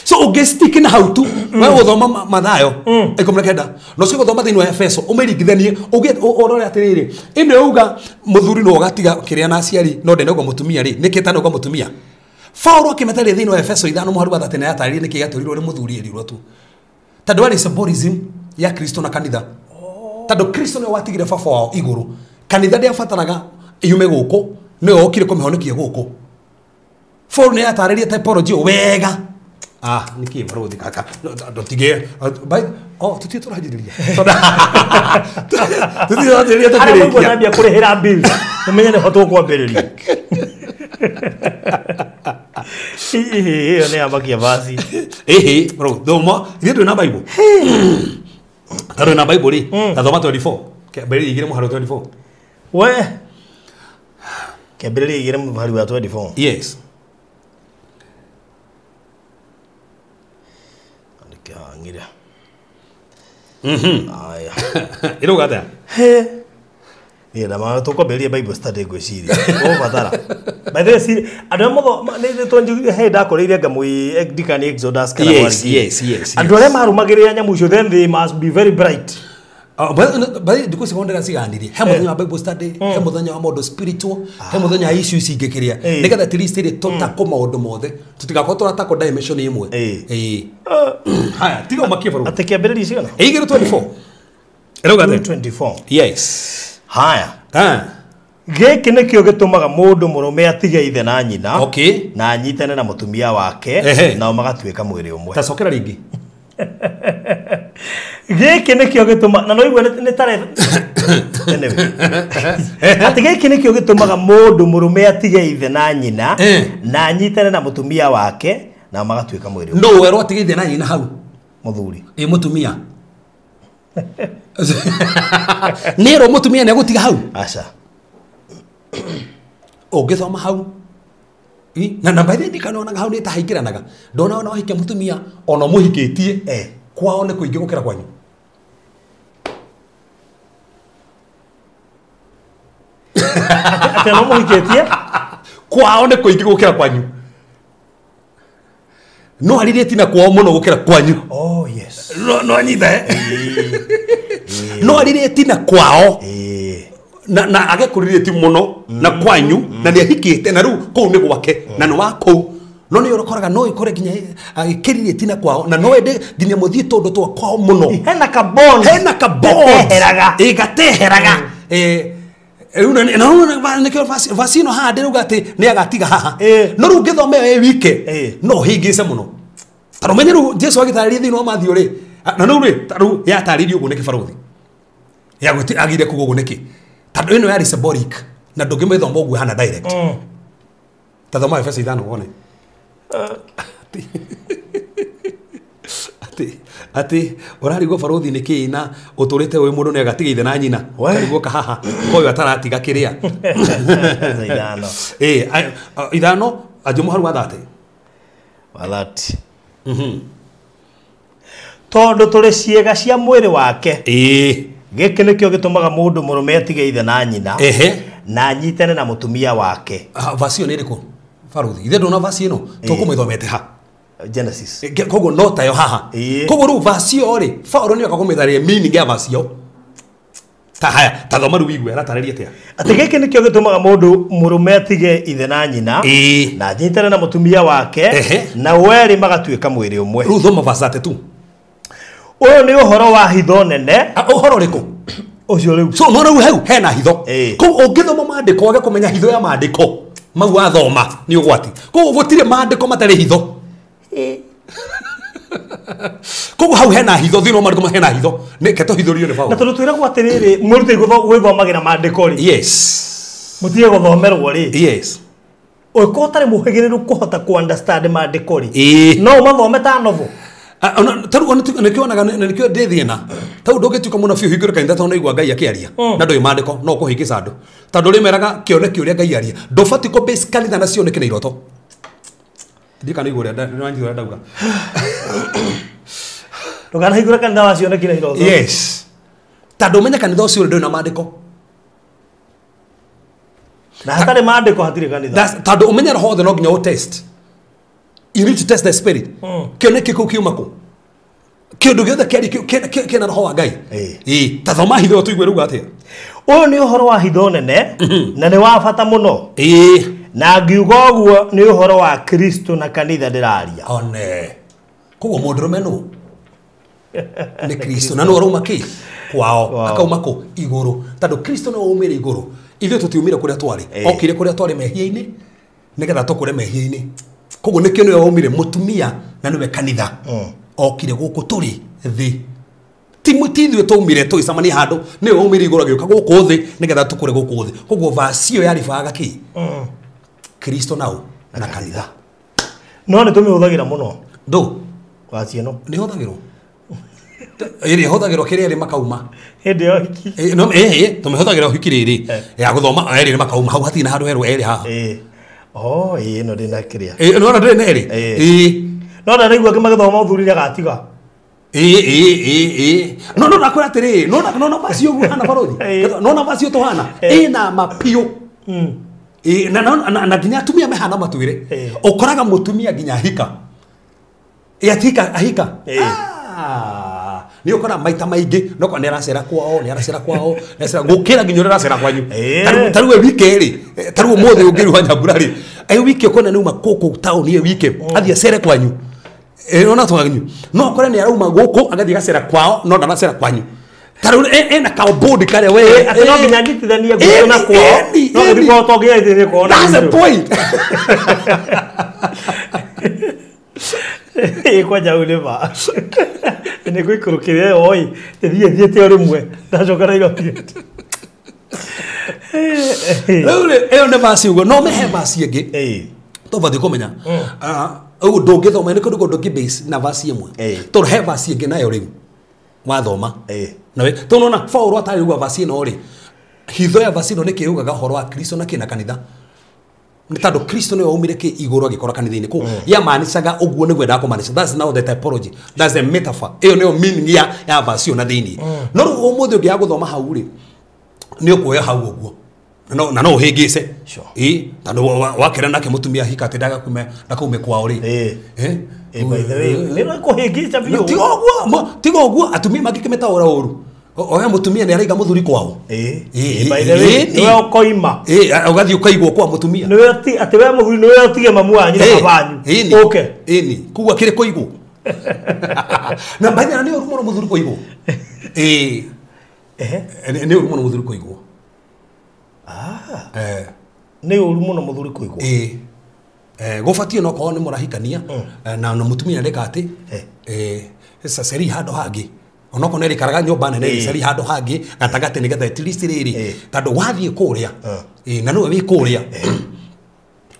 So ũngĩstick na hau tu we gũthoma Mathayo 19 no cio gũthoma thĩinĩ wa Efeso ũmĩringithanie ũrore atĩrĩrĩ ĩno yauga mũthuri no ũgatiga kĩrĩa na aciari no ndenauga mũtumia rĩ nĩkĩ tanauga mũtumia. Paulo akĩmeteria thĩinĩ wa Efeso 5 mũhari wa 30 yatarĩrie nĩkĩ gĩatũrirwo nĩ mũthuri erirwo tu tondũ arĩ symbolism ya Kristo na kanitha tondũ Kristo nĩwe watigire baba wao igũrũ kanitha ndĩabataraga yume gũkũ nĩwe wokire kũmĩhonokia gũkũ. Paulo nĩ yatarĩrie typology wega. Nĩkĩ barũthi kaka ndũtige tũtirĩ tũranjĩrĩria tũtirĩ tũranjĩrĩria tũkĩrĩkia arĩa mũgũtambia kũrĩhĩra bill ũmenye nĩho tũkwambĩrĩria. Ĩyo nĩ yamakia verse. Ĩhĩ bro thoma ithuĩ twĩna Bible ta twĩna Bible rĩ ta thoma 24 mbere igĩrĩ mũhari 24 We Kĩambĩrĩria igĩrĩ mũhari wa 24. Yes. Andĩke haha. Aya. Ĩrauga atĩa? He. Niĩ ndama tũkwambĩrĩria Bible study ngwĩciria. Ũgũbatara. By the way, andũ arĩa nĩ twanjirie he ndakoreire ngamũi ndikani Exodus kana Yes, warigi. yes. Andũ arĩa marũmagĩrĩra nyamũ icio, then they must be very bright. Thikũ ici ndĩra ciganirie he mũthenya wa Bible study, he mũthenya wa maũndũ spiritual, he mũthenya wa issue ici ingĩ kĩrĩa, nĩgetha at least rĩ tũtakũ maũndũ mothe, tũtigakorwo tũratakũ dimension ĩmwe. Ĩĩ, haya, tiga ũmakie barũthi. Atĩ kĩambĩrĩria cigana? 2:24 ĩrauga atĩa? 24. Yes. Haya. Ah. Gĩkĩ nĩkĩo gĩtũmaga mũndũ mũrũme atige ithe na nyina na anyitane na mũtumia wake, nao magatuĩka mwĩrĩ ũmwe. Tacokera rĩngĩ. Gĩkĩ nĩkĩo gĩtũma na no igue nĩ tare anyway. Atĩ gĩkĩ nĩkĩo gĩtũmaga mũndũ mũrũme atige ithe na nyina na anyitane na mũtumia wake, nao magatuĩka mwĩrĩ ũmwe. No werwo atige ithe na nyina hau? Mũthuri. Ĩ mũtumia nĩerwo mũtumia nĩegũtiga hau? Aca. Ũngĩthoma hau na namba ĩrĩa ndikanonaga hau nĩ tahaingĩranaga, ndona ona wahikia mũtumia ona ũmũhikĩtie, kwao nĩ kũingĩ gũkĩra kwanyu. Atĩ ona ũmũhikĩtie? Kwao nĩ kũingĩ gũkĩra kwanyu, no arirĩtie na kwao mũno gũkĩra kwanyu. Oh yes. No anyita, no arirĩtie na kwao na age kũrirĩti mũno na kwanyu, na nĩ ahikĩte na rĩu kũu nĩ gwake na nĩ wa kũu, no nĩ ũkoraga no ĩkore nginya agĩkĩrirĩti na kwao, na no ende nginya mũthiĩ tũndũ twa kwao mũno. Hena ka bond. Hena ka bond. Gateheraga. Ĩ gateheraga. Rĩu na nĩkĩo verse ĩno haha ndĩrauga atĩ nĩ agatiga haha, no rĩu ũngĩthoma ĩyo ĩ wike no ũhĩngĩce mũno, tondũ menye rĩu Jesu agĩtarĩria thĩinĩ wa Matthew rĩ, na rĩu rĩ, ta rĩu yatarĩirio ũguo nĩkĩ barũthi yagwĩti agire kuga ũguo nĩkĩ, tondũ ĩno yarĩ symbolic na ndũngĩmĩthoma ũguo hana direct. Ta thoma Efeso 5 wone atĩ ũrarigwo barũthi nĩ kĩĩ na ũtũrĩte wĩ mũndũ nĩ agatiga ithe na nyina, ũkarigwo kahaha koyo ataratiga kĩrĩa. Efeso 5. Ĩ 5 anjĩ mũharu wa 30. Wa 30. Tondũ tũrĩ ciĩga cia mwĩrĩ wake. Gĩkĩ nĩkĩo gĩtũmaga mũndũ mũrũme atige ithe na nyina na anyitane na mũtumia wake. Verse ĩyo nĩ ĩrĩkũ barũthi? Ithe ndona verse ĩno tũkũmĩthomete ha? Genesis. Koguo no tayo haha. Koguo rĩu verse ĩyo rĩ, Paũlũ nĩoka kũmĩtharĩria meaning ya verse ĩyo. Ta haya, ta thoma rĩu wigue aratarĩria atĩa. Atĩ gĩkĩ nĩkĩo gĩtũmaga mũndũ mũrũme atige ithe na nyina na anyitane na mũtumia wake, na werĩ magatuĩka mwĩrĩ ũmwe. Rĩu thoma verse 32. Ũyũ nĩ ũhoro wa hitho nene. Ũhoro ũrĩkũ? Ũcio rĩu. So no rĩu hau hena hitho. Koguo ũngĩthoma maandĩko wage kũmenya hitho ya maandĩko mau wathoma nĩ ũgwati. Koguo gũtirĩ maandĩko matarĩ hitho. Koguo hau hena hitho, thĩinĩ wa maandĩko hena hitho. Nĩ ke tũhithũrio nĩ Paũlũ. Na tondũ twĩragwo atĩrĩrĩ, mũrute gwĩthomagĩra maandĩko rĩ. Yes. Mũtige gũthomerwo rĩ. Yes. Ũngĩkorwo ũtarĩ mũhĩgĩrĩru kũhota kũ understand maandĩko rĩ, no ũmathome ta novel. Tarĩu nĩkĩo onaga nĩkĩo ndĩ thĩna, tarĩu ndũngĩtuĩka mũnabii ũhingũre kanitha tondũ nĩaigua Ngai akĩaria na ndũĩ maandĩko, no ũkũhĩngĩca andũ, tondũ rĩmeraga kĩoneki ũrĩa Ngai aria, ndũbatiĩ kũ base kanitha na cioneki na iroto. Ndiũĩ kana nĩũiguo ũrĩa nĩwanyita ũrĩa ndauga. Ndũkanahingũre kanitha wa cioneki na iroto. Yes, tondũ ũmenye kanitha ũcio ndũrĩ na maandĩko. Na hatarĩ maandĩko hatirĩ kanitha. Tondũ ũmenye roho wothe no nginya ũ-test. You need to test the spirit. Kĩoneki kĩu kiuma kũ? Kĩũndũ gĩothe kĩari kĩna roho wa Ngai. Ĩ, ta thoma hitho tũigue rĩu atĩa. Ũyũ nĩ ũhoro wa hitho nene na nĩ wa bata mũno. Na ngiuga ũguo nĩ ũhoro wa Kristo na kanitha ndĩraria. One. Koguo mũndũrũme nũ? Nĩ Kristo na nũ arauma kĩ? Kwao. Akauma kũ? Igũrũ. Tondũ Kristo nĩwe waumire igũrũ. Ithuĩ tũtiumire kũrĩa twarĩ. Okire kũrĩa twarĩ mehia-inĩ nĩgetha tũkũre mehia-inĩ. Koguo nĩkĩo nĩwe waumire mũtumia na nĩwe kanitha. Okire gũkũ tũrĩ thĩ. Ti ithuĩ twaumire tũgĩcemania handũ, nĩwe waumire igũrũ agĩũka gũkũ thĩ nĩgetha tũkũre gũkũ thĩ. Koguo verse ĩyo yaribaga kĩ? Kristo nao na kanitha. No nĩ tũmĩhũthagĩra mũno. Ndũ? Verse ĩno. Nĩ ĩhũthagĩrwo. Ĩrĩa ĩhũthagĩrwo kĩrĩa erĩ makauma. Hĩndĩ ya ũhiki. No tũmĩhũthagĩra ũhiki rĩrĩ. Ya gũthoma erĩ makauma hau hatirĩ na handũ herwo erĩ haha. Oh, ĩno ndĩ na kĩrĩa. Nĩwona ndĩrĩ na erĩ. No ndanaigua magĩthoma mũthuri agatiga. No no nakwĩra atĩrĩrĩ, no no vaci ũguo hana barothi. No na vaci tũhana. Ĩna mapiũ. Na nginya atumia mehana matwĩre. Ũkoraga mũtumia nginya ahika. Atika ahika. Nĩ ũkora maita maingĩ no kwa nĩ aracera kwao, nĩ aracera kwao, nĩ aracera gũkĩra nginya ũrĩa aracera kwanyu. Ta rĩu wiki rĩ, ta rĩu ũmũthĩ ũngĩruha Nyambura rĩ, wiki ũkona nĩ uma gũkũ taũni wiki, athiĩ acere kwanyu. Ona twanyu. No ũkore nĩ arauma gũkũ agathiĩ agacera kwao, no ndanacera kwanyu. Ta rĩu ena kaũbũndi karĩa we. Atĩ no nginya nyitithanie gwitũ na kwao. No gũthiĩ kwao to nginya nyitithanie kwao na That's the gwitũ. point. Kwanja hau nĩ ma. Nĩ ngũikũrũkĩra ĩyo ĩ, ndĩthiĩ thiĩte o rĩmwe, ndacoka Nairobi. Rĩu rĩ, ĩyo nĩ vaci ũguo, no mehe vaci ĩngĩ. Tũbatiĩ kũmenya. Ũguo ndũngĩthoma nĩ kũndũ ndũngĩ base na vaci ĩmwe. Tondũ he vaci ĩngĩ nayo rĩu wathoma. Nawe tondũ nona Paũlũ atarĩ vaci ĩno rĩ, hitho ya vaci ĩno nĩ kĩugaga ũhoro wa Kristo na kĩna kanitha. Nĩ tondũ Kristo nĩwe waumire kĩ igũrũ agĩkora kanitha-inĩ kũu. Yamaanishaga ũguo nĩguo endaga kũmaanisha. That's now the typology. That's the metaphor. Ĩyo nĩyo meaning ya vaci ĩyo na thĩiniĩ. No rĩu ũmũthĩ ũngĩaga gũthoma hau rĩ, nĩ ũkuoya hau ũguo. Na no ũhĩngĩce. Tondũ wakĩra nake mũtumia ahika atĩ ndakaume kwao rĩ. By the way, nĩ kũhĩngĩca biũ. Tiga ũguo atumia mangĩkĩmĩtaũra ũru. Oya mũtumia nĩ araiga mũthuri kwao. By the way, nĩwe ũkoima. Ũgathiĩ ũkaigwo kwa mũtumia. Nĩwe atĩ we mũthuri nĩwe ũtige mamu wanyu na baba wanyu. Ũke. Koguo akĩrĩ kũigwo. Na by the way, nĩ ũru mũno mũthuri kũigwo. Nĩ ũru mũno mũthuri kũigwo. Nĩ ũru mũno mũthuri kũigwo. Gũbatiĩ no korwo nĩ mũrahikania na mũtumia ndeka atĩ ceri handũ hangĩ. Onokorwo nĩ rĩikaraga nyũmba nene ceri handũ hangĩ gatagatĩ nĩgetha at least rĩrĩ tondũ wathiĩ kũrĩa na nĩwe wĩ kũrĩa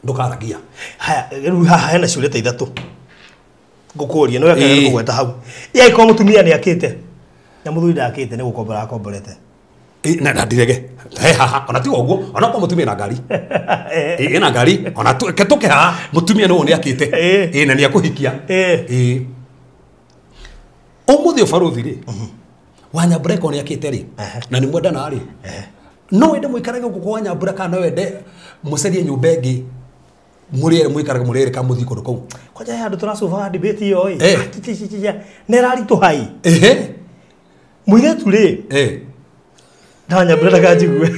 ndũkaragia. Haya, rĩu haha hena ciũria ta ithatũ ngũkũria nĩ wega kũgweta hau. Angĩkorwo mũtumia nĩ akĩte na mũthuri ndakĩte nĩ gũkombora akomborete. Na ndirege. He haha ona tiga ũguo onokorwo mũtumia na ngari. Ena ngari ona tũke haha mũtumia nĩ nĩ akĩte. Na nĩ akũhikia. Ũmũthĩ ũbarũthi rĩ, wa Nyambura ĩkorwo nĩ akĩte rĩ, na nĩ mwendana rĩ, no wende mũikarage gũkũ kwa Nyambura kana no wende mũcarie nyũmba ĩngĩ mũrĩ erĩ mũikarage mũrĩ erĩ kana mũthiĩ kũndũ kũu. Kwanja he handũ tũracubaga debate ĩyo ĩ. Nĩ ĩraritũha ĩ. Mũirĩtu rĩ, nda Nyambura ndakanjigue.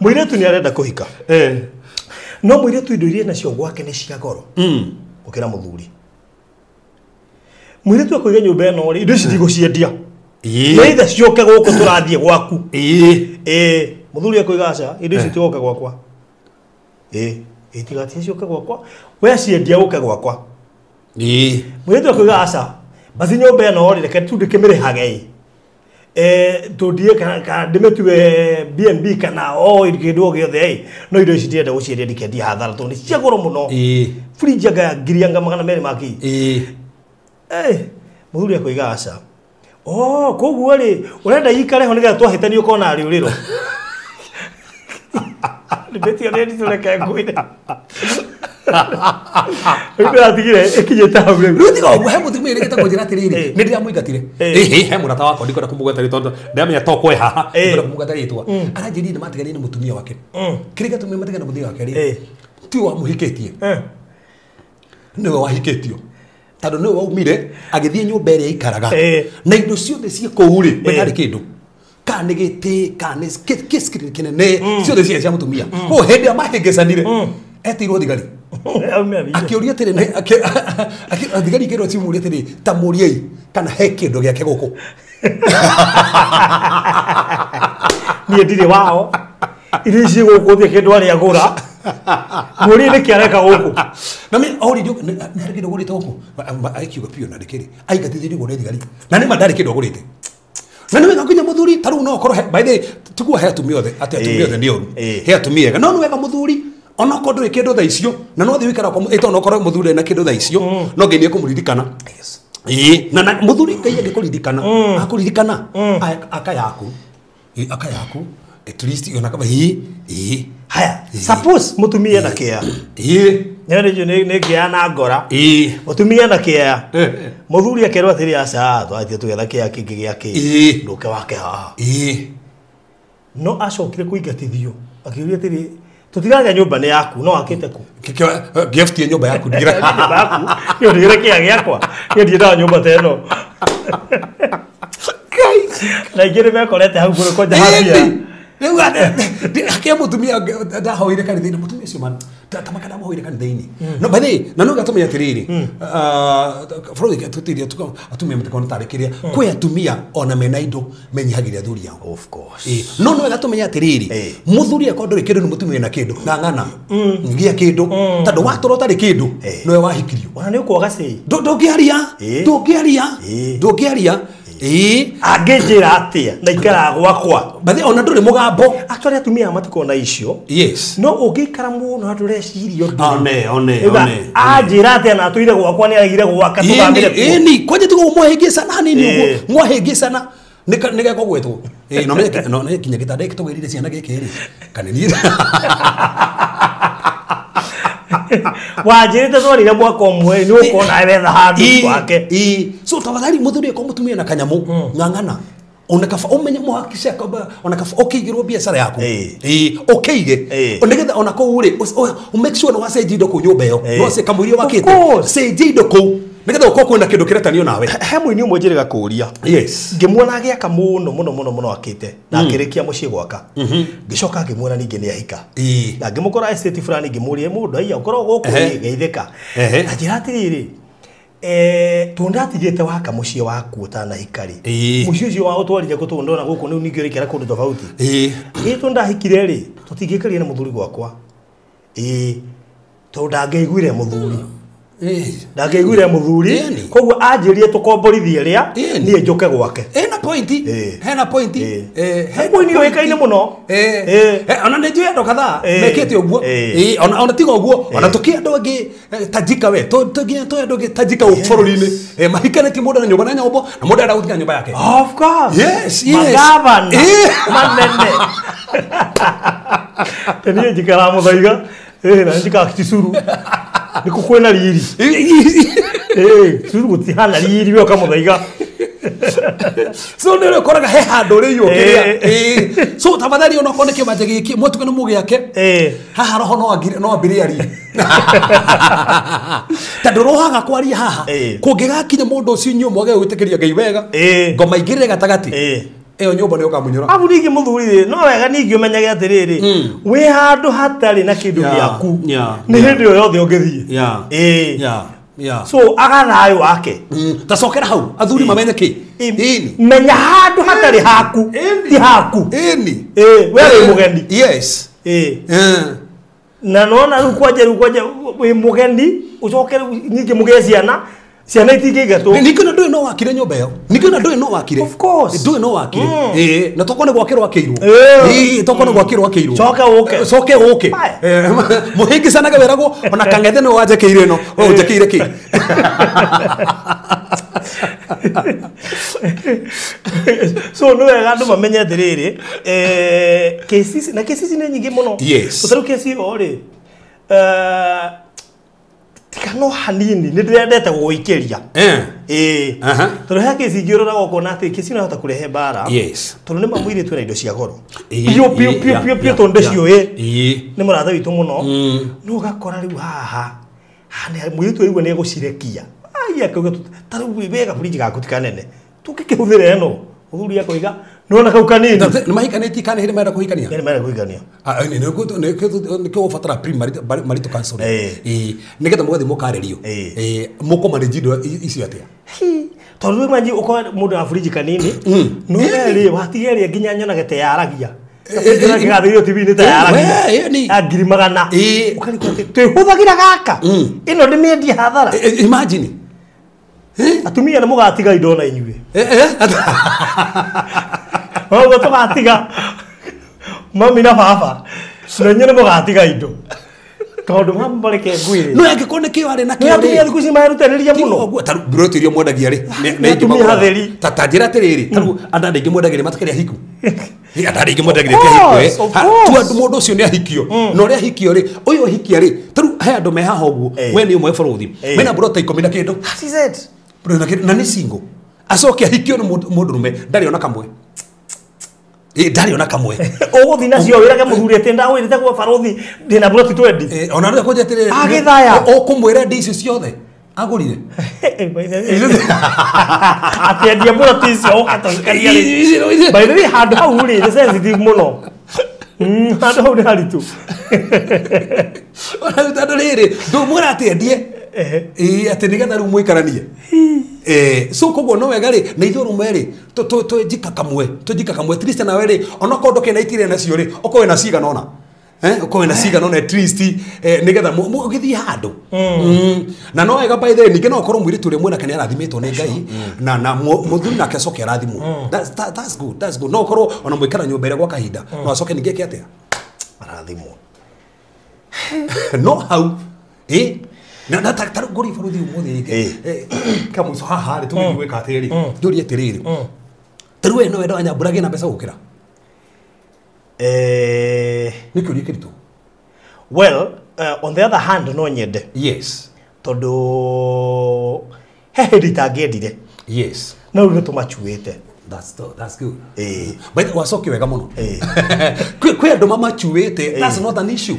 Mũirĩtu nĩ arenda kũhika. No mũirĩtu indo iria nacio gwake nĩ cia goro gũkĩra mũthuri. Mũirĩtu akũiga nyũmba ĩno rĩ, indo ici ndigũciendia. Nĩ ithe ciũke gũkũ tũrathiĩ gwaku. Mũthuri akũiga aca, indo ici itigoka gwakwa. Itigatie ciũke gwakwa. We ciendia ũke gwakwa. Mũirĩtu akũiga aca, bathi nyũmba ĩno rĩ, reke tu ndĩkĩmĩrĩhage ĩ. Tũndie kana ndĩmĩtue B&B kana o kĩndũ o gĩothe ĩ, no indo ici ndirenda gũciendia ndikendia hathara tondũ nĩ cia goro mũno. Fridge anga ya ngiri anga 200 ma kĩ. Mũthuri akũiga aca. Oh, koguo rĩ, ũrenda ikare ho nĩgetha twahĩtania ũkona rĩũrĩro. Debate ĩyo nĩ nditũ reke ngwĩre. Rĩu ndĩratigire ĩkinyĩte hau rĩu. Rĩu tiga ũguo, he mũtumia ũrĩgĩte kũnjĩra atĩrĩrĩ, nĩ ndĩramũingatire. He mũrata wakwa ndikwenda kũmũgweta rĩtwa tondũ ndĩramenya to kwe haha, ndikwenda kũmũgweta rĩtwa. Aranjĩrire nĩ matiganire na mũtumia wake. Kĩrĩa gĩatũmire matigane na mũtumia wake rĩ, tiwe wamũhikĩtie. Nĩwe wahikĩtio. Tondũ nĩwe waumire agĩthiĩ nyũmba ĩrĩa aikaraga. Na indo ciothe ciĩ kũu rĩ, we ndarĩ kĩndũ. Kana nĩ gĩtĩ, kana nĩ kĩ kĩnene, ciothe ciarĩ cia mũtumia. Koguo hĩndĩ ĩrĩa mahĩngĩcanire, etĩirwo thigari. Akĩũria atĩrĩ, thigari ikĩrwo cimũrie atĩrĩ, ta mũriei kana he kĩndũ gĩake gũkũ. Niĩ ndirĩ wao. Irio ici gũkũ thĩ kĩndũ arĩa agũra. Mũriei nĩkĩ areka gũkũ. Na mĩ oririo, nĩ harĩ kĩndũ agũrĩte gũkũ? Akiuga biũ na ndĩkĩrĩ. Aingatithirio nĩ thigari. Na nĩ ma ndarĩ kĩndũ agũrĩte. Na nĩ wega nginya mũthuri, ta rĩu no ũkorwo by the way, tiguo he atumia othe, atĩ atumia othe nĩ oru. He atumia ega. No nĩ wega mũthuri, onokorwo ndũrĩ kĩndũ thaa icio, na no ũthiĩ ũikare kwa tondũ onokorwo mũthuri ndarĩ na kĩndũ thaa icio, no Ngai nĩ ekũmũririkana. Ĩĩ, na mũthuri Ngai angĩkũririkana akũririkana aka yaku. Ĩĩ, aka yaku at least ona kama ĩĩ ĩĩ. Haya, suppose mutumia na kĩa. Ĩĩ. Nĩ nĩ kĩa na ngora. Ĩĩ. Mutumia na kĩa. Muthuri akerwo atĩrĩ aca twathiĩ tũgetha kĩa kĩngĩ gĩa kĩ. Ĩĩ. Ndũke wake haha. Ĩĩ. No acokire kũingatithio. Akiuria atĩrĩ tũtiragĩa nyũmba nĩ yaku no akĩte ku. Gift ya nyũmba yaku ndigira. Nyũmba yaku. Niĩ ndigire kĩa gĩakwa. Niĩ ndiendaga nyũmba ta ĩno. Na ingĩ nĩ mekorete hau kũrĩ kwanja hambia. Rĩu hakia mũtumia ndahoire kanitha-inĩ mũtumia ũcio man tamaka ndamuhoire kanitha-inĩ no by the way na no gatũmenya atĩrĩrĩ bũrũri tũtiria atumia matikona tarĩ kĩrĩa kwĩ atumia ona mena indo menyihagĩria athuri ao. Of course. No no gatũmenya atĩrĩrĩ mũthuri akorwo ndũrĩ kĩndũ nĩ mũtumia na kĩndũ na ng'ana gĩa kĩndũ tondũ watũra ũtarĩ kĩndũ nowe wahikirio. Ona nĩ ũkwaga cĩ. Ndũngĩaria ndũngĩaria ndũngĩaria. Ĩĩ. Angĩnjĩra atĩa na ikaraga gwakwa. Bathi ona ndũrĩ mũgambo. Actually atumia matikoragwo na icio. Yes. No ũngĩikara mũno andũ ũreciria ũndũ. One one one. Anjĩra atĩa na atũire gwakwa nĩ agire gwaka tũthamĩre kuo. Ĩni kwanja tiga mwahĩngĩcana hanini ũguo mwahĩngĩcana nĩ gegũgwetwo. Ĩĩ no menye no nĩ kinya gĩtanda gĩkĩ tũgĩrire ciana gĩkĩ rĩ. Kana niĩ. Wanjĩrĩte twarire mwaka ũmwe nĩ ũkona wetha handũ gwake. Ĩĩ. So tafadhali mũthuri akorwo mũtumia na kanyamũ ng'ang'ana. Ona kaba ũmenye mũhakisha kwamba ona kaba ũkĩigĩrwo biacara yaku. Ĩĩ ũkĩige. Nĩgetha ona kũu rĩ make sure nĩ wacenjia indo kũu nyũmba ĩyo. No ce kamũiria wakĩte. Cenjia indo kũu. Nĩgetha ũkorwo kwĩna kĩndũ kĩretanio nawe. He mũini ũmwe njĩrĩga kũũria. Yes. Ngĩmuona agĩaka mũno mũno mũno mũno akĩte na akĩrĩkia mũciĩ gwaka. Ngĩcoka ngĩmuona ningĩ nĩ ahika. Na ngĩmũkora estate fulani ngĩmũria mũndũ aiya ũkorwo gũkũ geithĩka. Na njĩra atĩrĩrĩ tondũ ndatigĩte waka mũciĩ waku ũtanahika rĩ. Mũciĩ ũcio wa ũtwarire kũ tondũ ndona gũkũ nĩu ningĩ ũraikara kũndũ tofauti. Ĩĩ tondũ ndahikire rĩ tũtingĩikaria na mũthuri gwakwa. Ĩĩ tondũ ndangĩaiguire mũthuri. Ndangĩaiguire mũthuri koguo anjĩrie tũkomborithie rĩa niĩ njũke gwake. Hena point. Hena point. He mũini ũĩkaine mũno. Ona nĩ njũĩ andũ kadhaa mekĩte ũguo. Ona tiga ũguo ona tũkĩ andũ angĩ tajika we tũnginya tũĩ andũ angĩ tajika bũrũri-inĩ mahikanĩtie mũndũ na nyũmba na nyombo na mũndũ arenda gũtiga nyũmba yake. Of course. Yes, yes. Magavana manene. Niĩ njikaraga Mũthaiga na njikaraga Kicuru. Nĩkũ kwĩna riri. Curu gũtihana riri we ũkamũthaiga. So nĩ ũkoraga he handũ ũrĩiyũkĩria. So tafadhali ona okorwo nĩ kĩwanja gĩkĩ mwatuke nĩ mũgĩake. Haha roho no ambĩrĩrie arie. Tondũ rohaga kwaria haha. Kũngĩgakinya mũndũ ũcio inyuĩ mwage gwĩtĩkĩria Ngai wega. Ngoma ingĩrĩre gatagatĩ. Ĩyo nyũmba nĩ ũkamunyũra. Abu ningĩ mũthuri rĩ no wega ningĩ ũmenyage atĩrĩrĩ wĩ handũ hatarĩ na kĩndũ gĩaku nĩ hĩndĩ ĩyo yothe ũngĩthiĩ. So aga thayũ wake. Ta cokera hau athuri mamenye kĩ. Menya handũ hatarĩ haku ti haku. We wĩ mũgeni. Yes. Na nona rĩu kwanja wĩ mũgeni ũcoke rĩu ningĩ mũgĩe ciana. Ciana itingĩingatwo. Ningĩ na ndũĩ no wakire nyũmba ĩyo. Ningĩ na ndũĩ no wakire. Of course. Ndũĩ no wakire. Ĩĩ, na tokorwo nĩ gwakĩrwo akĩirwo. Ĩĩ, tokorwo nĩ gwakĩrwo akĩirwo. Coke ũke. Coke ũke. Mũhĩngĩcanaga weragwo ona kang'ethe nĩwe wanjakĩire ĩno. We ũnjakĩire kĩ? So nĩ wega andũ mamenye atĩrĩrĩ cases na cases nĩ nyingĩ mũno. Yes. Ta rĩu case ĩyo rĩ tiga no hanini nĩ ndĩrendete gũgũikĩria. Ĩĩ. Tondũ he kesi ingĩ ũroraga ũkona atĩ kesi ĩno yahota kũrehe mbara. Yes. Tondũ nĩ ma mũirĩtu ena indo cia goro. Biũ biũ biũ biũ biũ tondũ ndĩciũĩ. Nĩ mũratha witũ mũno. No ũgakora rĩu haha mũirĩtu aigua nĩ egũcirekia. Ai akauga ta rĩu wega fridge gaku ti kanene. Tũngĩkĩhũthĩra ĩno. Mũthuri akoiga nĩwona kau kanini. Nĩ mahikanĩtie kana hĩndĩ marenda kũhikania? Nĩ marenda kũhikania. Nĩkĩo ũbatara pre-marital counseling. Nĩgetha mũgathiĩ mũkarĩrio. Mũkũmanage indo icio atĩa? Tondũ rĩu manji ũkorwo mũndũ na fridge kanini no rĩ watiga ĩrĩa nginya nyonage ta yaragia. Kĩgathĩrĩrio TV-inĩ ta yaragia. Ya 100,000. Ũkarigwo atĩ twĩhũthagĩra gaka. Ĩno ndĩmĩendie hathara. Imagine. Atumia nĩ mũgatiga indo na inyuĩ. Ũguo tũgatiga mami na baba na inyuĩ nĩ mũgatiga indo. Tondu mambareke ngwire. No angĩkorwo nĩ kĩo arĩ nakĩo rĩ. Atumia thikũ ici marerutanĩria mũno. Ũguo ta mburoti iria mwendagia rĩ nĩ atumia hatheri. Ta njĩra atĩrĩrĩ, ta rĩu andũ aingĩ mwendagia rĩ matikĩrĩ ahiku. Andũ aingĩ mwendagia ti ahiku. Tu andũ mũndũ ũcio nĩ ahikio. Na ũrĩa ahikio rĩ, ũyũ ahikia rĩ, ta rĩu he andũ me haha ũguo, we nĩ ũmwe bũrũthi. Mena mburoti 10 na kĩndũ. That is it. Na nĩ single. Acoke ahikio nĩ mũndũrũme ndarĩ ona kamwe. Ndarĩ ona kamwe. Ũgũthiĩ nacio wĩrage mũthuri atĩ ndagwĩrĩte gwa barothi ndĩna mburoti 20. Ona rĩu kũnjia atĩrĩrĩ, Agĩthaya. Ũkũmwĩra ndi icio ciothe agũrire. Atĩ endia mburoti icio ũgatũhikania rĩ. By the way, handũ hau rĩ nĩ sensitive mũno. Handũ hau nĩ haritũ. Ona rĩu tondũ rĩrĩ, ndũmwĩra atĩ endie. Atĩ nĩgetha rĩu mũikaranie. So koguo no wega rĩ na ithuĩ rũmwe rĩ twenjika kamwe twenjika kamwe at least nawe rĩ onokorwo ndũkĩrĩ na itire nacio rĩ ũkorwo wĩna cigana ũna ũkorwo wĩna cigana ũna at least nĩgetha ũgĩthiĩ handũ. Na no wega by the way ningĩ no ũkorwo mũirĩtu ũrĩa mwenake nĩ arathimĩtwo nĩ Ngai na mũthuri nake acoke arathimwo. That's good, that's good. No ũkorwo ona mũikara nyũmba ĩrĩa gwa kahinda no acoke ningĩ eke atĩa arathimwo. No hau na ta ngũri bũrũthi ũmũthĩ rĩ kamũico haha rĩ tũgĩthiĩ gwĩka atĩrĩrĩ njũrie atĩrĩrĩ ta rĩu we no wenda Wanyambura agĩe na mbeca gũkĩra? Nĩ kĩũria kĩritũ. Well, on the other hand no nyende. Yes. Tondũ he hĩndĩ itangĩendire. Yes. No rĩu nĩ tũmacuĩte. That's good. But wacoki wega mũno. Kwĩ andũ mamacuĩte, that's not an issue.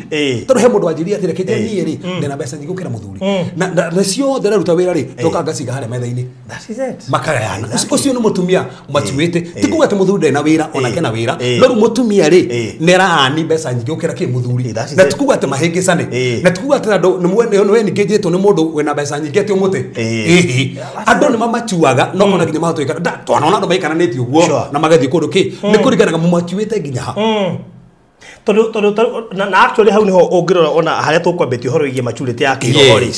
Tondũ he mũndũ wanjĩrire atĩrĩ kĩnjia niĩ rĩ ndĩna mbeca nyingĩ gũkĩra mũthuri. Na ciothe ndaruta wĩra rĩ ndoka ngaciga harĩa metha-inĩ. That is it. Makagayana. Ũcio nĩ mũtumia macuĩte. Ti kuga atĩ mũthuri ndarĩ na wĩra onake na wĩra. No rĩu mũtumia rĩ nĩ arahani mbeca nyingĩ gũkĩra kĩ mũthuri. Na ti kuga atĩ mahĩngĩcane. Na ti kuga atĩ andũ nĩ ningĩnjĩtwo nĩ mũndũ wĩna mbeca nyingĩ atĩ ũmũte. Andũ nĩ mamacuaga no kona nginya magatũĩka. Twanona andũ maikarana ũguo na magathiĩ kũndũ kĩ nĩ kũringanaga mũmacuĩte nginya ha. Tondũ na actually hau niho ũngĩrora ona harĩa tũkwambĩtie ũhoro wĩgiĩ maturity ya kĩroho rĩ.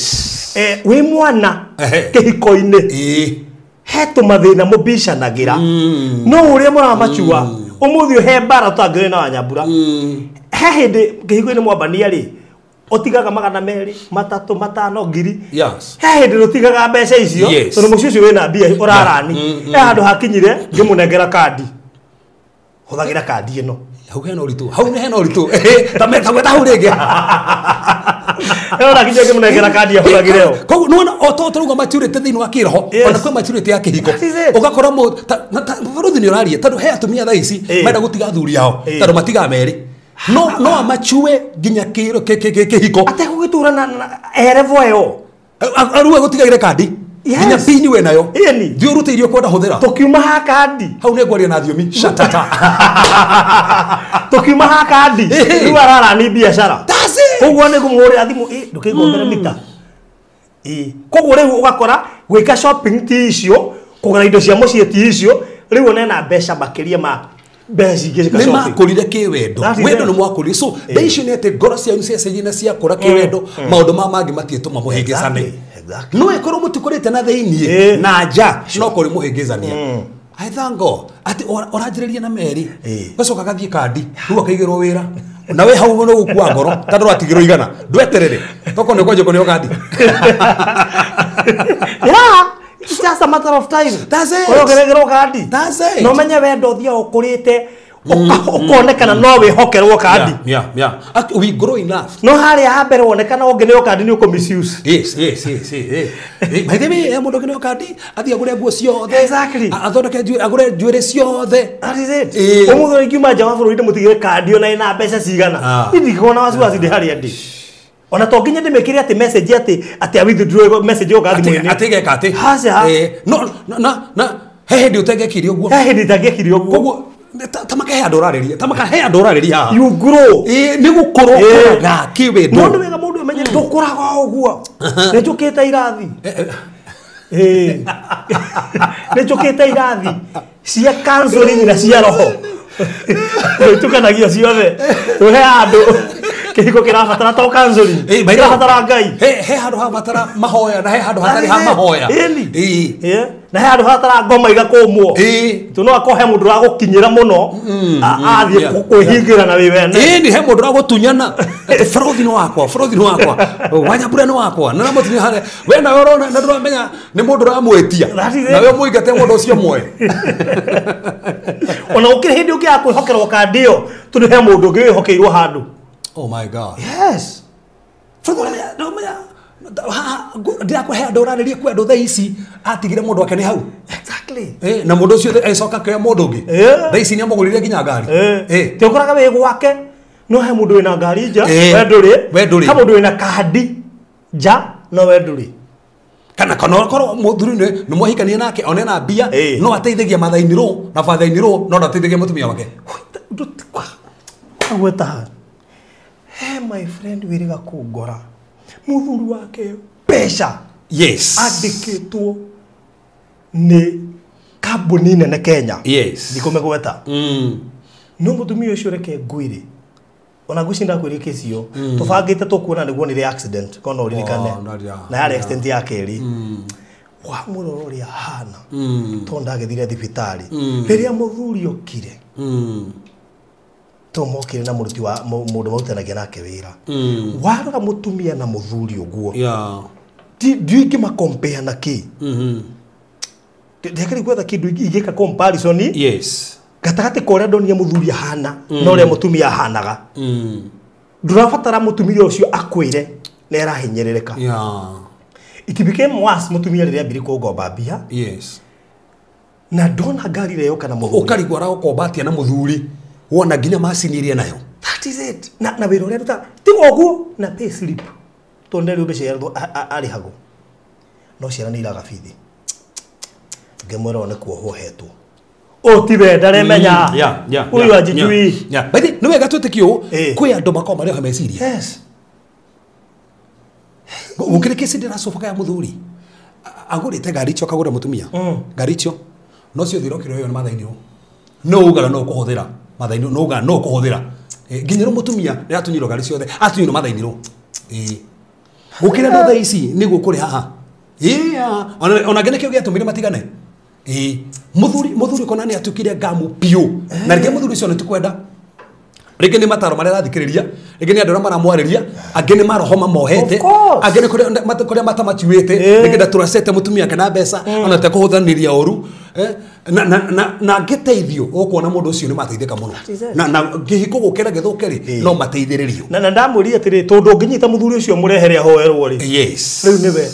Wĩ mwana kĩhiko-inĩ he tũmathĩna mũbicanagĩra no ũrĩa mũramacua ũmũthĩ he mbara tũtangĩrĩ na Wanyambura. He hĩndĩ kĩhiko-inĩ mwambania rĩ ũtigaga 200, 300, 500, 1000. Yes. He hĩndĩ ũtigaga mbeca icio tondũ mũciĩ ũcio wĩna mbia ũrarani. He handũ hakinyire ngĩmũnengera kandi. Hũthagĩra kandi ĩno. Hau hena ũritũ. Hau hena ũritũ. Ta meta hau rĩngĩ. Ĩno nakinyire ngĩmũnengera kandi ahũthagĩre ĩyo. Koguo nĩwona o to tũrauga maturity thĩinĩ wa kĩroho ona kwĩ maturity ya kĩhiko. Ũgakora bũrũthi nĩ ũraria tondũ he atumia thaa ici menda gũtiga athuri ao tondũ matigaga merĩ. No amachue nginya kĩhiko. Ategũgĩtũra na erevo ĩyo. Arue gũtigagĩre kandi. Nginya pini we nayo. Thiĩ ũrute irio kwenda hũthĩra. Tũkiuma ha kandi. Hau nĩ ngwaria na thiomi. Shatata. Tũkiuma ha kandi. Rĩu ararani biacara. That's it. Koguo nĩ ngũmũhũrĩra thimũ ndũkĩngombere mita. Koguo rĩu ũgakora gwĩka shopping ti icio, kũgũra indo cia mũciĩ ti icio, rĩu ona ena mbeca makĩria ma mbeca ingĩ nĩ makũrire kĩwendo. Wendo nĩ mwakũrire. So the issue nĩ atĩ ngoro cianyu ciacenjia na ciakũra kĩwendo maũndũ ma mangĩ matiĩtũma mũhĩngĩcane. No ĩkorwo mũtikũrĩte na thĩiniĩ na nja no kũrĩ mũhĩngĩcania. I thank God atĩ ũranjĩrĩria na merĩ ũgacoka agathiĩ kandi rĩu akaigĩrwo wĩra na we hau no gũkua ngoro tondũ ũratigĩrwo igana ndweterere tokorwo nĩ ũkwanjia kũneo kandi. Yeah. It's just a matter of time. That's it. Ũrogererwo kandi. That's it. No menye wendo ũthiaga ũkũrĩte ũkonekana no wĩhokerwo kandi. Yeah. We grow enough. No harĩa ha mbere wonekana ũngĩneo kandi nĩ ũkũ misuse. Yes. By the way, mũndũ ũngĩneo kandi athiĩ agũre nguo ciothe. Exactly. Athondeke njuĩrĩ, agũre njuĩrĩ ciothe. That is it. Ũmũthĩ ingiuma nja wa bũrũri ndĩmũtigĩre kandi ona ĩna mbeca cigana. Niĩ ndingĩkorwo na wasiwasi ndĩ harĩa ndĩ. Ona to nginya ndĩmĩkĩre atĩ message atĩ a withdraw message yoka thimũ-inĩ. Atĩ geka atĩ. Haca. No na he hĩndĩ ũtangĩekire ũguo. He hĩndĩ itangĩekire ũguo. Koguo ta maka he andũ ũrarĩria. Ta maka he andũ ũrarĩria haha. You grow. Nĩ gũkũrwo ũkũraga kĩwendo. No nĩ wega mũndũ amenye ndũkũraga o ũguo. Nĩ njũkĩte irathi. Nĩ njũkĩte irathi cia counseling na cia roho. Nĩtukanagia ciothe. Tũhe andũ kĩhiko kĩrabatara to counseling. Kĩrabatara Ngai. He handũ habatara mahoya na he handũ hatarĩ ha mahoya. Na he andũ hatara ngoma igakũmwo. Tu no akohe mũndũ ũragũkinyĩra mũno athiĩ kwĩhingĩra na wĩ wene. Ĩni he mũndũ ũragũtunyana atĩ barothi nĩ wakwa, barothi nĩ wakwa, Wanyambura nĩ wakwa, na namũtunya harĩa we nawe ũrona na ndũramenya nĩ mũndũ ũramwĩtia nawe mũingate mũndũ ũcio mwe. Ona gũkĩrĩ hĩndĩ ũngĩ ya kwĩhokerwo kandi ĩyo tondũ he mũndũ ũngĩ wĩhokeirwo handũ. Oh my God. Yes. Ndirakũhe andũ ũrarĩrie kwĩ andũ thaa ici atigire mũndũ wake nĩ hau. Exactly. Na mũndũ ũcio agĩcoka akĩoya mũndũ ũngĩ. Thaa ici nĩamũgũrĩire nginya ngari. Ti ũkoraga wĩ gwake no he mũndũ wĩna ngari nja, we ndũrĩ. He mũndũ wĩna kandi nja no we ndũrĩ. Kana korwo mũthuri nĩ mwahikania nake one na mbia no ateithagia mathainirwo na bathainirwo no ndateithagia mũtumia wake. Gweta. Hey my friend wĩrĩga kũngora. Mũthuri wake mbeca. Yes. Andĩkĩtwo nĩ kambuni nene Kenya. Yes. Ndikũmĩgweta. No mũtumia ũcio reke ngwĩre. Ona ngwĩciria ndakwĩrire kesi ĩyo. Tũbangĩte tũkuona nĩguo nĩ accident kono ũririkane. Na yarĩ accident ya kerĩ. Wamũrora ũrĩa ahana. Tondũ ndagĩthire thibitarĩ. Rĩrĩa mũthuri okire. To mokire na mũruti wa mũndũ marutanagia nake wĩra. Warora mũtumia na mũthuri ũguo. Ndiũĩ ingĩmacompare na kĩ. Ndekĩrĩ gwetha kĩndũ ingĩka comparison. Yes. Gatagatĩ ka ũrĩa ndonire mũthuri ahana na ũrĩa mũtumia ahanaga. Ndũrabatara mũtumia ũcio akwĩre nĩ arahinyĩrĩrĩka. It became worse mũtumia rĩrĩa ambire kũngomba mbia. Yes. Na ndona ngari ĩrĩa yoka na mũthuri. Ũkarigwo aragũkomba atĩa na mũthuri. Wona nginya macini iria nayo. That is it. Na wĩra ũrĩa aruta tiga ũguo na pay slip. Tondũ nĩ mbeca arĩhagwo. No ciana nĩ iraga bithi. Ngĩmwĩra one kuohwo hetwo. Ũũ ti we ndaremenya. Ũyũ anjijui. By the way, nĩ wega twĩtĩkie ũũ kwĩ andũ makoragwo marĩ ohe meciria. Yes. Gũkĩrĩ kesi ndĩracoboka ya mũthuri. Agũrĩte ngari icio akagũra mũtumia. Ngari icio no ciothe irokire ũyũ nĩ mathainĩ ũũ. No ugaga no ũkũhũthĩra. Mathainĩ no ugaga no ũkũhũthĩra. Nginya rĩu mũtumia nĩ atunyirwo ngari ciothe, atunyirwo mathainĩ rũ. Gũkĩra andũ thaa ici nĩguo kũrĩ haha. Ona ngĩ nĩkĩo gĩatũmire matigane. Mũthuri kona nĩ atuĩkire ngamu biũ. Na rĩngĩ mũthuri ũcio nĩ tũkwenda. Rĩngĩ nĩ mataro marĩa arathikĩrĩria, rĩngĩ nĩ andũ arĩa maramwarĩria, angĩ nĩ maroho mamohete, angĩ nĩ kũrĩa matamacuĩte, rĩngĩ ndatũracete mũtumia wake na mbeca, ona tekũhũthanĩria ũru. Na ngĩteithio ũkuona mũndũ ũcio nĩ mateithĩka mũno. Na kĩhiko gũkĩra gĩthũke rĩ, no mateithĩrĩrio. Na ndamwĩrire atĩrĩ, tondũ ũngĩnyita mũthuri ũcio mũrehere ahoerwo rĩ. Yes. Rĩu nĩwe.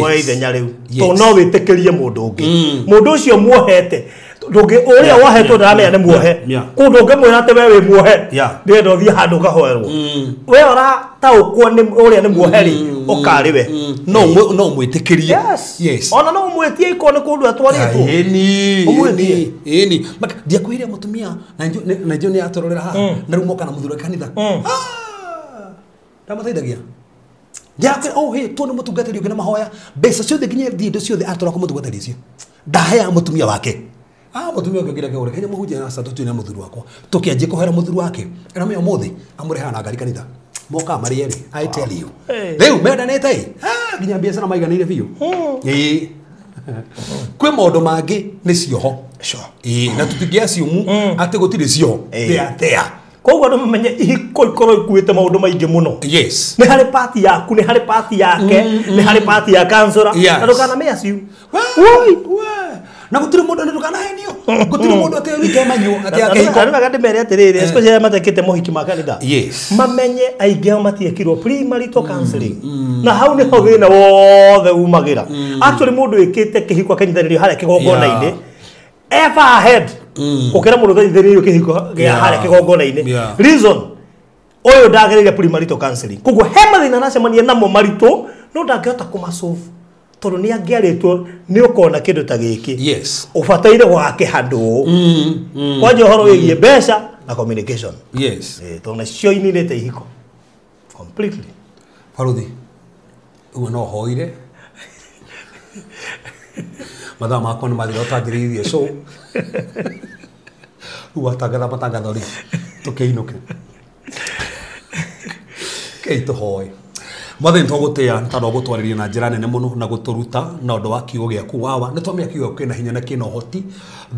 Woe ithenya rĩu. Tondũ no wĩtĩkĩrie mũndũ ũngĩ. Mũndũ ũcio muohete ndũngĩ ũrĩa wohetwo ndaramenya nĩ muohe. Kũu ndũngĩmwĩra atĩ we wĩ muohe. Ndĩrenda ũthiĩ handũ ũkahoerwo. We ũrataũkwo nĩ ũrĩa nĩ muohe rĩ, ũkarĩ we. No mwĩtĩkĩrie. Yes. Ona no ũmwĩtie ikorwo nĩ kũndũ atwarĩtwo. Ĩni. Ĩni. Ndiakwĩrire mũtumia na njũ nĩ atũrorera haha na rĩu moka na mũthuri wa kanitha. Ndamũteithagia. Ndiakwĩra oh hey tondũ mũtungatĩri ũngĩ na mahoya mbeca ciothe nginya indo ciothe atwara kwa mũtungatĩri ũcio. Ndaheaga mũtumia wake. Mũtumia ũngĩ nginya kĩgũre kenya mũhunjia na aca tũtuĩ na mũthuri wakwa. Tũkĩanjia kũhoera mũthuri wake. Ĩra ũmũthĩ amũrehaga na ngari kanitha. Mokaga marĩ erĩ, I tell you. Rĩu mendanĩte ĩ, nginya biacara maiganĩire biũ. Kwĩ maũndũ mangĩ nĩ cioho. Na tũtingĩ assume atĩ gũtirĩ cioho. They are there. Koguo andũ mamenye ihiko ikorwo ikuĩte maũndũ maingĩ mũno. Yes. Nĩ harĩ party yaku, nĩ harĩ party yake, nĩ harĩ party ya counselor. Na ndũkaname assume. Na gũtirĩ mũndũ ndũkanahenio. Gũtirĩ mũndũ atĩ wike manyu atĩ akĩhiko. Andũ aka ndĩmere atĩrĩrĩ, especially arĩa matekĩte mohiki ma kanitha. Yes. Mamenye aingĩ ao matiekirwo premarital counseling. Na hau nĩho thĩna wothe umagĩra. Actually mũndũ wĩkĩte kĩhiko akanyitanĩrio harĩa kĩgongona-inĩ, ever ahead gũkĩra mũndũ ũtanyitĩrĩirio kĩhiko gĩa harĩa kĩgongona-inĩ. Reason ũyũ ndagĩrĩire premarital counseling. Koguo he mathĩna aracemania namo maritũ no ndangĩhota kũmasolve. Tondũ nĩ angĩarĩtwo nĩ ũkona kĩndũ ta gĩkĩ. Yes. Ũbataire gwake handũ. Kwanja ũhoro wĩgiĩ mbeca na communication. Yes. Tondũ nacio ininĩte ihiko. Completely. Baruthi, ũguo no hoire. Mathaa makwa nĩ mathira ũtanjĩrĩirie show. Rĩu watangatha matangatho rĩ, tũkĩinũke. Kei tũhoe. Mwathani twagũtĩĩa nĩ tondũ gũtwarĩria na njĩra nene mũno na gũtũruta na ũndũ wa kiugo gĩaku wawa nĩ twamenya kiugo kĩna hinya na kĩna ũhoti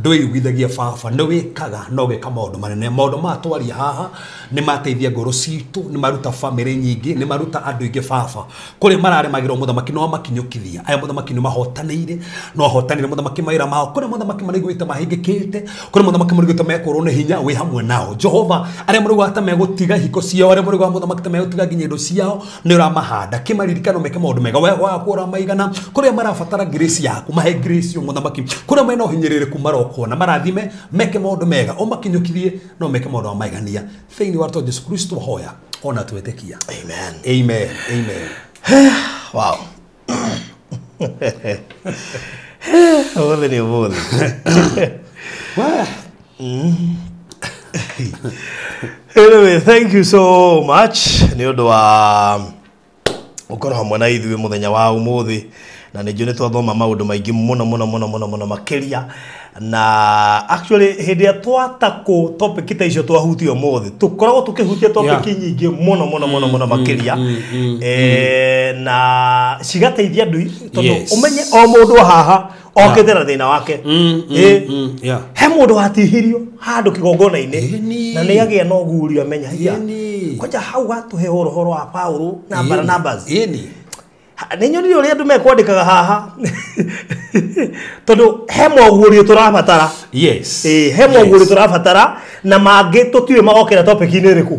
ndwĩiguithagia baba nĩ wĩkaga na ũgeka maũndũ manene maũndũ maya twaria haha nĩ mateithia ngoro citũ nĩ maruta bamĩrĩ nyingĩ nĩ maruta andũ aingĩ baba kũrĩa mararemagĩrwo mũthamaki nĩ wamakinyũkithia aya mũthamaki nĩ mahotanĩire no ahotanĩire mũthamaki mawĩra mao kũrĩa mũthamaki maraiguĩte mahĩngĩkĩte kũrĩa mũthamaki maraiguĩte mekũrwo nĩ hinya wĩ hamwe nao Jehova arĩa marauga ta megũtiga hiko ciao arĩa marauga mũthamaki ta megũtiga nginya indo ciao nĩ ũramahanda kĩmaririkano meke maũndũ mega we waku ũramaigana kũrĩa marabatara grace yaku mahe grace yo mũthamaki kũrĩa mena ũhinyĩrĩrĩku marokona marathime meke maũndũ mega ũmakinyũkithie no meke maũndũ ma maigania thĩinĩ wa Jesu Kristo hoya ona twĩtĩkia. Amen. Amen. Amen. Wow. Ũmũthĩ nĩ ũmũthĩ. Anyway, thank you so much nĩ ũndũ wa gũkorwo hamwe na ithuĩ mũthenya wa ũmũthĩ na nĩ njũĩ nĩ twathoma maũndũ maingĩ mũno mũno mũno mũno mũno makĩria na actually hĩndĩ ĩrĩa twatakũ topic ta icio twahutia ũmũthĩ tũkoragwo tũkĩhutia topic nyingĩ mũno mũno mũno mũno makĩria na cigateithia andũ tondũ ũmenye o mũndũ haha okĩte na thĩna wake. He mũndũ watihirio handũ kĩgongona-inĩ na nĩ agĩa na ũguũrio amenya hiya kwanja hau gatũhe ũhoro wa Paulo na Barnabas. Nĩ nyonire ũrĩa andũ mekwandĩkaga haha tondũ he moguũrio tũrabatara. Yes. He moguũrio tũrabatara na mangĩ tũtiũĩ magokĩra topic-inĩ ĩrĩkũ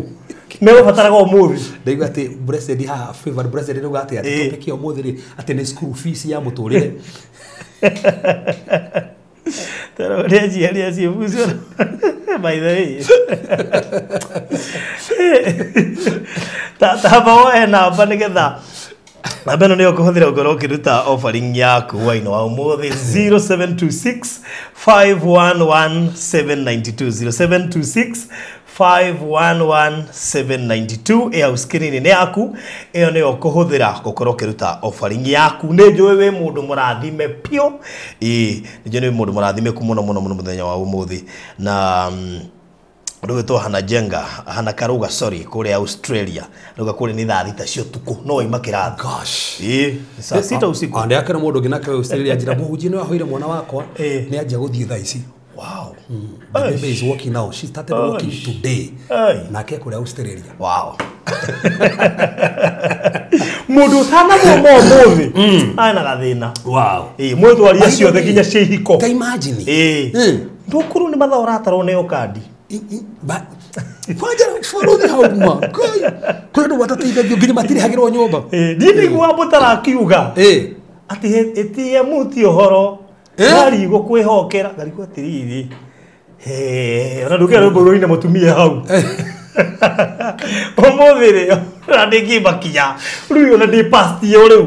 megũbataraga ũmũthĩ. Ndaigua atĩ blessed haha favored blessed rĩu atĩ topic ya ũmũthĩ rĩ atĩ nĩ school fees ya mũtũrĩre. Pero rĩanjia funciona. By the way. Ta woe namba nĩgetha namba ĩno nĩyo ũkũhũthĩra ũngorwo ũkĩruta offering yaku hwaĩ-inĩ wa ũmũthĩ 0726 511 792 0726 511 792 ĩyo screen-inĩ yaku ĩyo nĩyo ũkũhũthĩra gũkorwo ũkĩruta offering yaku. Nĩ njũĩ wĩ mũndũ mũrathime piũ. Ĩĩ nĩ njũĩ wĩ mũndũ mũrathime mũno mũno mũno mũthenya wa ũmũthĩ na ũndũ wĩtwo Hana Jenga Hana Karuga sorry kũrĩa Australia rauga kũrĩa nĩ thaa 6 cia ũtukũ no waima kĩrathi. Gosh. Ĩĩ saa 6 usiku. Andĩ akĩra mũndũ ũngĩ nake Australia njĩra mũhunjia nĩ wahoire mwana wakwa nĩ anjia gũthiĩ thaa ici. Wow. The baby is walking now. She started walking today. Nake kũrĩa Australia. Wow. Mũndũ ũtanathoma ũmũthĩ arĩ na gathĩna. Wow. Mwĩtwaria ciothe nginya cia ihiko. Ta imagine. Ndũkũrũ nĩ mathaa ũratarwo nĩyo kandi. Kwanja bũrũri hau ma. Kũrĩ andũ matateithagio nginya matirĩhagĩrwo nyũmba. Niĩ ndaiguaga mũtarakiuga atĩ ATM ti ũhoro ngarigwo kwĩhokera ngarigwo atĩrĩrĩ ona ndũkĩra rwĩmbo rũine mũtumia hau ũmũthĩ rĩ ona ndĩngĩmakia rĩu ona ndĩ past ĩyo rĩu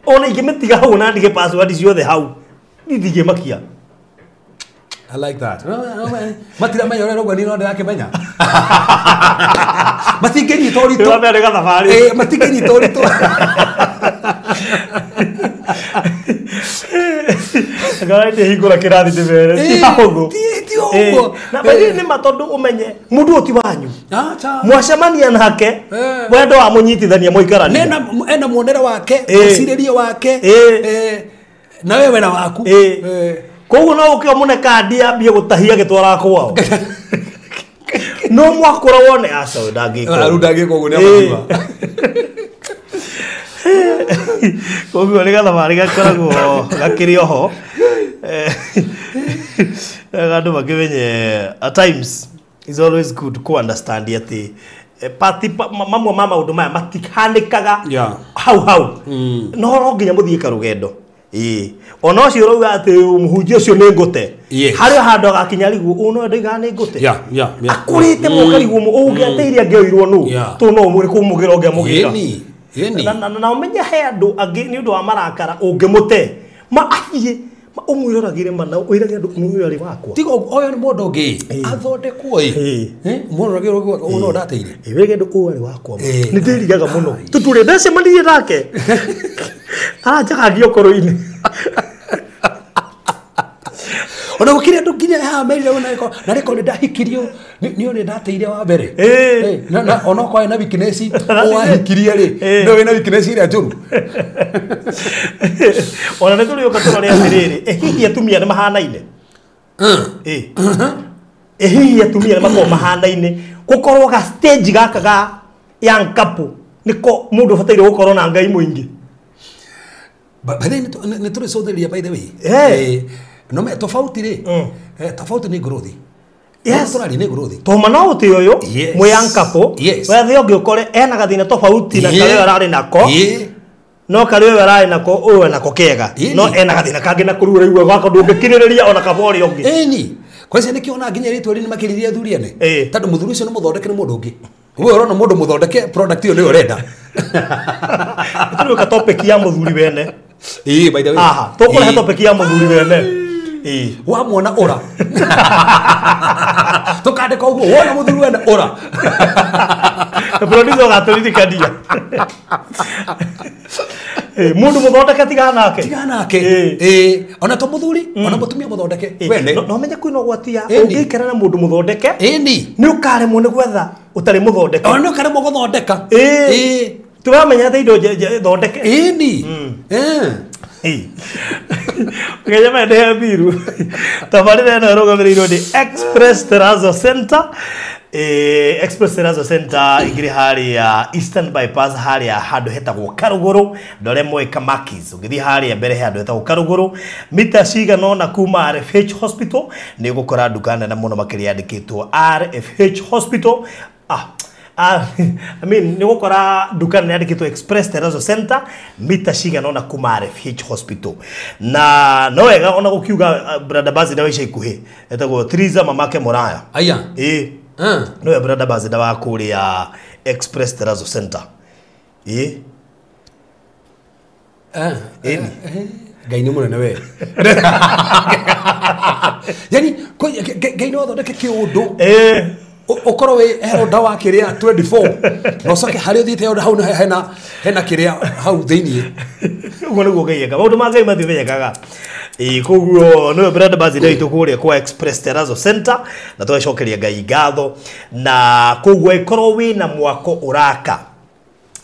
ona ingĩmĩtiga hau na ndige password ciothe hau niĩ ndingĩmakia. I like that. Matiramenya ũrĩa rauga niĩ no ndĩrakĩmenya. Matingĩnyita ũritũ. Nĩwamenya nĩ gathabarĩ. Matingĩnyita ũritũ. Ngara ndĩhingũra kĩrathi ndĩmere ti hahũthũ. Ti ũguo. Na bathi nĩ ma tondũ ũmenye mũndũ ũyũ ti wanyu. Mwacemania nake wendo wa mũnyitithania mũikarania. Ena muonere wake, mũcirĩrie wake, na wewe na waku. Koguo no ũke ũmũne kandi ambie gũtahia agĩtwaraga kwao. No mwakũra wone aca ũyũ ndangĩka ũguo. Rĩu ndangĩka ũguo nĩ amatua. Koguo nĩ gathabarĩ gakoragwo gakĩrĩ oho. Andũ makĩmenye at times it's always good ku understand atĩ pati mamwe ma maũndũ maya matihanĩkaga hau hau. No nginya mũthiĩ karũgendo. Ona ũcio ũrauga atĩ mũhunjia ũcio nĩ ngũte harĩ handũ agakinya riguo ũũ no ndoigaga nĩ ngũte akũrĩte mũkariguo ũngĩateire angĩoirwo nũ tũ no ũmũrĩ kũmũgĩra ũngĩamũgĩra na ũmenye he andũ angĩ nĩ ũndũ wa marakara ũngĩmũte ma athiĩ ũmwĩroragĩre mana ũirage andũ ũyũ arĩ wakwa tiga ũyũ nĩ mũndũ ũngĩ athondekwo ĩ mũroragĩre ũũ no ndateire wĩrage andũ ũyũ arĩ wakwa nĩ ndĩrigaga mũno tũtũrĩ ndacemanirie nake aranjagagia ũkũrũ-inĩ ona gũkĩrĩ andũ Rĩu nginya haha merire ona na rĩko nĩ ndahikirio nĩ ũrĩa ndateire wa mbere. Na onokorwo ena weakness wahikirie rĩ no wĩna weakness ĩrĩa njũru. Ona nĩ tũrĩũka tũrore atĩrĩrĩ, hihi atumia nĩ mahanaine? Hihi atumia nĩ makoragwo mahanaine gũkorwo ga stage gaka ga young couple nĩko mũndũ ũbataire gũkorwo na Ngai mũingĩ? By the way nĩ tũrĩcũthĩrĩria by the way. No me tofauti rĩ, tofauti nĩ growth. Yes. Tũraria nĩ growth. Toma no ũtĩ ũyũ mwĩ young couple wethe ũngĩ ũkore ena gathĩna tofauti na karĩa ararĩ nako. No karĩa ũyũ ararĩ nako ũyũ enako kega no ena gathĩna kangĩ na kũrura igua gaka ndũngĩkirĩrĩria ona kaba ũrĩa ũngĩ. Ĩni kwacia nĩkĩo nginya rĩtwa rĩ nĩmakĩririe athuri ene tondũ mũthuri ũcio nĩ mũthondeke nĩ mũndũ ũngĩ. We ũrona mũndũ mũthondeke product ĩyo nĩyo ũrenda. Tũrĩũka topic ya mũthuri wene. By the way. Aha, tũkũrehe topic ya mũthuri wene. Wamwona ũra. Tũkandĩka ũguo wona mũthuri wene ũra. Producer ũgatũririkania. Mũndũ mũthondeke tigana nake. Tigana nake. Ona to mũthuri, ona mũtumia mũthondeke. Wene. No menye kwĩna ũgwati ya ũngĩikara na mũndũ mũthondeke. Ĩni. Nĩ ũkaremwo nĩ gwetha ũtarĩ mũthondeke. Ona nĩ ũkaremwo gũthondeka. Tũramenya atĩ indo thondeke. Ĩni. Kenya mende mbiru. Tabarĩra ĩno ĩrũgamĩrĩirwo nĩ Express Terrazzo Center. Express Terrazzo Center ĩngĩrĩ harĩa Eastern Bypass harĩa handũ hetagwo Karũgũrũ ndore moĩ Kamakis. Ũngĩthiĩ harĩa mbere he handũ hetagwo Karũgũrũ mita cigana ũna kuma RFH Hospital nĩ ũgũkora nduka nene mũno makĩria yandĩkĩtwo RFH Hospital. I mean, nĩ ũgũkora nduka nene yandĩkĩtwo Express Terrazzo Center mita cigana ũna kuma RFH Hospital. Na no wega ona gũkiuga brother Bazida wa ica ikuhĩ etagwo Triza mamake Moraya. Aya. Nĩwe brother Bazida wa kũrĩa Express Terrazzo Center. Ngai nĩ mũnene we. Yani Ngai no athondeke kĩũndũ. Ũkorwo wĩ he order wa kĩrĩa 24 na ũcoke harĩa ũthiĩte order hau hena kĩrĩa hau thĩiniĩ. Ũguo nĩguo Ngai ekaga. Maũndũ ma Ngai matimenyekaga. Koguo nĩwe brand ambassador witũ kũrĩa kwa Express Terrazzo Center na tũgacokeria Ngai ngatho. Na koguo ĩkorwo wĩna mwako ũraka,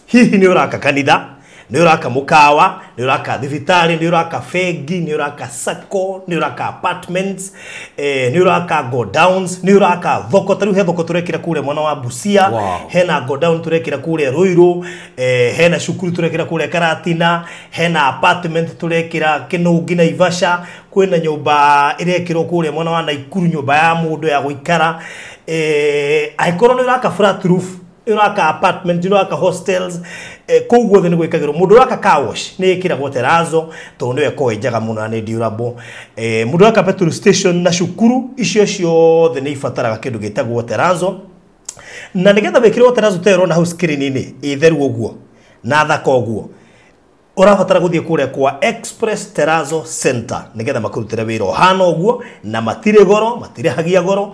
hihi nĩ ũraka kanitha, nĩ ũraka mũkawa, nĩ ũraka thibitarĩ, nĩ ũraka bengi, nĩ ũraka sacco, nĩ ũraka apartments, nĩ ũraka godowns, nĩ ũraka thoko. Ta rĩu he thoko tũrekĩra kũrĩa mwena wa Busia, hena godown tũrekĩra kũrĩa Ruiru, hena cukuru tũrekĩra kũrĩa Karatina, hena apartment tũrekĩra Kĩnũngi Naivasha, kwĩna nyũmba ĩrekĩrwo kũrĩa mwena wa Naikuru, nyũmba ya mũndũ ya gũikara. Angĩkorwo nĩ ũraka flat roof, ũraka apartment, ũraka hostels, kũu guothe nĩ gwĩkagĩrwo. Mũndũ ũraka car wash nĩ ĩkĩragwo terrazzo tondũ nĩyo ĩkoragwo ĩ njega mũno na nĩ durable. Mũndũ ũraka petrol station na cukuru, icio ciothe nĩ ibataraga kĩndũ gĩtagwo terrazzo. Na nĩgetha wĩkĩrwo terrazzo ta ĩyo ũrona hau screen-inĩ, ĩ theru ũguo na thaka ũguo, ũrabatara gũthiĩ kũrĩa kwa Express Terrazzo Center nĩgetha makũrutĩre wĩra ũhana ũguo, na matirĩ goro, matirĩhagia goro.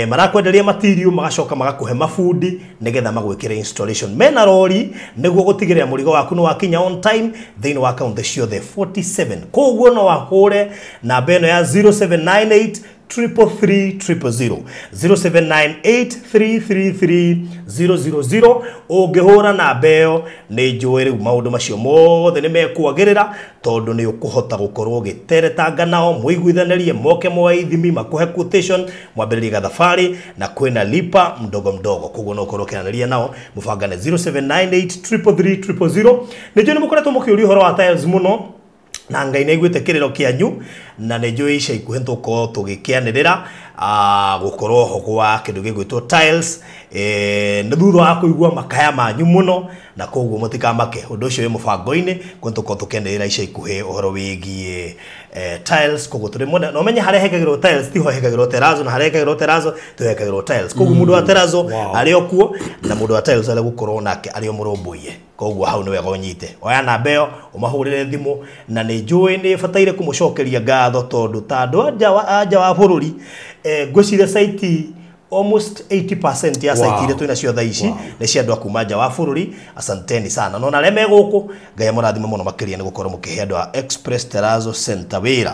Marakwenderia material magacoka magakũhe mabundi nĩgetha magwĩkĩre installation. Mena rori nĩguo gũtigĩrĩra mũrigo waku nĩ wakinya on time thĩinĩ wa kaunti ciothe 47. Koguo no wahũre namba ĩno ya 0798 333 000 0798 333 000. Ũngĩhũra namba ĩyo nĩ njũĩ rĩu maũndũ macio mothe nĩ mekwagĩrĩra, tondũ nĩ ũkũhota gũkorwo ũgĩteretanga nao, mũiguithanĩrie, moke moe ithimi, makũhe quotation, mwambĩrĩrie gathabarĩ, na kwĩna lipa mdogo mdogo. Koguo no ũkorwo ũkĩaranĩria nao mũbangane 0798 333 000. Nĩ njũĩ nĩ mũkoretwo mũkĩũria ũhoro wa tiles mũno, na Ngai nĩ aiguĩte kĩrĩro kĩanyu, na nĩ njũĩ ica ikuhĩ tũgũkorwo tũgĩkĩanĩrĩra gũkorwo ho gwa kĩndũ gĩgwĩtwo tiles, nĩ thutha wa kũigua makaya manyu mũno, na koguo mũtikamake, ũndũ ũcio wĩ mũbango-inĩ, koguo tũkorwo tũkĩanĩrĩra ica ikuhĩ ũhoro wĩgiĩ tiles. Koguo tũrĩ mwena, na ũmenye harĩa hekagĩrwo tiles tiho hekagĩrwo terrazzo, na harĩa hekagĩrwo terrazzo tiho hekagĩrwo tiles. Koguo mũndũ wa terrazzo arĩ o kuo, na mũndũ wa tiles arĩ gũkorwo nake arĩ o mũrũmbũiye. Koguo hau nĩ wega ũnyite, oya namba ĩyo ũmahũrĩre thimũ, na nĩ njũĩ nĩ bataire kũmũcokeria ngatho, tondũ ta andũ a nja wa bũrũri, ngwĩciria site almost 80% ya site iria twĩna cio thaa ici nĩ cia andũ a kuma nja wa bũrũri. Asanteni sana. No na arĩa me gũkũ, Ngai amũrathime mũno makĩria nĩ gũkorwo mũkĩhe andũ a Express Terrazzo Center wĩra.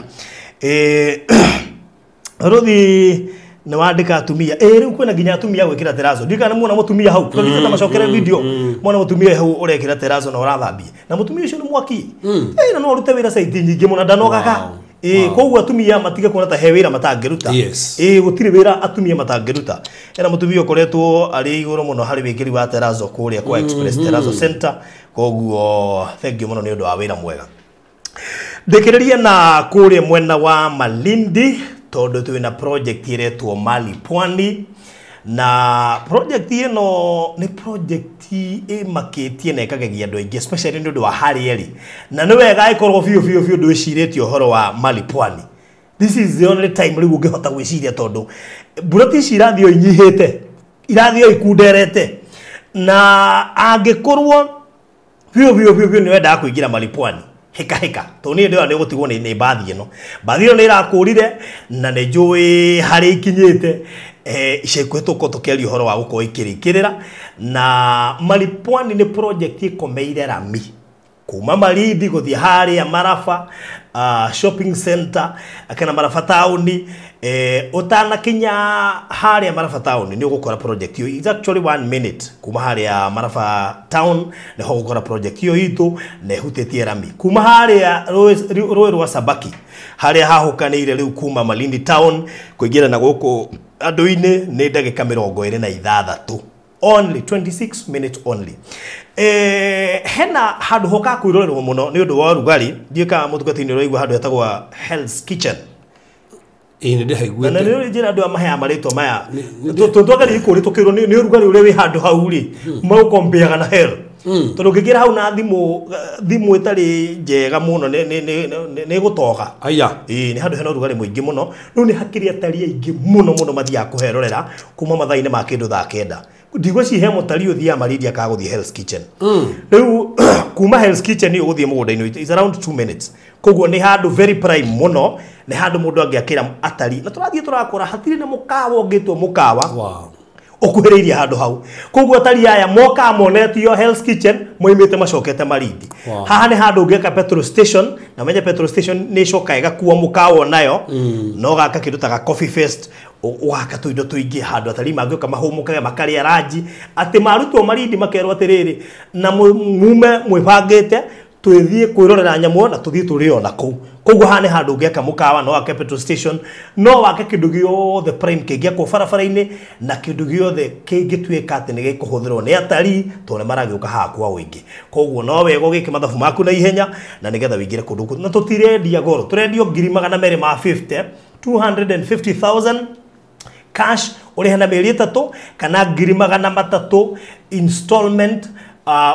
Ruthi nĩ wandĩka atumia ĩ rĩu kwĩna nginya atumia gwĩkĩra terazo ndikana muona mũtumia hau tondũ macokere video muona mũtumia hau ũrekĩra terazo na ũrathambia na mũtumia ũcio nĩ mwaki ĩ na no arute wĩra site nyingĩ mũno ndanogaga ĩ koguo atumia matige kuona ta he wĩra matangĩruta ĩ gũtirĩ wĩra atumia matangĩruta ena mũtumia ũkoretwo arĩ igũrũ mũno harĩ wĩkĩri wa terazo kũrĩa kwa Express Terazo Center koguo thank you mũno nĩ ũndũ wa wĩra mwega. Ndĩkĩrĩria na kũrĩa mwena wa Malindi tondu twina project iretwo Mali Pwani na project ĩno nĩ project ĩmakĩtie na ĩkagegia andũ aingĩ especially nĩ ũndũ wa harĩa ĩrĩ na nĩ wega ĩkorwo biũ biũ biũ ndwĩcirĩtie ũhoro wa Mali Pwani. This is the only time rĩu ũngĩhota gwĩciria tondũ mburoti ici irathiĩ o inyihĩte irathiĩ o ikunderete na angĩkorwo biũ biũ biũ biũ nĩ wendaga kũingĩra Mali Pwani hika hika to ni ndio nĩ gũtigwo nĩ mbathi ĩno mbathi ĩno nĩ ĩrakũrire na nĩ njũĩ harĩa ikinyĩte ica ikuhĩ tũkorwo tũkĩaria ũhoro wa gũkorwo ikĩrĩkĩrĩra na Mali Pwani nĩ project ĩkomeire rami kuma Malindi gũthiĩ harĩa Marafa shopping center kana Marafa town ũtanakinya harĩa Marafa town nĩ ũgũkora project ĩyo. It's actually 1 minute kuma harĩa Marafa town nĩho ũgũkora project ĩyo itũ na ĩhutĩtie rami kuma harĩa rũĩ rwa Sabaki harĩa hahũkanĩire rĩu kuma Malindi town kũingĩra na gũkũ andũ-inĩ nĩ ndagĩka 26 only 26 minutes only. Hena handũ hoka kwĩrorerwo mũno nĩ ũndũ wa ũrugarĩ ndiũĩ kana mũtungatĩri ũraigua handũ hetagwo Hell's Kitchen. Ĩ nĩ ndĩhaiguĩte na nĩ njĩra andũ aya maheaga marĩtwa maya twageririe kũũria tũkĩrwo nĩ ũrugarĩ ũrĩa wĩ handũ hau rĩ maũkombeaga na hell tondũ ũngĩingĩra hau na thimũ ĩtarĩ njega mũno nĩ ĩgũtoga. Aya. Ĩĩ nĩ handũ hena ũrugarĩ mũingĩ mũno rĩu nĩ hakĩrĩ atarii aingĩ mũno mũno mathiaga kũherorera kuma mathaa-inĩ ma kĩndũ thaa kenda. Ndigwĩciria he mũtarii ũthiaga Malindi akaga gũthiĩ Hell's Kitchen. Rĩu kuma Hell's Kitchen ũgũthiĩ mũgũnda-inĩ is around 2 minutes koguo nĩ handũ very prime mũno nĩ handũ mũndũ angĩakĩra atarii na tũrathiĩ tũrakora hatirĩ na mũkawa ũngĩtwo mũkawa ũkuhĩrĩirie handũ hau koguo atarii aya mokaga monetio Hell's Kitchen moimĩte macokete Malindi. Haha nĩ handũ ũngĩaka petrol station na menye petrol station nĩ ĩcokaga ĩgakua mũkawa nayo no gaka kĩndũ ta ga coffee fest ũgaka tũindo tũingĩ handũ atarii mangĩũka mahũmũkage makarĩa ranji atĩ marutwo Malindi makerwo atĩrĩrĩ na mume mwĩbangĩte twĩthiĩ kwĩrorera nyamũ na tũthiĩ tũrĩe ona kũu koguo haha nĩ handũ ũngĩaka mũkawa no wake petrol station no wake kĩndũ gĩothe prime kĩngĩakwo barabara-inĩ na kĩndũ gĩothe kĩngĩtuĩka atĩ nĩ gĩkũhũthĩrwo nĩ atarii tondũ nĩ maragĩũka haha kwa ũingĩ koguo no wega ũgĩke mathabu maku na ihenya na nĩgetha wĩingĩre kũndũ kũu na tũtirendia goro tũrendio 250,000 250,000 cash ũrĩhe na mĩeri 3 kana 300,000 installment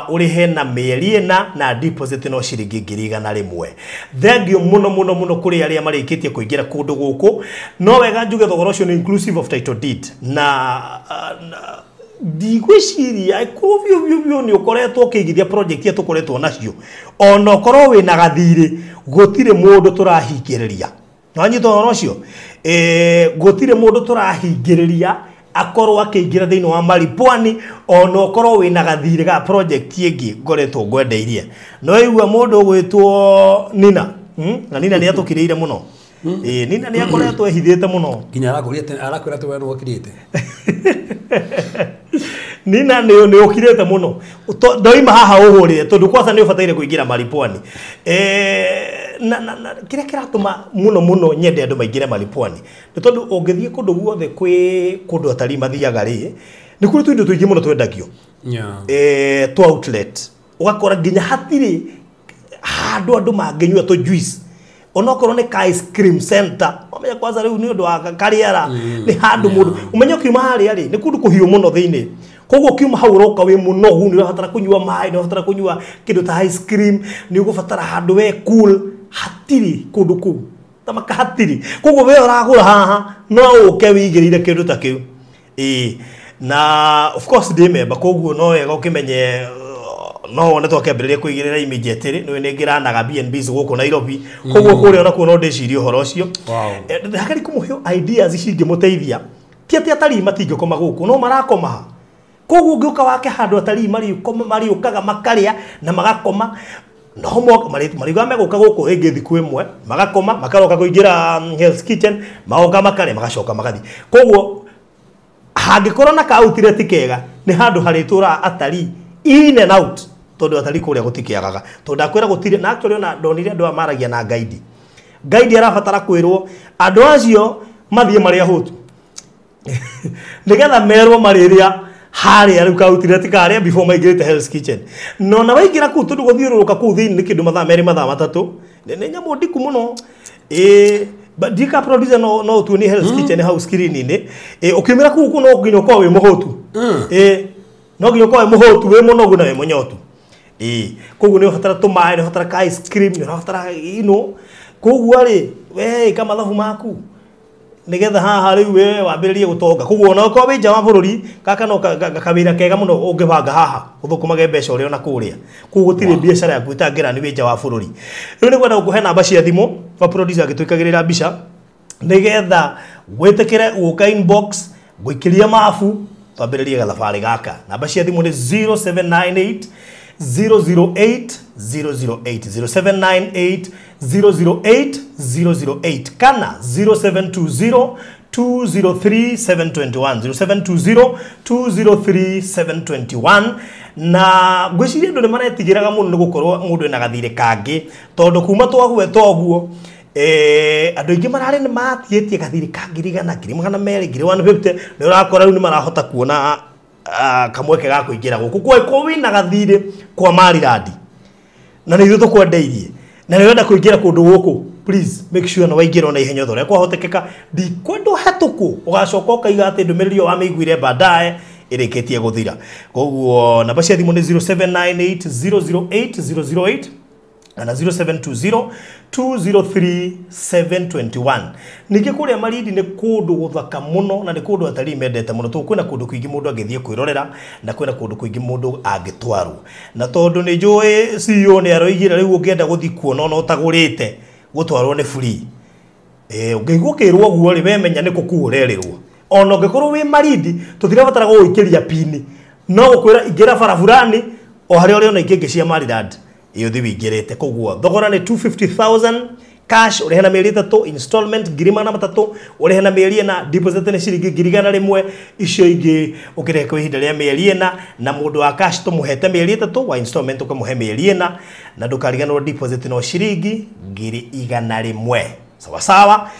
ũrĩhe na mĩeri 4 na deposit no ciringi 100,000. Thengiũ mũno mũno mũno kũrĩ arĩa marĩkĩtie kũingĩra kũndũ gũkũ no wega njuge thogora ũcio nĩ inclusive of title deed na ndigwĩciria ĩkorwo biũ biũ biũ nĩ ũkoretwo ũkĩigithia project iria tũkoretwo nacio ona ũkorwo wĩna gathirĩ gũtirĩ mũndũ tũrahingĩrĩria nĩwanyita ũhoro ũcio gũtirĩ mũndũ tũrahingĩrĩria akorwo akĩingĩra thĩinĩ wa Mali Pwani ona ũkorwo wĩna gathirĩ ga project ĩngĩ ngoretwo ngwendeirie no igua mũndũ ũgwĩtwo Nina na Nina nĩ atũkirĩire mũno Nina nĩ akoretwo ehithĩte mũno nginya arakwĩra atĩ we nĩwe ũkirĩte Nina nĩ ũkirĩte mũno ndoima haha ũhũrĩre tondũ kwanza nĩ ũbataire kũingĩra Mali Pwani na kĩrĩa kĩratũma mũno mũno nyende andũ maingĩre Mali Pwani nĩ tondũ ũngĩthiĩ kũndũ guothe kwĩ kũndũ atarii mathiaga rĩ nĩ kũrĩ tũindo tũingĩ mũno twendagio twa outlet ũgakora nginya hatirĩ handũ andũ mangĩnyua tũ juice onokorwo nĩ ka ice cream center ũmenye kwanza rĩu nĩ ũndũ wa karĩera nĩ handũ mũndũ ũmenye ũkiuma harĩa rĩ nĩ kũndũ kũhiũ mũno thĩinĩ koguo ũkiuma hau ũroka wĩ mũnogu nĩ ũrabatara kũnyua maĩ nĩ ũrabatara kũnyua kĩndũ ta ice cream nĩ ũgũbatara handũ we cool hatirĩ kũndũ kũu tamaka hatirĩ koguo we ũragũra haha no ũke wĩigĩrĩire kĩndũ ta kĩu ĩĩ na of course ndĩ memba koguo no wega ũkĩmenye no wone twakĩambĩrĩria kũigĩrĩra immediately nĩ nĩ ngĩranaga B&Bs gũkũ Nairobi koguo kũrĩa onakuo no ndĩcirie ũhoro ũcio hakari kũmũhe ideas cingĩmũteithia ti atĩ atarii matingĩkoma gũkũ no marakoma ha koguo ũngĩũka wake handũ atarii marĩũkaga makarĩa na magakoma No moka mariuga megũka gũkũ rĩngĩ thikũ ĩmwe magakoma makaroka kũingĩra Hell's Kitchen magoka makarĩa magacoka magathiĩ. Koguo hangĩkorwo na ka outlet kega nĩ handũ harĩtũraga atarii in and out tondũ atarii kũrĩa gũtikĩagaga tondũ ndakwĩra gũtirĩ na actually ona ndonire andũ aya maragia na guide. Guide arabatara kwĩrwo andũ acio mathiĩ marĩ ahũtu nĩgetha merwo marĩrĩa harĩa rĩu ka outlet karĩa before maingĩrĩte Hell's Kitchen. No na waingĩra kũu tondũ gũthiũrũrũka kũu thĩinĩ nĩ kĩndũ mathaa merĩ mathaa matatũ nĩ nyamũ ndiku mũno. Ndika producer no tuonie Hell's Kitchen hau screen-inĩ. Ũkiumĩra kũu kũ no nginya ũkorwo wĩ mũhũtu. No nginya ũkorwo wĩ mũhũtu wĩ mũnogu na wĩ mũnyotu. Koguo nĩ ũrabatara tũmaĩ, nĩ ũrabatara ka ice cream, nĩ ũrabatara ino. Koguo rĩ we ĩka mathabu maku nigetha haha rĩu we wambĩrĩrie gũtonga. Koguo ona ũkorwo wĩ nja wa bũrũri gaka no kawĩra kega mũno ũngĩbanga haha ũthũkũmage mbeca ũrĩa ona kũrĩa. Koguo gũtirĩ biacara yaku ĩtangĩra nĩ wĩ nja wa bũrũri. Rĩu nĩ ngwenda gũkũhe namba cia thimũ wa producer agĩtwĩkagĩrĩra mbica nĩgetha wĩtĩkĩre gũka inbox ngũikĩrie mabu twambĩrĩrie gathabarĩ gaka. Namba cia thimũ nĩ 0798 008 008 0798 008 008 kana 0720 203 721 0720 203 721. Na ngwĩciria andũ nĩ maretigĩraga mũno nĩ gũkorwo mũndũ ena gathirĩ kangĩ tondũ kuma twagweta ũguo andũ aingĩ mararĩ nĩ matiĩtie gathirĩ ka 100,000 200,000 150 nĩ ũrakora rĩu nĩ marahota kuona kamweke ga kũingĩra gũkũ kwa wĩna gathirĩ kwa Maryland na nĩ ithuĩ tũkwendeirie na nĩ ũrenda kũingĩra kũndũ gũkũ, please make sure nĩ waingĩra ona ihenya ũrĩa kwahotekeka. Ndikwenda ũhetũkwo ũgacoka ũkaiga atĩ ndũmĩrĩri ĩyo wamĩiguire baadaye ĩrĩkĩtie gũthira. Koguo namba cia thimũ nĩ 0798 008 008 na 0720 203 721. Ningĩ kũrĩa Malindi nĩ kũndũ gũthaka mũno na nĩ kũndũ atarii mendete mũno tondũ kwĩna kũndũ kũingĩ mũndũ angĩthiĩ kwĩrorera na kwĩna kũndũ kũingĩ mũndũ angĩtwarwo. Na tondũ nĩ njũĩ CEO nĩ aroigire rĩu ũngĩenda gũthiĩ kuona ona ũtagũrĩte gũtwarwo nĩ free. Ũngĩigua ũkĩrwo ũguo rĩ we menya nĩ kũkuo ũrerĩrwo. Ona ũngĩkorwo wĩ Malindi tũtirabatara gũgũikĩria pini no gũkwĩra ingĩra bara fulani o harĩa ũrĩona ingĩ cia Maryland iyo thi wingirite. Koguo thogora nĩ 250,000 cash ũrĩhe na mĩeri 3 installment 300,000 ũrĩhe na mĩeri 4 deposit nĩ ciringi 100,000 icio ingĩ ũkĩrĩhe kwa ihinda rĩa mĩeri 4 na mũndũ wa cash tũmũhete mĩeri 3 wa installment ũkamũhe mĩeri 4 na ndũkariganĩrwo deposit no ciringi 100,000. Sawa sawa,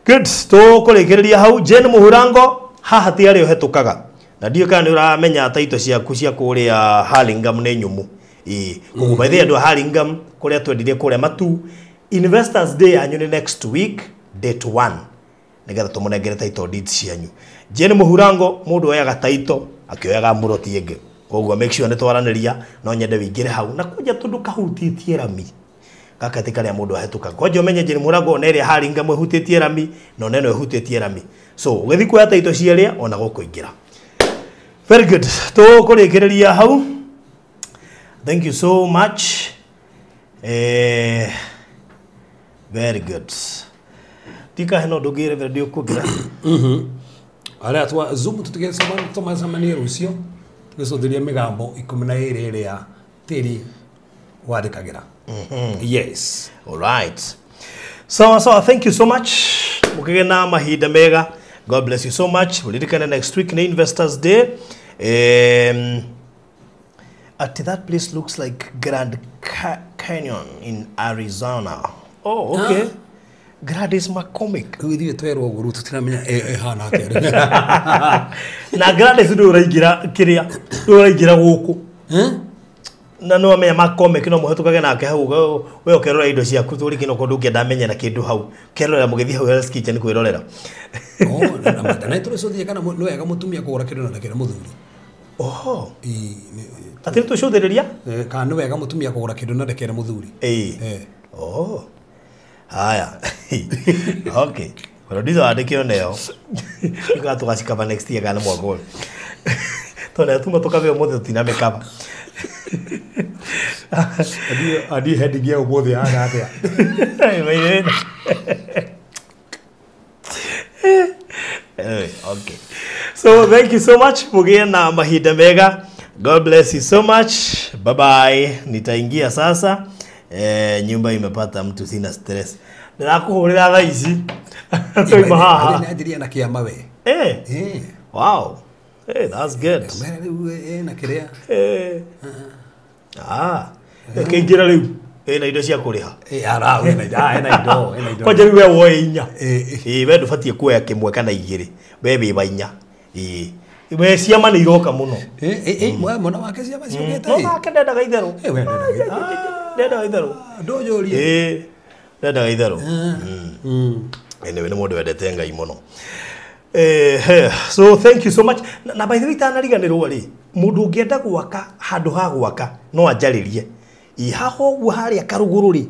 good. Tũkũrĩkĩrĩria hau. Jane Mũhurango haha ti arĩa ũhetũkaga na ndiũĩ kana nĩ ũramenya taito ciaku cia kũrĩa Hurlingham nĩ nyũmũ. Koguo by the way andũ a Hurlingham kũrĩa twendirie kũrĩa Matu, Investors Day yanyu nĩ next week date 1 nĩgetha tũmũnengere title deeds cianyu. Jane Mũhurango mũndũ oyaga title akĩoyaga mũroti ĩngĩ. Koguo make sure nĩ twaranĩria no nyende wĩingĩre hau na kwanja tondũ kahutĩtie rami gaka ti karĩa mũndũ ahetũkaga. Kwanja ũmenye Jane Mũhurango ona ĩrĩa Hurlingham ĩhutĩtie rami na ona ĩno ĩhutĩtie rami. So ũgĩthiĩ kuoya title cierĩ ona gũkũingĩra. Very good. Tũkũrĩkĩrĩria hau. Thank you so much. Very good. Tika heno ndũngĩ Reverend ũkũngira. Arĩa twa Zoom tũtigecemania rũciũ tũgĩcũthĩria mĩgambo 12 ĩrĩa tĩri wandĩkagĩra. Yes. All right. So thank you so much. Mũkĩgĩe na mahinda mega. God bless you so much. Ririkane next week nĩ Investors Day. At that place looks like Grand Canyon in Arizona. Oh, okay. Gladys McCormick. Rĩu ithuĩ twerwo ũguo rĩu tũtiramenya ĩhana atĩa. Na Gladys ndũ ũraingĩra kĩrĩa ndũ ũraingĩra gũkũ. Na no amenya McCormick no mũhetũkage nake hau we ũkerora indo ciaku tũrĩ kĩno kũndũ ũngĩenda amenye na kĩndũ hau. Kerorera mũgĩthiĩ hau Hell's Kitchen kwĩrorera. Na tũrĩcũthie kana nĩ wega mũtumia kũgũra kĩndũ na ndakĩre mũthuri. Oho. Atĩ tũcũthĩrĩria? Kana nĩ wega mũtumia kũgũra kĩndũ na ndakĩre mũthuri. Oh. Haya. Okay. Producer wandĩke oneo. Nĩgetha tũgacikaba next year kana mwaka ũyũ. Tondũ tuma tũkabe ũmũthĩ tũtinamĩkaba. Adi heading ya ũmũthĩ hana atĩa? Okay. So thank you so much. Mũgĩe na mahinda mega. God bless you so much. Bye bye. Nitaingia sasa. Nyumba imepata mtu, sina stress. Ndĩrakũhũrĩra thaa ici twauma haha. Nĩ na kĩama we. Wow. Hey, that's good. Mera rĩu na kĩrĩa. Ĩkĩingĩra rĩu ĩna indo cia kũrĩha. Ara ĩna indo, ĩna indo. Kwanja rĩu we woe inya. We ndũbatiĩ kuoya kĩmwe kana igĩrĩ. We wĩba inya. We ciama nĩ iroka mũno. Mwana wake ciama ciũkĩte. No nake ndendaga itherũ. We ndendaga itherũ. Ndũnjũrie. Ndendaga itherũ. Anyway, nĩ mũndũ wendete Ngai mũno. So thank you so much. Na by the way itanariganĩrwo rĩ, mũndũ ũngĩenda gwaka handũ ha gwaka no anjarĩrie. Haha ũguo harĩa Karũgũrũ rĩ,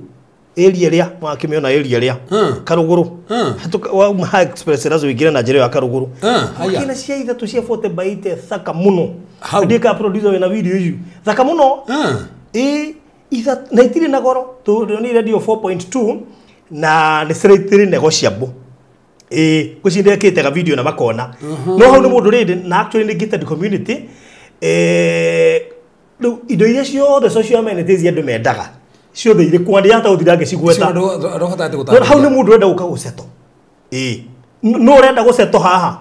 area ĩrĩa wakĩmĩona area ĩrĩa Karũgũrũ wauma ha express razo ũingĩre na njĩra ĩyo ya Karũgũrũ. Kina cia ithatũ cia 40 by 8 thaka mũno. Ndika producer wĩna video icio thaka mũno. Na itirĩ na goro, tũronire radio 4.2 na nĩ slightly negotiable. Ngwĩciria ndekĩte ga video na makona. No hau nĩ mũndũ rĩndĩ na actually nĩ gated community. Rĩu indo iria ciothe social amenities andũ mendaga ciothe irĩ kuo, ndĩrahota gũthiĩ ngĩcigweta. Hau nĩ mũndũ ũrenda gũka gũceto. No ũrenda gũceto haha.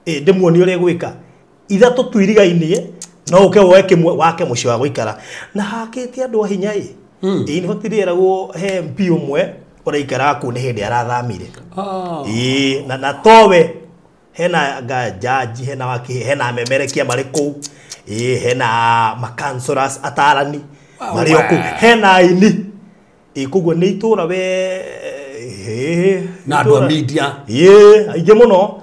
Ndĩmuonie ũrĩa gwĩka. Ithatũ tu irigainie no ũke woe kĩmwe wake mũciĩ wa gũikara. Na hakĩte andũ a hinya. In fact ndĩragwo he MP ũmwe ũraikaraga kũu nĩ hĩndĩ arathamire. Na towe hena jaji, hena waki, hena memerekia marĩ kũu. Hena makansoras atarani marĩ o kũu, hena aini. Koguo nĩ itũra we na andũ a media. Aingĩ mũno.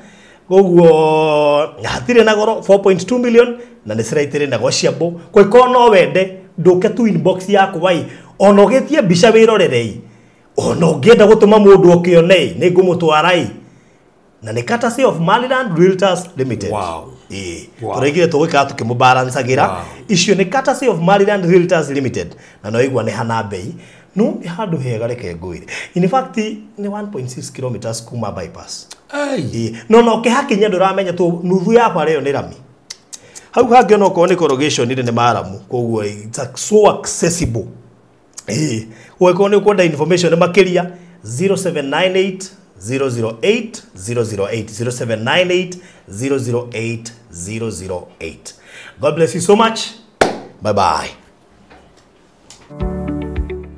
Koguo hatirĩ na goro 4.2 million na nĩ slightly negotiable. Kũngĩkorwo no wende ndũke tu inbox yakwa ona ũgĩtie mbica wĩrorere ona ũngĩenda gũtũma mũndũ ũkĩone nĩ ngũmũtwara. Na nĩ courtesy of Maryland Realtors Limited. Wow. Tũraigire tũgĩikara tũkĩmũbalancagĩra. Icio nĩ courtesy of Maryland Realtors Limited. Na no igua nĩ hana bei. No nĩ handũ hega reke ngwĩre. In fact nĩ 1.6 kilometers kuma bypass. No no ũkĩhakinya ndũramenya tu nuthu ya bara ĩyo nĩ rami. Hau hangĩ ona okorwo nĩ corrugation nĩ maramu. Koguo it's so accessible. Ũngĩkorwo nĩ ũkwenda information makĩria 0798 008 008 0798 008 008. God bless you so much. Bye bye.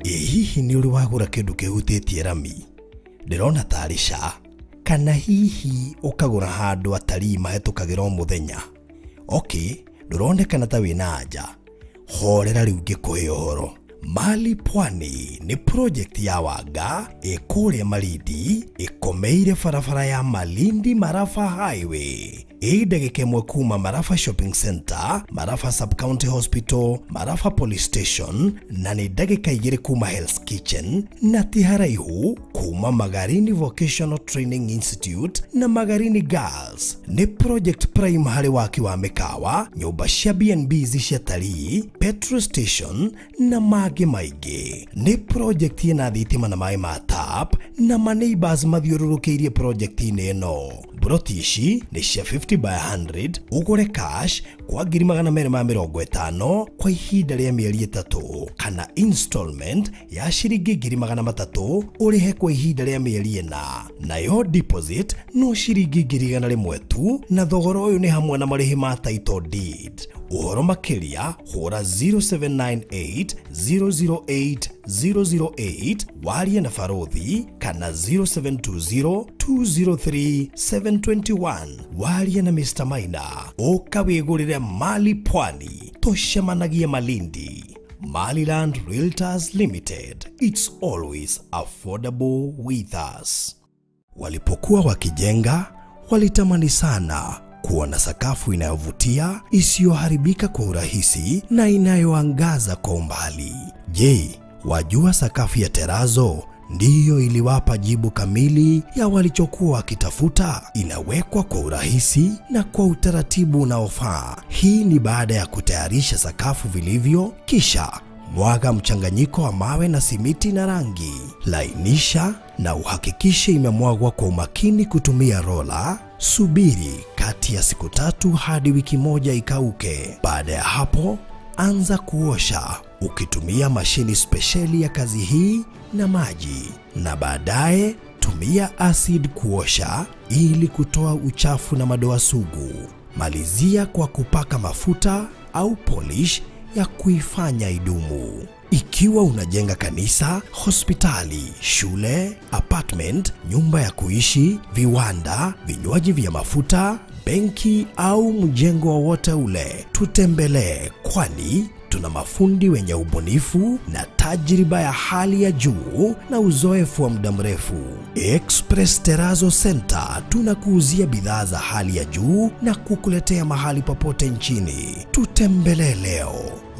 Hihi nĩ ũrĩ wagũra kĩndũ kĩhutĩtie rami? Ndĩrona tarĩ SHA. Kana hihi ũkagũra handũ atarii mahĩtũkagĩra o mũthenya? Okay, ndũronekana ta wĩna anja. Horera rĩu ngĩkũhe ũhoro. Mali Pwani nĩ project ya Wanga ĩkũrĩa Malindi, ĩkomeire barabara ya Malindi Marafa Highway. Ĩ ndagĩka ĩmwe kuma Marafa Shopping Center, Marafa Sub-County Hospital, Marafa Police Station, na nĩ ndagĩka igĩrĩ kuma Hell's Kitchen, na ti haraihu kuma Magarini Vocational Training Institute na Magarini Girls. Nĩ project prime harĩ waki wa mĩkawa, nyũmba cia B&Bs cia talii, petrol station na mangĩ maingĩ. Nĩ project ĩna thitima na maĩ ma tap na ma neighbors mathiũrũrũkĩirie project-inĩ ĩno. Broti ici nĩ cia 50 by 100, ũgũre cash kwa 250,000 kwa ihinda rĩa mĩeri 3 kana installment ya ciringi 300,000 ũrĩhe kwa ihinda rĩa mĩeri 4. Nayo deposit no ciringi 100,000 tu, na thogora ũyũ nĩ hamwe na marĩhi ma title deed. Ũhoro makĩria hũra 0798 008 008 warie na Farodhi kana 0720 203 721 warie na Mr. Maina. Ũka wĩgũrĩre Mali Pwani, tũcemanagie Malindi. Maryland Realtors Limited. It's always affordable with us. Walipokuwa wakijenga, walitamani sana kuona sakafu inayovutia, isiyoharibika kwa urahisi na inayoangaza kwa umbali. Je, wajua sakafu ya terazo ndiyo iliwapa jibu kamili ya walichokuwa wakitafuta? Inawekwa kwa urahisi na kwa utaratibu unaofaa. Hii ni baada ya kutayarisha sakafu vilivyo, kisha mwaga mchanganyiko wa mawe na simiti na rangi. Lainisha na uhakikishe imemwagwa kwa umakini kutumia rola. Subiri kati ya siku 3 hadi wiki 1 ikauke. Baada ya hapo, Anza kuosha ukitumia mashini spesheli ya kazi hii na maji, na baadaye tumia acid kuosha ili kutoa uchafu na madoa sugu. Malizia kwa kupaka mafuta au polish ya kuifanya idumu. Ikiwa unajenga kanisa, hospitali, shule, apartment, nyumba ya kuishi, viwanda, vinywaji vya mafuta, benki au mjengo wowote ule, tutembelee, kwani tuna mafundi wenye ubunifu na tajriba ya hali ya juu na uzoefu wa muda mrefu. Express Terrazzo Center tunakuuzia bidhaa za hali ya juu na kukuletea mahali popote nchini. Tutembelee leo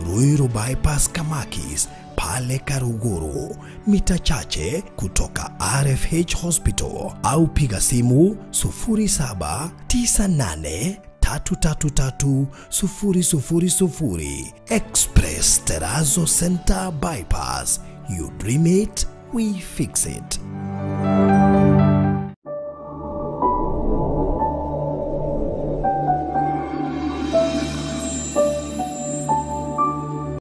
Ruiru Bypass Kamakis pale Karuguru, mita chache kutoka RFH Hospital, au piga simu 0798 333 000. Express Terrazzo Center Bypass. You dream it, we fix it.